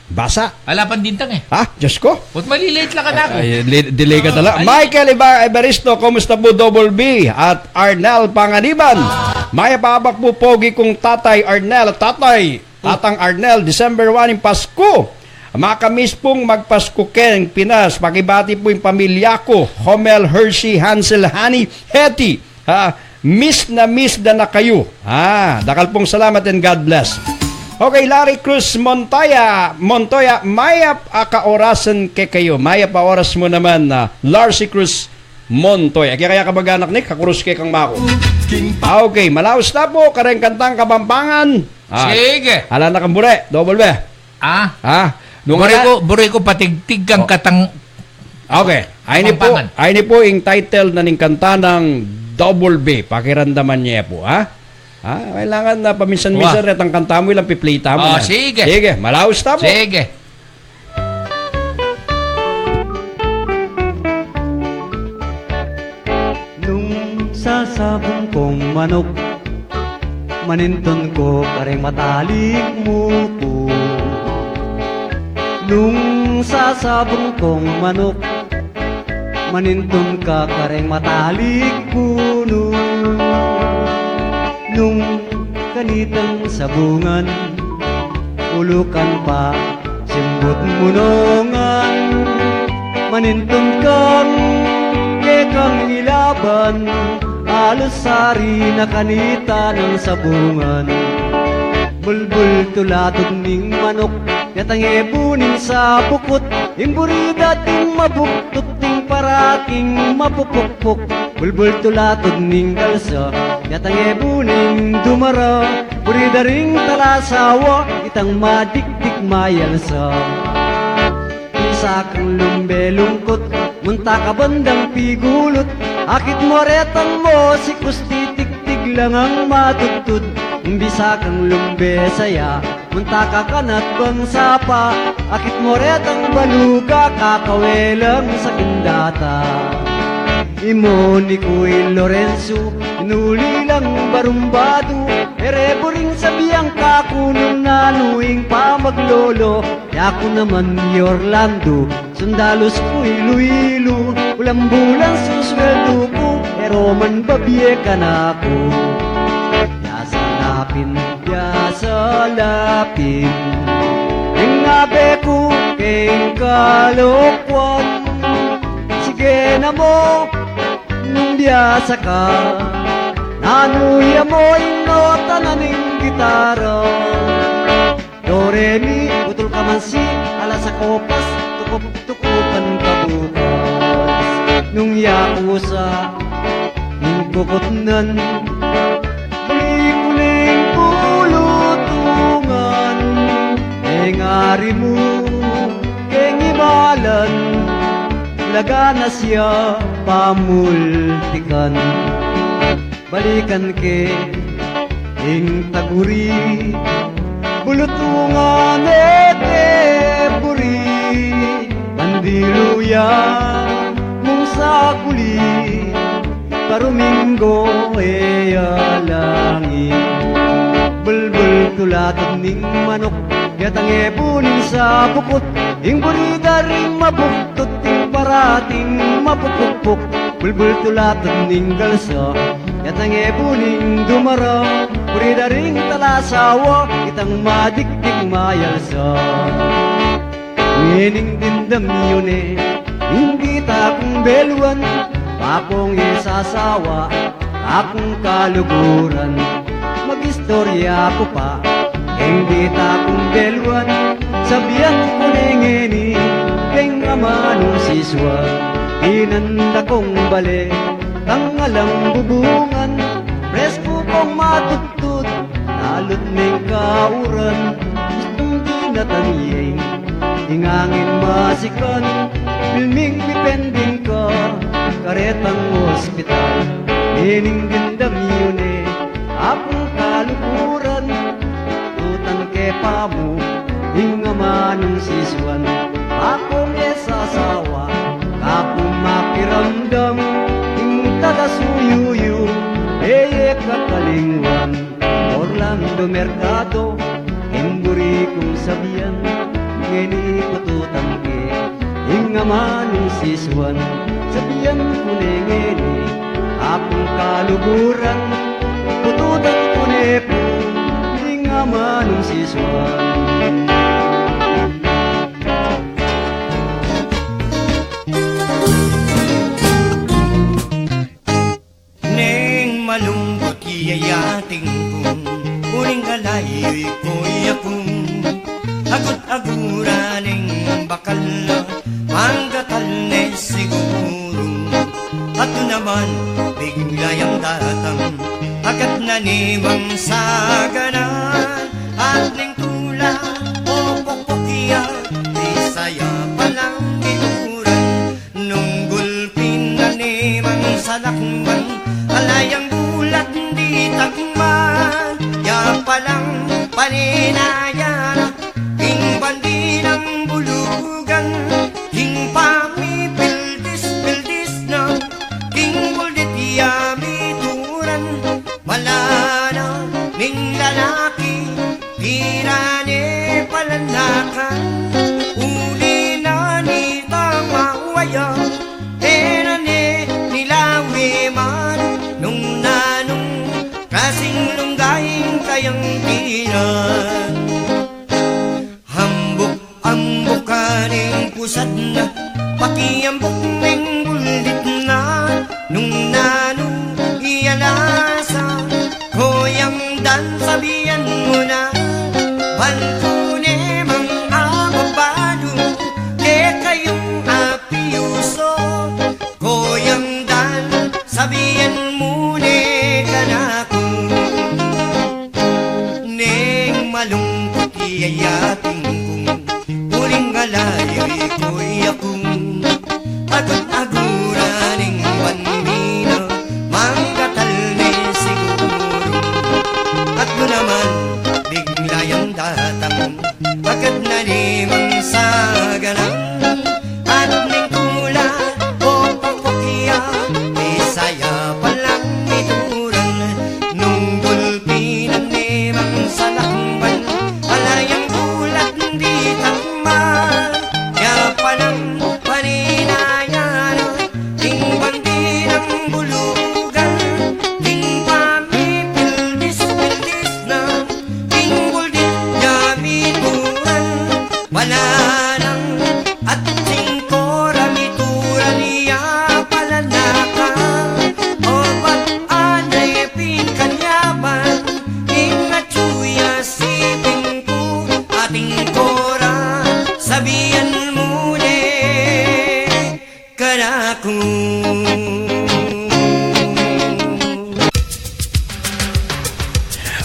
Basa. Ala pang dintang e. Ha? Diyos ko. Ba't malilate la ka na ku? Ay, li-, delay ka tala. Michael Iba-, Evaristo, kumusta po, Double B? At Arnel Panganiban. Mayap a abak po, pogi kung tatay, Arnel, tatay. Tatang Arnel, December one ing Pasko. Makamiss pung magpasko keng Pinas. Pakibati pu ing pamilya ku, Homel, Hershey, Hansel, Honey, Hetty. Ha, miss na miss da na kayu. Ha, dakal pung salamat and God bless. Okay, Larry Cruz Montoya, Montoya, mayap a kaorasan kekayu. Mayap a oras mu naman, ah, Larry Cruz Montoya. Kaya, kaya kamag-anak ni, kakurus ke kang mako. Ah, okay, malaus na po kareng kantang Kapampangan. Ah, sige. Ala na kang bure, Double B. Ah? Ah, nung bure ku, bure ku patigtig kang katang Kapampangan. Okay. Ay ni po, ay ni po ing title na ning kanta nang Double B. Pakiramdaman ye pu, ha? Ha? Kailangan na paminsan-minsan retang kanta mu, ilang pi-play tamu na. Sige. Sige, malaus na po. Sige. Nung sasabung kong manok, manintun ko kareng matalik mu ku. Nung sasabung kong manok, manintun ka kareng matalik punu. Nung kanitang sabungan, ulukan pa simbut mu no ngan, manintun kang kekang ilaban, alus ari na kanita nang sabungan. Bulbul tula tudning manok, nyatang e bu ning sabukut, ing buri da ding mabuktut, ding parating mapupukpuk. Bulbul tula tudning dalsa, nyatang e bu ning dumara, buri da ring talasawa, itang madikdik mayalsa. Pisa kang lumbe lungkut, munta ka bandang pigulut, akit mu retang mosikus, titigtig lang ang matudtud. Nung bisa kang lumbe saya, munta ka kanat bang sapa, akit mo retang balu ka, kakawelang sakin data. Imoni ku i Lorenzo, inuli lang barumbadu, e re buring sabian kaku nung nanu ing pamaglolo, yaku naman i Orlando, sundalus ku Iloilo, bulan-bulan susweldu ku, e ro man babie kanaku. Ya salapin, ya salapin, ing abe ku keng kalokuan. Sige na mo, nung biasa ka, nanu ya mo ing nota na ning gitara? Do, re, mi, butul ka man si, ala sa kopas, tukup-tukupan ka bukas. Nung yaku sa ning kukutnan, buli ku ning bulutungan, e ngari mu keng imalan, laga na sia pamultikan. Balikan ke ing taguri, bulutungan e ke buri, bandilu ya mung sakuli, baruminggo e ya langi. Bulbul tulatad ning manuk, yatang e buning sa bukut, ing buri da ring mabuktut, ing parating mapupukpuk. Bulbul tulatad ning galsa, yatang e buning dumara, buri da ring talasawa, itang madikdik mayalsa. Ngening dimdam yu ne, ing bita kung beluan, bakung isasawa, akung kaluguran. Magistorya ku pa, ing bita kung beluan, sabian ku ne ngeni, keng amanung sisuan. Dinan da kung bale, tang alang bubungan, presku kung matutut, lalut ning kauran, gustung dinatan ye ing angin masikan, pilming pipending ka, karetang ospital. Ngening dimdam yu ne, akung kaluguran, tutan ke pamu, ing amanung sisuan, bakung isasawa, kaku makiramdam, ing taga suyuyu, e ye kakalingwan. Orlando Mercado, ing buri kung sabian, ngeni pututan ke ing amanung sisuan. Sabian ku ne ngeni, akung kaluguran, pututan ku ne pu ing amanung sisuan. Neng malungkut ya ating kung, uling kalayoy ko ya kung, agut-aguran ing bakal na, manggatal ne siguru. At naman, bigla yang datang, agad na nimang saganan, at ning tula, o pokpok ya, Bisaya palang ituran. Nung gulpin na nimang salakman, ala yang bulat di takman, ya palang paninayan, ing bandi nang bulugan, ing pamipildis-pildis na, ing buldit ya mituran, malana ning lalaki, tira ne palanakan, uli na nitang mawaya, e na ne nilawi man, nung nanung klasing lungga ing kayang tira. Hambuk ambukan ing pusad na, pakiambuk ning buldit na, nung nanu iyalasa, Koyang Dan, sabian mu na, ban ku ne mang ababalu, kekayung apiuso, Koyang Dan, sabian mu ne kanaku, neng malungkut ya ating kung, uling kalayoy ko ya kung, agut-aguran ing banmina, manggatal ne siguru. At nung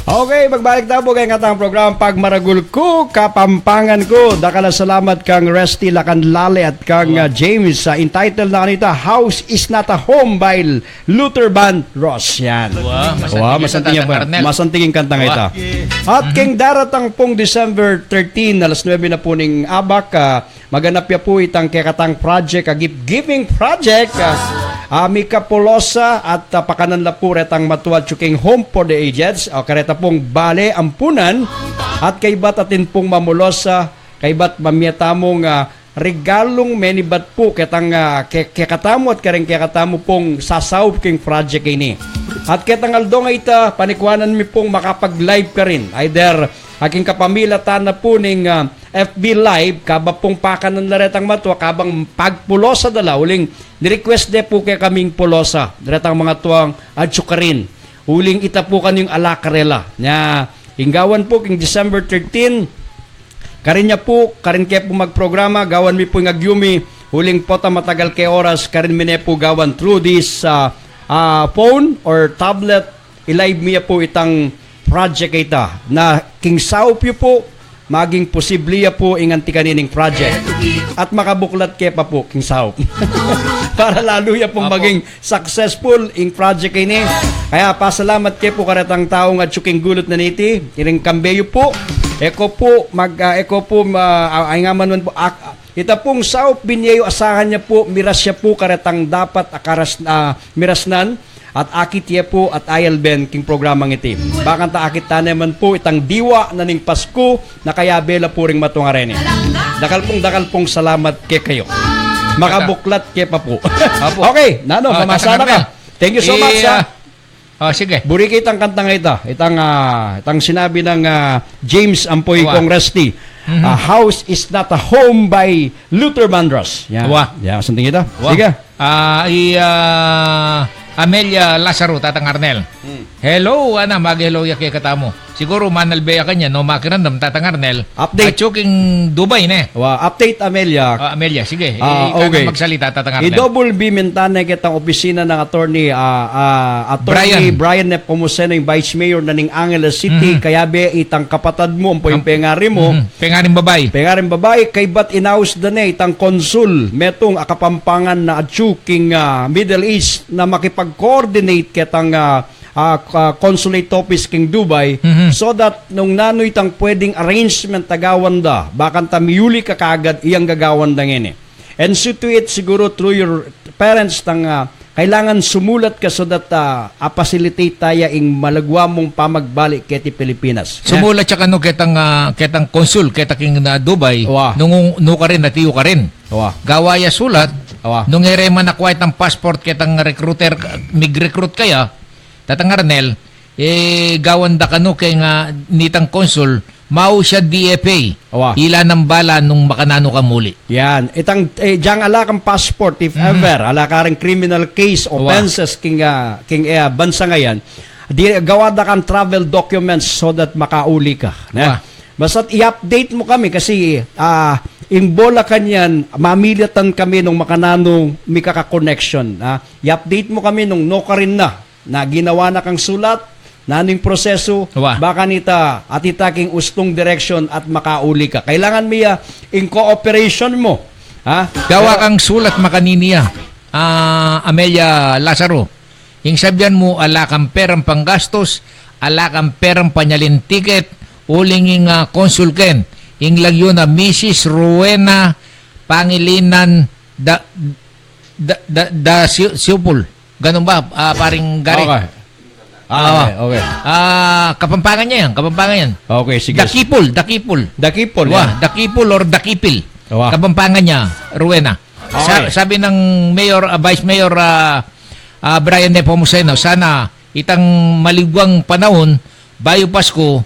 Okay, magbalik tamu keng katang programa Pagmaragul Ku Kapampangan Ku. Dakal a salamat kang Resty Lacanlale at kang, ah, James. Ah, entitled na kanita, House is Not a Home by Luther Vandross. Yan. Wa, masanting, masanting ing kantang ita. At keng daratang pung December thirteen, alas nuebe na pu ning abak, ah, maganap ya pu itang kekatang project, a gift giving project, ah, ah, mika Pulosa at, ah, pakanan la pu retang matua atyu king Home for the Aged, o kareta pung bale ampunan, at kaybat atin pung mamulosa, kaybat mamie tamung, ah, regalung menibat pu ketang, ah, ke-, kekatamu at kareng kekatamu pung sasaup king project ini. At ketang aldo nga ita, panikuanan mi pung makapag-live karin, either aking kapamilatan na pu ning, ah, F B Live, kaba pung pakanan la retang matua, kabang pagpulosa da la, uling ni-request de pu kekaming pulosa retang mangatuang atyu karin. Uling ita pu kanu ing ala karela. Nya, ing gawan pu king December thirteen, karin ya pu, karin ke pu magprograma, gawan mi pu ing agyu mi, uling pota matagal ke oras, karin mi ne pu gawan through this, ah, ah, phone or tablet, i-live mi ya pu itang project a ita. Na king saup yu pu, maging posible ya pu ing anti kanining project. At makabuklat ke pa pu king saup. Para lalu ya pung maging successful ing project ini. Kaya pasalamat ke pu karetang taung atyu king gulut na niti, iring kambe yu pu. E ko pu, mag, ah, e ko pu, ma-, ah, ay nga man man pu, ak-, ita pung saup binye yu, asahan ya pu, miras ya pu karetang dapat a karas-, ah, mirasnan, at akit ye pu at ayalben king programang iti. Bakanta akit tane man pu itang diwa na ning Pasku na kayabe la pu ring matua ngeni. Dakal pung, dakal pung salamat kekayu. Makabuklat ke pa pu. Apo. Okay, nanu, ah, mamasa na ka. Thank you so much, ah. Ah, sige. Buri ke itang kantang ita. Itang, ah, itang sinabi nang, ah, James ampo i Kong Resty. Ah, House is Not a Home by Luther Vandross. Yan. Wa. Yan, something ita. Wa. Sige. Ah, i, ah, Amelia Lazaro, Tatang Arnel. Hmm. Hello, ana, mag-hello ya kekatamu. Siguru manalbe ya kanya, no, makiramdam, Tatang Arnel. Update. Atyu king Dubai, ne? Wa, update, Amelia. Ah, Amelia, sige. Ah, okay. Magsalita, Tatang Arnel. I-double B minta ne ketang opisina nang attorney, ah, ah, Attorney Brian Nepomuceno, ing Vice Mayor na ning Angeles City. Kayabe itang kapatad mu, ampo ing pengari mu. Pengaring babai. Pengaring babai, kaybat inaus da ne itang konsul, metung a Kapampangan na atyu king, ah, Middle East na makipag-coordinate ketang, ah, ah, ah, consulate office king Dubai, so that nung nanu itang pwedeng arrangement a gawan da, bakanta miuli ka kagad iyang gagawan da ngeni. And see to it siguro through your parents tang, ah, kailangan sumulat ka so that, ah, a-facilitate taya ing malagwa mung pamagbalik keti Pilipinas. Sumulat ya kanu ketang, ah, ketang konsul, keta king, ah, Dubai, nung nu karin, atiu karin. Gawa ya sulat, nung e re man akua itang passport ketang recruiter, mig-recruit kaya, Tatang Arnel, e, gawan da kanu keng, ah, nitang konsul, mau siya D F A. Awa. Ila nang bala nung makananu ka muli. Yan. Itang, e, dyang ala kang passport, if ever, ala ka ring criminal case, offenses, king, ah, king, e, bansang ayan, di, gawa da kang travel documents so that makauli ka. Ne? Awa. Basta't i-update mu kami kasi, ah, ing bola kanyan, mamilitan kami nung makananu mika ka-connection, ah. I-update mu kami nung nu karin na, na ginawa na kang sulat, nanu ing prosesu, ba kanita, atin ta king ustung direksyon at makauli ka. Kailangan mi ya ing cooperation mu, ha? Gawa kang sulat makanini ya, ah, Amelia Lazaro. Ing sabian mu, ala kang perang panggastus, ala kang perang panyalin tiket, uling ing, ah, konsul ken, ing lagyu na Misis Rowena Pangilinan da, da, da, da Siu-, Siupul. Ganun ba, ah, paring Gary? Okay. Ah, okay, okay. Ah, Kapampangan ya yan, Kapampangan yan. Okay, sige. Dakipul, Dakipul. Dakipul, wa, yan. Dakipul or Dakipil. Wa. Kapampangan ya, Rowena. Sa-, okay. Sabi ng Mayor, ah, Vice Mayor, ah, ah, Brian Nepomuceno, sana itang maligwang panaun, bayu Pasku,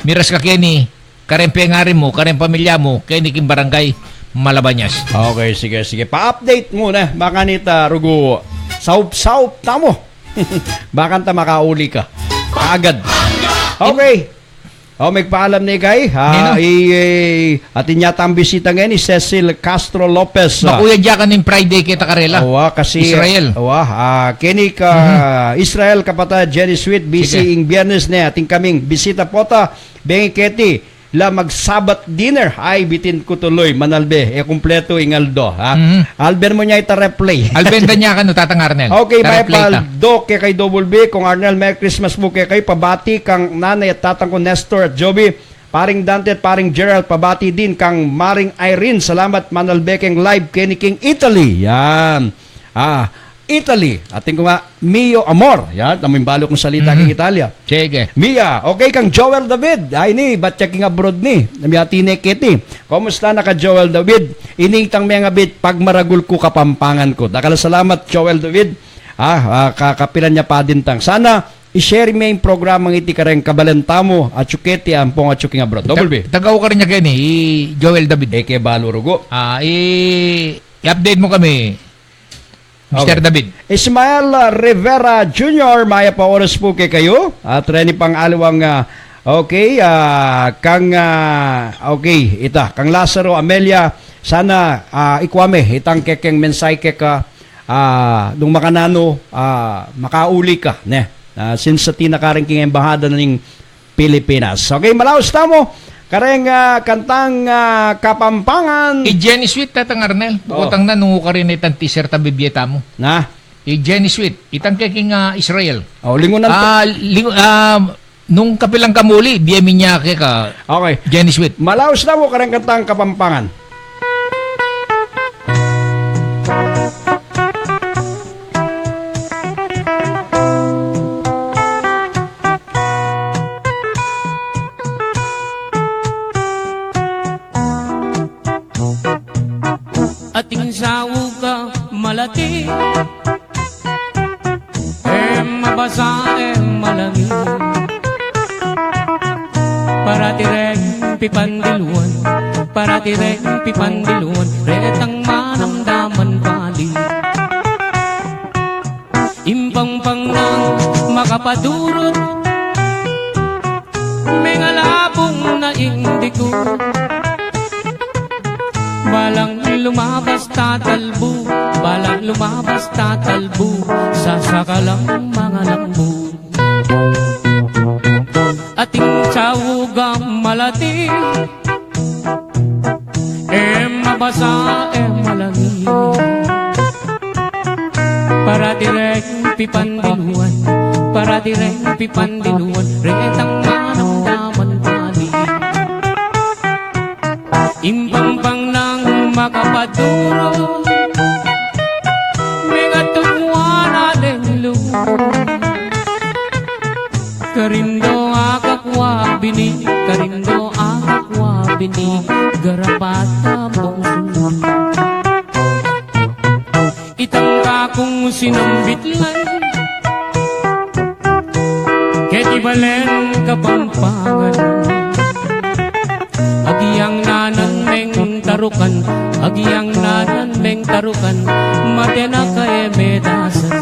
miras ka keni, kareng pengari mu, kareng pamilya mu, keni king barangay Malabañas. Okay, sige, sige. Pa-update mu na, ba kanita, rugu, saup-saup tamu. Ba kanta makauli ka agad. Okay. O, magpaalam ne kay, ah, Nino? i, eh, atin yatang bisita ngeni, Cecil Castro Lopez, ah. Makuya, dya ka ning Friday keta karela. Awa, kasi, Israel. Awa, ah, keni ka, Mhm. Israel, kapatad, Jenny Sweet, busy Sige. ing Biyernes ne, atin kaming bisita pota, bengi keti, la mag-Sabbath dinner. Ay, bitin ku tuloy, manalbe, e kumpletu ing aldo, ha? Mhm. Alben mu nya ita replay. Alben da nya kanu, Tatang Arnel. Okay, may Replay ta. paldo kekay Double B, Kong Arnel, Merry Christmas pu kekayu, pabati kang nanay at tatang ku Nestor at Joby, paring Dante at paring Gerald, pabati din kang Maring Irene, salamat manalbe keng live keni king Italy. Yan. Ah, Italy. Atin ku nga, mio amor. Yan, tamu ing balu kung salita Mhm. king Italia. Sige. Mia, okay kang Joel David. Ay ni, bat ya king abroad ni? Namyati ne keti. Kumusta na ka Joel David? Ining tang mengabit, pagmaragul ku Kapampangan ku. Dakal a salamat, Joel David. Ah, ah, ka-, kapilan ya pa din tang. Sana, i-share me ing programang iti kareng kabalen tamu, atyu keti ampong atyu king abroad. Double B. Ta-, tagaw ka rin niya keni, i Joel David. E ke balu rugu. Ah, i-, i-update mu kami, Mister Okay. David. Ismael, ah, Rivera Junior, mayap a oras pu kekayu. At reni pang aliwang, ah, okay, ah, kang, ah, okay, ita, kang Lazaro Amelia, sana, ah, ikua me itang kekeng mensahe keka, ah, nung makananu, ah, makauli ka, ne? Ah, since atin na karin king embahada na ning Pilipinas. Okay, malaus tamu. Kareng, ah, kantang, ah, Kapampangan. I Jenny Sweet, Tatang Arnel. Oo. Bukutang na, nung ukarin itang teaser ta bibye tamu. Na? I Jenny Sweet, itang keking, ah, Israel. Oh, lingunan ta. Ah, lingu-, ah, nung kapilan ka muli, bie mi nya keka Okay. Jenny Sweet. Malaus tamu, kareng kantang Kapampangan. Ating saug a malati, e mabasa, e malangit. Parati reng pipandiluan, parati reng pipandiluan, retang manamdaman pali. Impangpang nang makapadurut, mengalabung na ing dikut. Balang lumabas tatalbu, balang lumabas tatalbu, sasakalang mangalambu. Ating saug a malati, e mabasa, e malangit. Parati reng pipandiluan, parati reng pipandiluan, retang manamdaman pali. Impangpang nang makapadurut, mengatungwa na deng lung. Karin do akakua bini, karin do akakua bini, garapat ampong sulu. Itang kakung sinambit lang, keti balen Kapampangan. Agyang nanan meng tarukan, agyang nanan meng tarukan, mate na ka e medasan.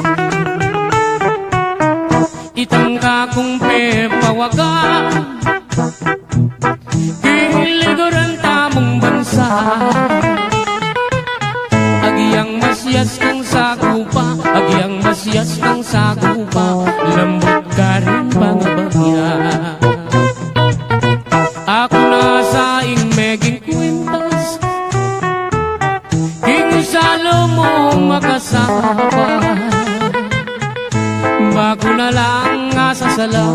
Itang kakung pepawaga, king liguran tamung bansa. Agyang masias kang sagupa, agyang masias kang sagupa, lambut karin pangabagya. Aku na sa ing meging kwintas, king salu mung makasapa. Baku na lang asasala,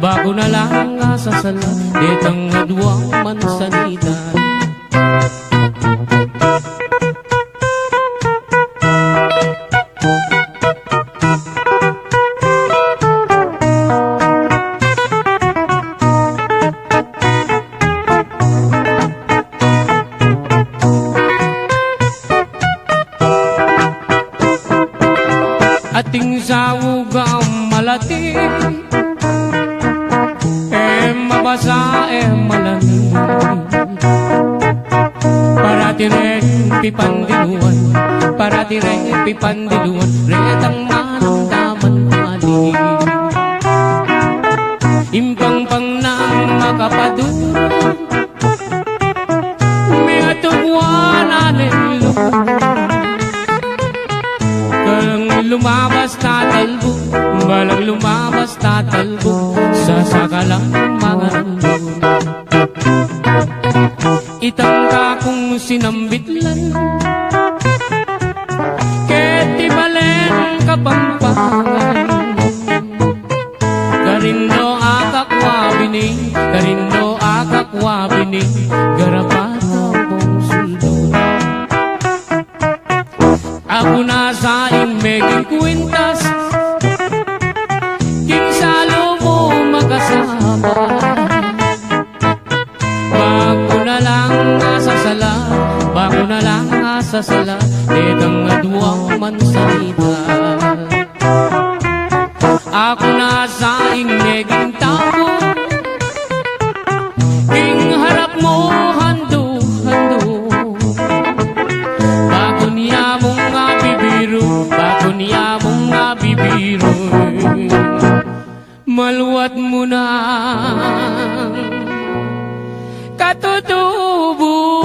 baku na lang asasala, detang adwang mansanita. Ating saug a malati, e mabasa, e malangit. Parati reng pipandiluan, parati reng pipandiluan, retang manamdaman pali. Impangpang nang Kapaduro, mi atugwan alelu. Kang lumabas tatalbu, balang lumabas tatalbu, sasakalang mangarandu. Itang kakung sinambitlan, keti balen Kapampangan. Karindo akakwa bini, karindo akakwa bini, garapata pong suldun. Aku na sa ing meging kwintas, king salu mu makasaba. Baku na lang asasala, baku na lang asasala, detang aduang mansalita. Aku na sa ing meging tamu, king harap mu handu-handu. Baku niya mung abibiru, baku niya mung abibiru. Maluat mu nang katutubu.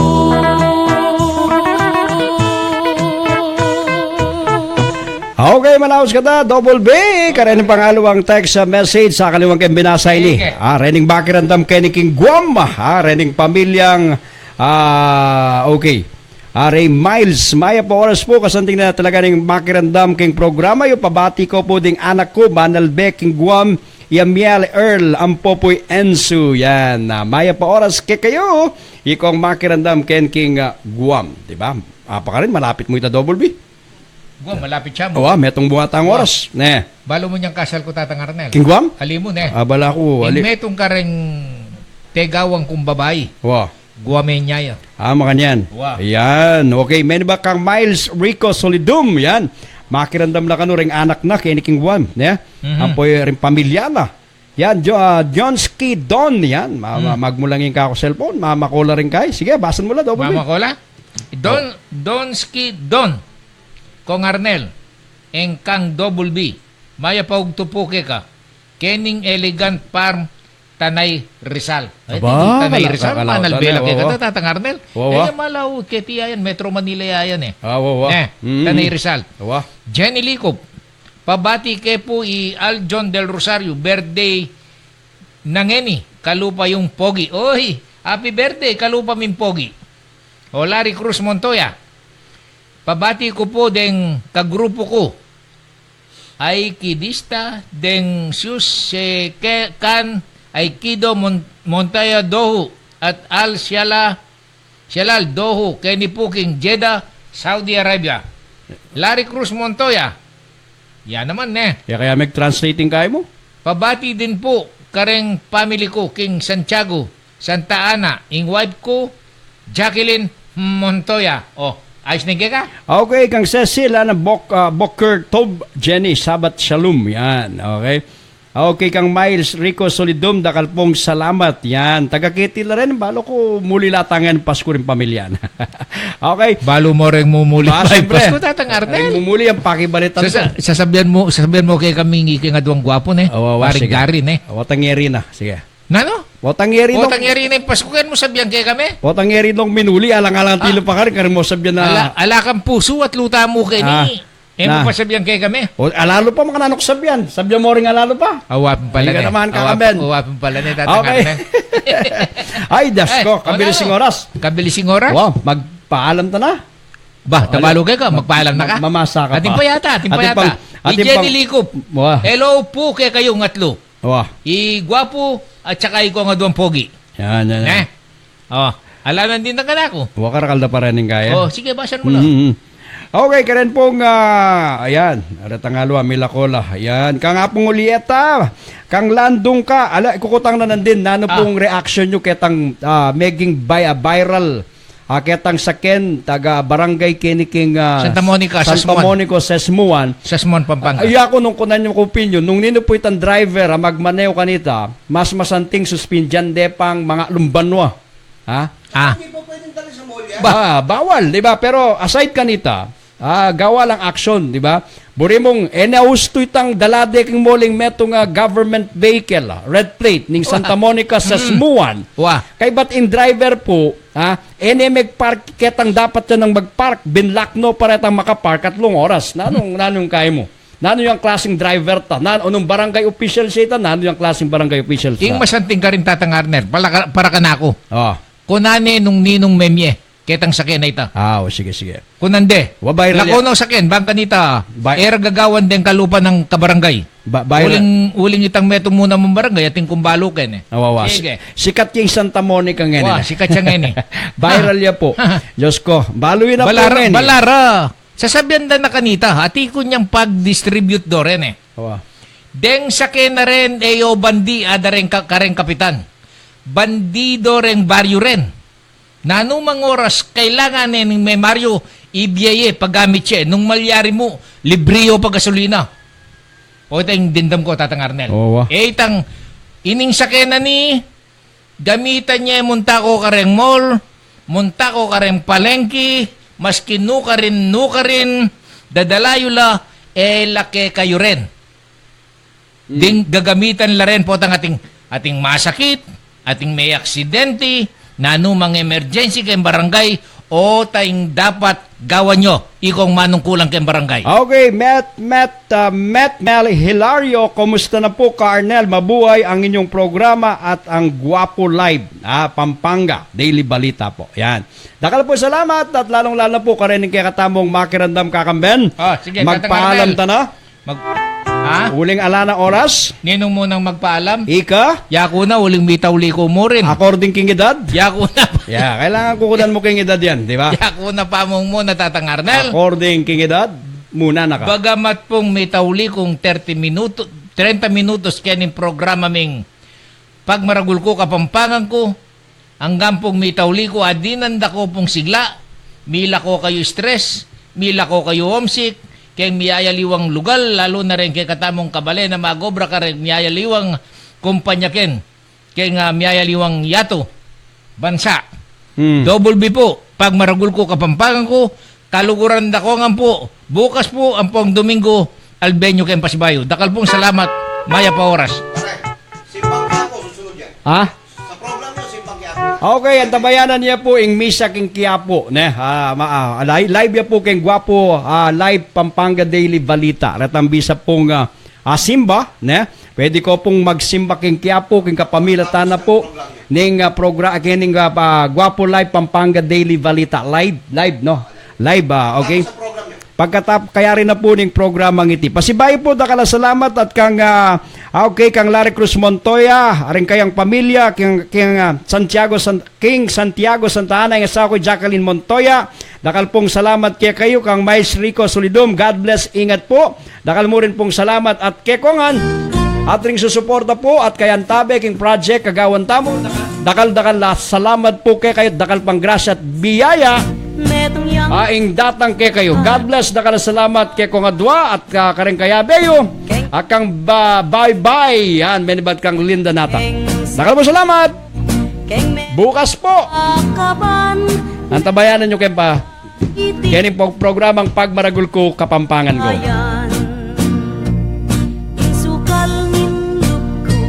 Okay, manaus kata, Double B, kareng pangaluang text message, sakaliwang keng binasa ini. Sige. Ah, rening makiramdam keni king Guam, ah, rening pamilyang, ah, okay. Are Miles, mayap a oras pu, kasanting na talaga ning makiramdam king programa yu. Pabati ku pu ding anak ku, Manalbe, king Guam, i Amiel Earl, ampo pu i Ensu, yan. Ah, mayap a oras kekayu, ikong makiramdam ken king, ah, Guam, di ba? Apa ka rin, malapit mu ita, Double B? Guam, malapit siya mu. Wa, metung buat ang oras, ne. Balu mu niyang kasal ku, Tatang Arnel. King Guam? Ali mu, ne. Ah, bala ku, ali. Ing metung kareng tegawang kung babai. Wa. Guamenya ya. Ah, makanyan. Wa. Yan. Okay, meni ba kang Miles Rico Solidum, yan. Makiramdam na kanu reng anak na, keni king Guam, ne? Mhm. Ampo reng pamilya na. Yan, Jo-, ah, John Ski Don, yan. Ma-, ma-, magmulang ing kako cellphone, mamakola rin kay. Sige, basan mu la, Double B. Mamakola? Don, Don Ski Don. Kong Arnel, ing kang Double B. Mayap a ugtu pu keka. Kening Elegant Farm, Tanay Rizal. Ay, aba, Tanay Rizal, kakalaw, Manalbe la keka, Tatang Arnel. Wa, wa. Eh, malau, keti yan, Metro Manila yan, eh. Ah, wa, wa. Eh, mm, Tanay Rizal. Wa. Jenny Likop, pabati ke pu i Aljon Del Rosario, birthday na ngeni, kalupa yung pogi. Oy, happy birthday, kalupa ming pogi. O, Larry Cruz Montoya, pabati ku pu deng kagrupu ku, Aikidista, deng Sius, eh, ke-, kan, Aikido, Mon-, Montoya Dohu, at Al Siala, Sialal Dohu, keni pu king Jeddah, Saudi Arabia. Larry Cruz Montoya. Ya naman, ne. Ya kaya meg-translating kaya mu? Pabati din pu kareng family ku king Santiago, Santa Ana, ing wife ku, Jacqueline Montoya. O, ayos na keka? Okay, kang Cecil, ana, Bok-, ah, Boker Tob, Jenny, Sabat Shalom. Yan, okay. Okay, kang Miles Rico Solidum, dakal pung salamat. Yan, taga-keti la rin, balu ku muli la tangan Pasku ring pamilya na. Okay. Balu mu reng mumuli. Ba, siyempre. Pasku, Tatang Arnel. Reng mumuli, yang pakibalitan. Sasa-, sasabian mu, sasabian mu kekami ing ika ing aduang gwapu, ne? O, wa, wa, sige. Gary, ne? Wa, tangeri na. Sige. Nanu? Wa, tangeri nung, wa, tangeri na ing Pasku, kanu mu sabian kekami? Wa, tangeri nung minuli, alang-alang tilu pa karin, kanu mu sabian na. Ala, ala kang pusu at luta mu keni. Ah. E mu pa sabian kekami? O, alalu pa, makananu ku sabian? Sabian mu ring alalu pa. Awa pin pala, ne. Awa pin pala, ne, Tatang Arnel. Okay. Ay, Diyos ko, kabilis ing oras. Kabilis ing oras? Wow, magpaalam ta na. Ba, tabalu keka, magpaalam na ka? Ma-, mamasa ka pa. Atin pa yata, atin pa yata. I Jenny Likop. Hello pu kekayung atlu. Wa. I gwapu at saka ikong aduang pogi. Yan, yan, yan. Ne? O, ala nandin na kanaku. Wa, karakal da pa rin ing kaya. O, sige, basan mu na. Mm-hmm. Okay, karen pung, ah, ayan, aratang alwa, Milakola. Ayan, kang Apung Ulieta, kang Landung ka, ala, ikukutang na nandin, nanu pung reaction yu ketang, ah, meging bi-, ah, viral Ah, ketang saken, taga barangay keni king, ah, Santa Monica, Santa Sesmuan. Monica, Sesmuan. Sesmuan, Pampanga. Ay, aku nung kunan yung opinion, nung ninu pu itang driver, ah, magmaneho kanita, mas masanting suspindian de pang mangatlung banwa. Ha? Ah. Hindi pa pwedeng tali sa mall yan? Ba, bawal, di ba? Pero aside kanita, ah, gawa lang action, di ba? Buri mung, e ne ustu itang dalade king mall ing metung a government vehicle, red plate, ning Santa Monica, Sesmuan. Wa. Kaybat ing driver pu, ha, e ne megpark ketang dapat ya nang magpark, binlak no pa retang makapark atlung oras. Nanung, nanung kaya mu? Nanu yang klasing driver ta? Nanu, anung barangay official siya ita? Nanu yang klasing barangay official ta? Ing masanting karin, Tatang Arnel, pala ka-, para kanaku. Oh. Kunan ne nung ninung memye ketang sakyan a ita. Ah, o, sige, sige. Kunan de. Wa, viral ya. Lako no sakyan, bang kanita. Ba- Era gagawan deng kalupa nang kabarangay. Ba-, viral. Uling, uling itang metung mu namang barangay, atin kung balu ken e. Ah, wa, wa. Sige. Si-, sikat ya ing Santa Monica ngeni. Wa, sikat ya ngeni. Viral ya pu. Diyos ko, balu yu na pu ngeni. Balara, balara. Sasabian da na kanita, ati ku nyang pag-distribute do ren e. Wa. Deng sakyan a ren, e yo bandi, ada reng ka-, kareng kapitan. Bandido reng baryu ren. Nanu mang oras kailangan ne ning me-, baryu, ibie ye, pagamit ye. Nung malyari mu, libre yo pa gasolina. O, ita ing dimdam ku, Tatang Arnel. O, wa. E, itang ining sakyan a ini, gamitan ye, munta ko kareng mall, munta ko kareng palengke, maski nukarin, nukarin, dadala yu la, e la kekayu ren. Hmm. Ding gagamitan la ren potang ating, ating masakit, ating me-aksidente, nanu mang emergency keng barangay, o ta ing dapat gawan yo, ikong manungkulan keng barangay. Okay, Met, Met, ah, Met Mel Hilario, kumusta na po, Ka Arnel? Mabuhay ang inyong programa at ang Guapo Live, ah, Pampanga Daily Balita po. Yan. Dakal pung salamat at lalung-lalo na po kareng kekatamung makiramdam, kakamben. Ah, sige, magpaalam ta na. Mag-, ha? Uling ala nang oras. Ninung munang magpaalam? Ika? Yaku na, uling mitauli ku mu rin. According king edad? Yaku na. Ya, kailangan kukunan mu king edad yan, di ba? Yaku na pa mung muna, Tatang Arnel. According king edad, muna na ka. Bagamat pung mitauli kung thirty minuto, treinta minutos kening programa ming Pagmaragul Ku Kapampangan Ku, anggang pung mitauli ku, adinan da ko pung sigla, mila ko kayu stress, mila ko kayu homesick, keng miyayaliwang lugal, lalu na reng kekatamung kabalen a mag-obra kareng miyayaliwang kumpanya ken, keng, ah, miyayaliwang yatu, bansa. Hmm. Double B pu, Pagmaragul Ku Kapampangan Ku, kaluguran da ko ngan pu, bukas pu, ampong Domingo, albenyu keng pasibayu. Dakal pung salamat, mayap a oras. Pare, Simbang Quiapo, susunod yan. Ha? Sa program nyo, Simbang Quiapo. Okay, antabayanan ye pu ing misa king Quiapo, ne? Ah, ma-, ah, li-, live ye pu keng Guapo, ah, Live Pampanga Daily Balita. Retang bisa pung, ah, ah, simba, ne? Pwede ko pung magsimba king Quiapo, king kapamilatan na pu ning, ah, progra-, kening, ah, pa-, Guapo Live Pampanga Daily Balita. Live, live, no? Live, ah, okay? Pagkatap-, kayari na pu ning programang iti. Pasibayu pu, dakal a salamat at kang, ah, ah, okay, kang Larry Cruz Montoya, aring kayang pamilya, kang, kang, ah, Santiago San-, King Santiago Santa Ana, ing asawa ku Jacqueline Montoya. Dakal pung salamat kekayu, kang Mais Rico Solidum. God bless, ingat pu. Dakal mu rin pung salamat at kekongan at ring susuporta pu at kayantabe king project kagawan tamu. Dakal-dakal a salamat pu kekayu, dakal pang grasya at biyaya a ing datang kekayu. God bless, dakal a salamat kekong adwa at ka-, kareng kayabe yu. At kang ba-, bye-bye. Yan, menibat kang Linda nata. Dakal pung salamat. Bukas pu. Antabayanan yu keng pa-, kening pag-, programang Pagmaragul Ku Kapampangan Ku. Ayan. Ing sukal ning lub ku,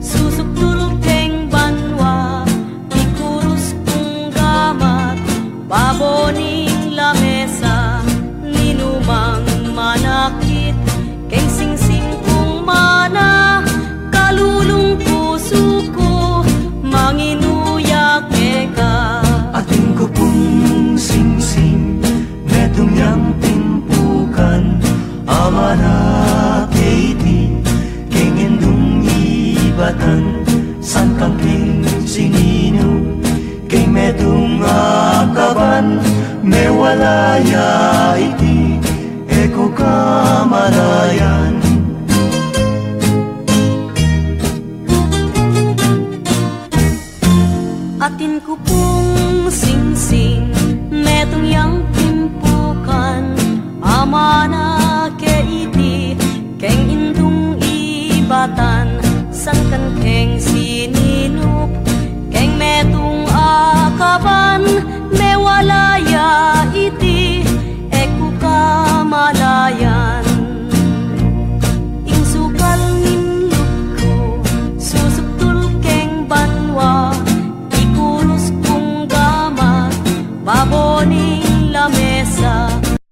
susuktul keng banua, ikurus kung gamat, babo ning lamesa, ninumang manakit, keng singsing kung mana, kalulung pusu ku, manginuyak keka. Atin ku pung singsing, metung yang timpukan, amana ke iti, keng indung ibatan, sangkang keng sininu, keng metung a kaban, mewala ya iti, e ku kamalayan. Atin ku pung singsing, metung yang timpukan, amana ke iti, keng indung ibatan, sangkang keng sininup, keng metung a kaban, mewala ya iti, e ku kamalayan. ning lame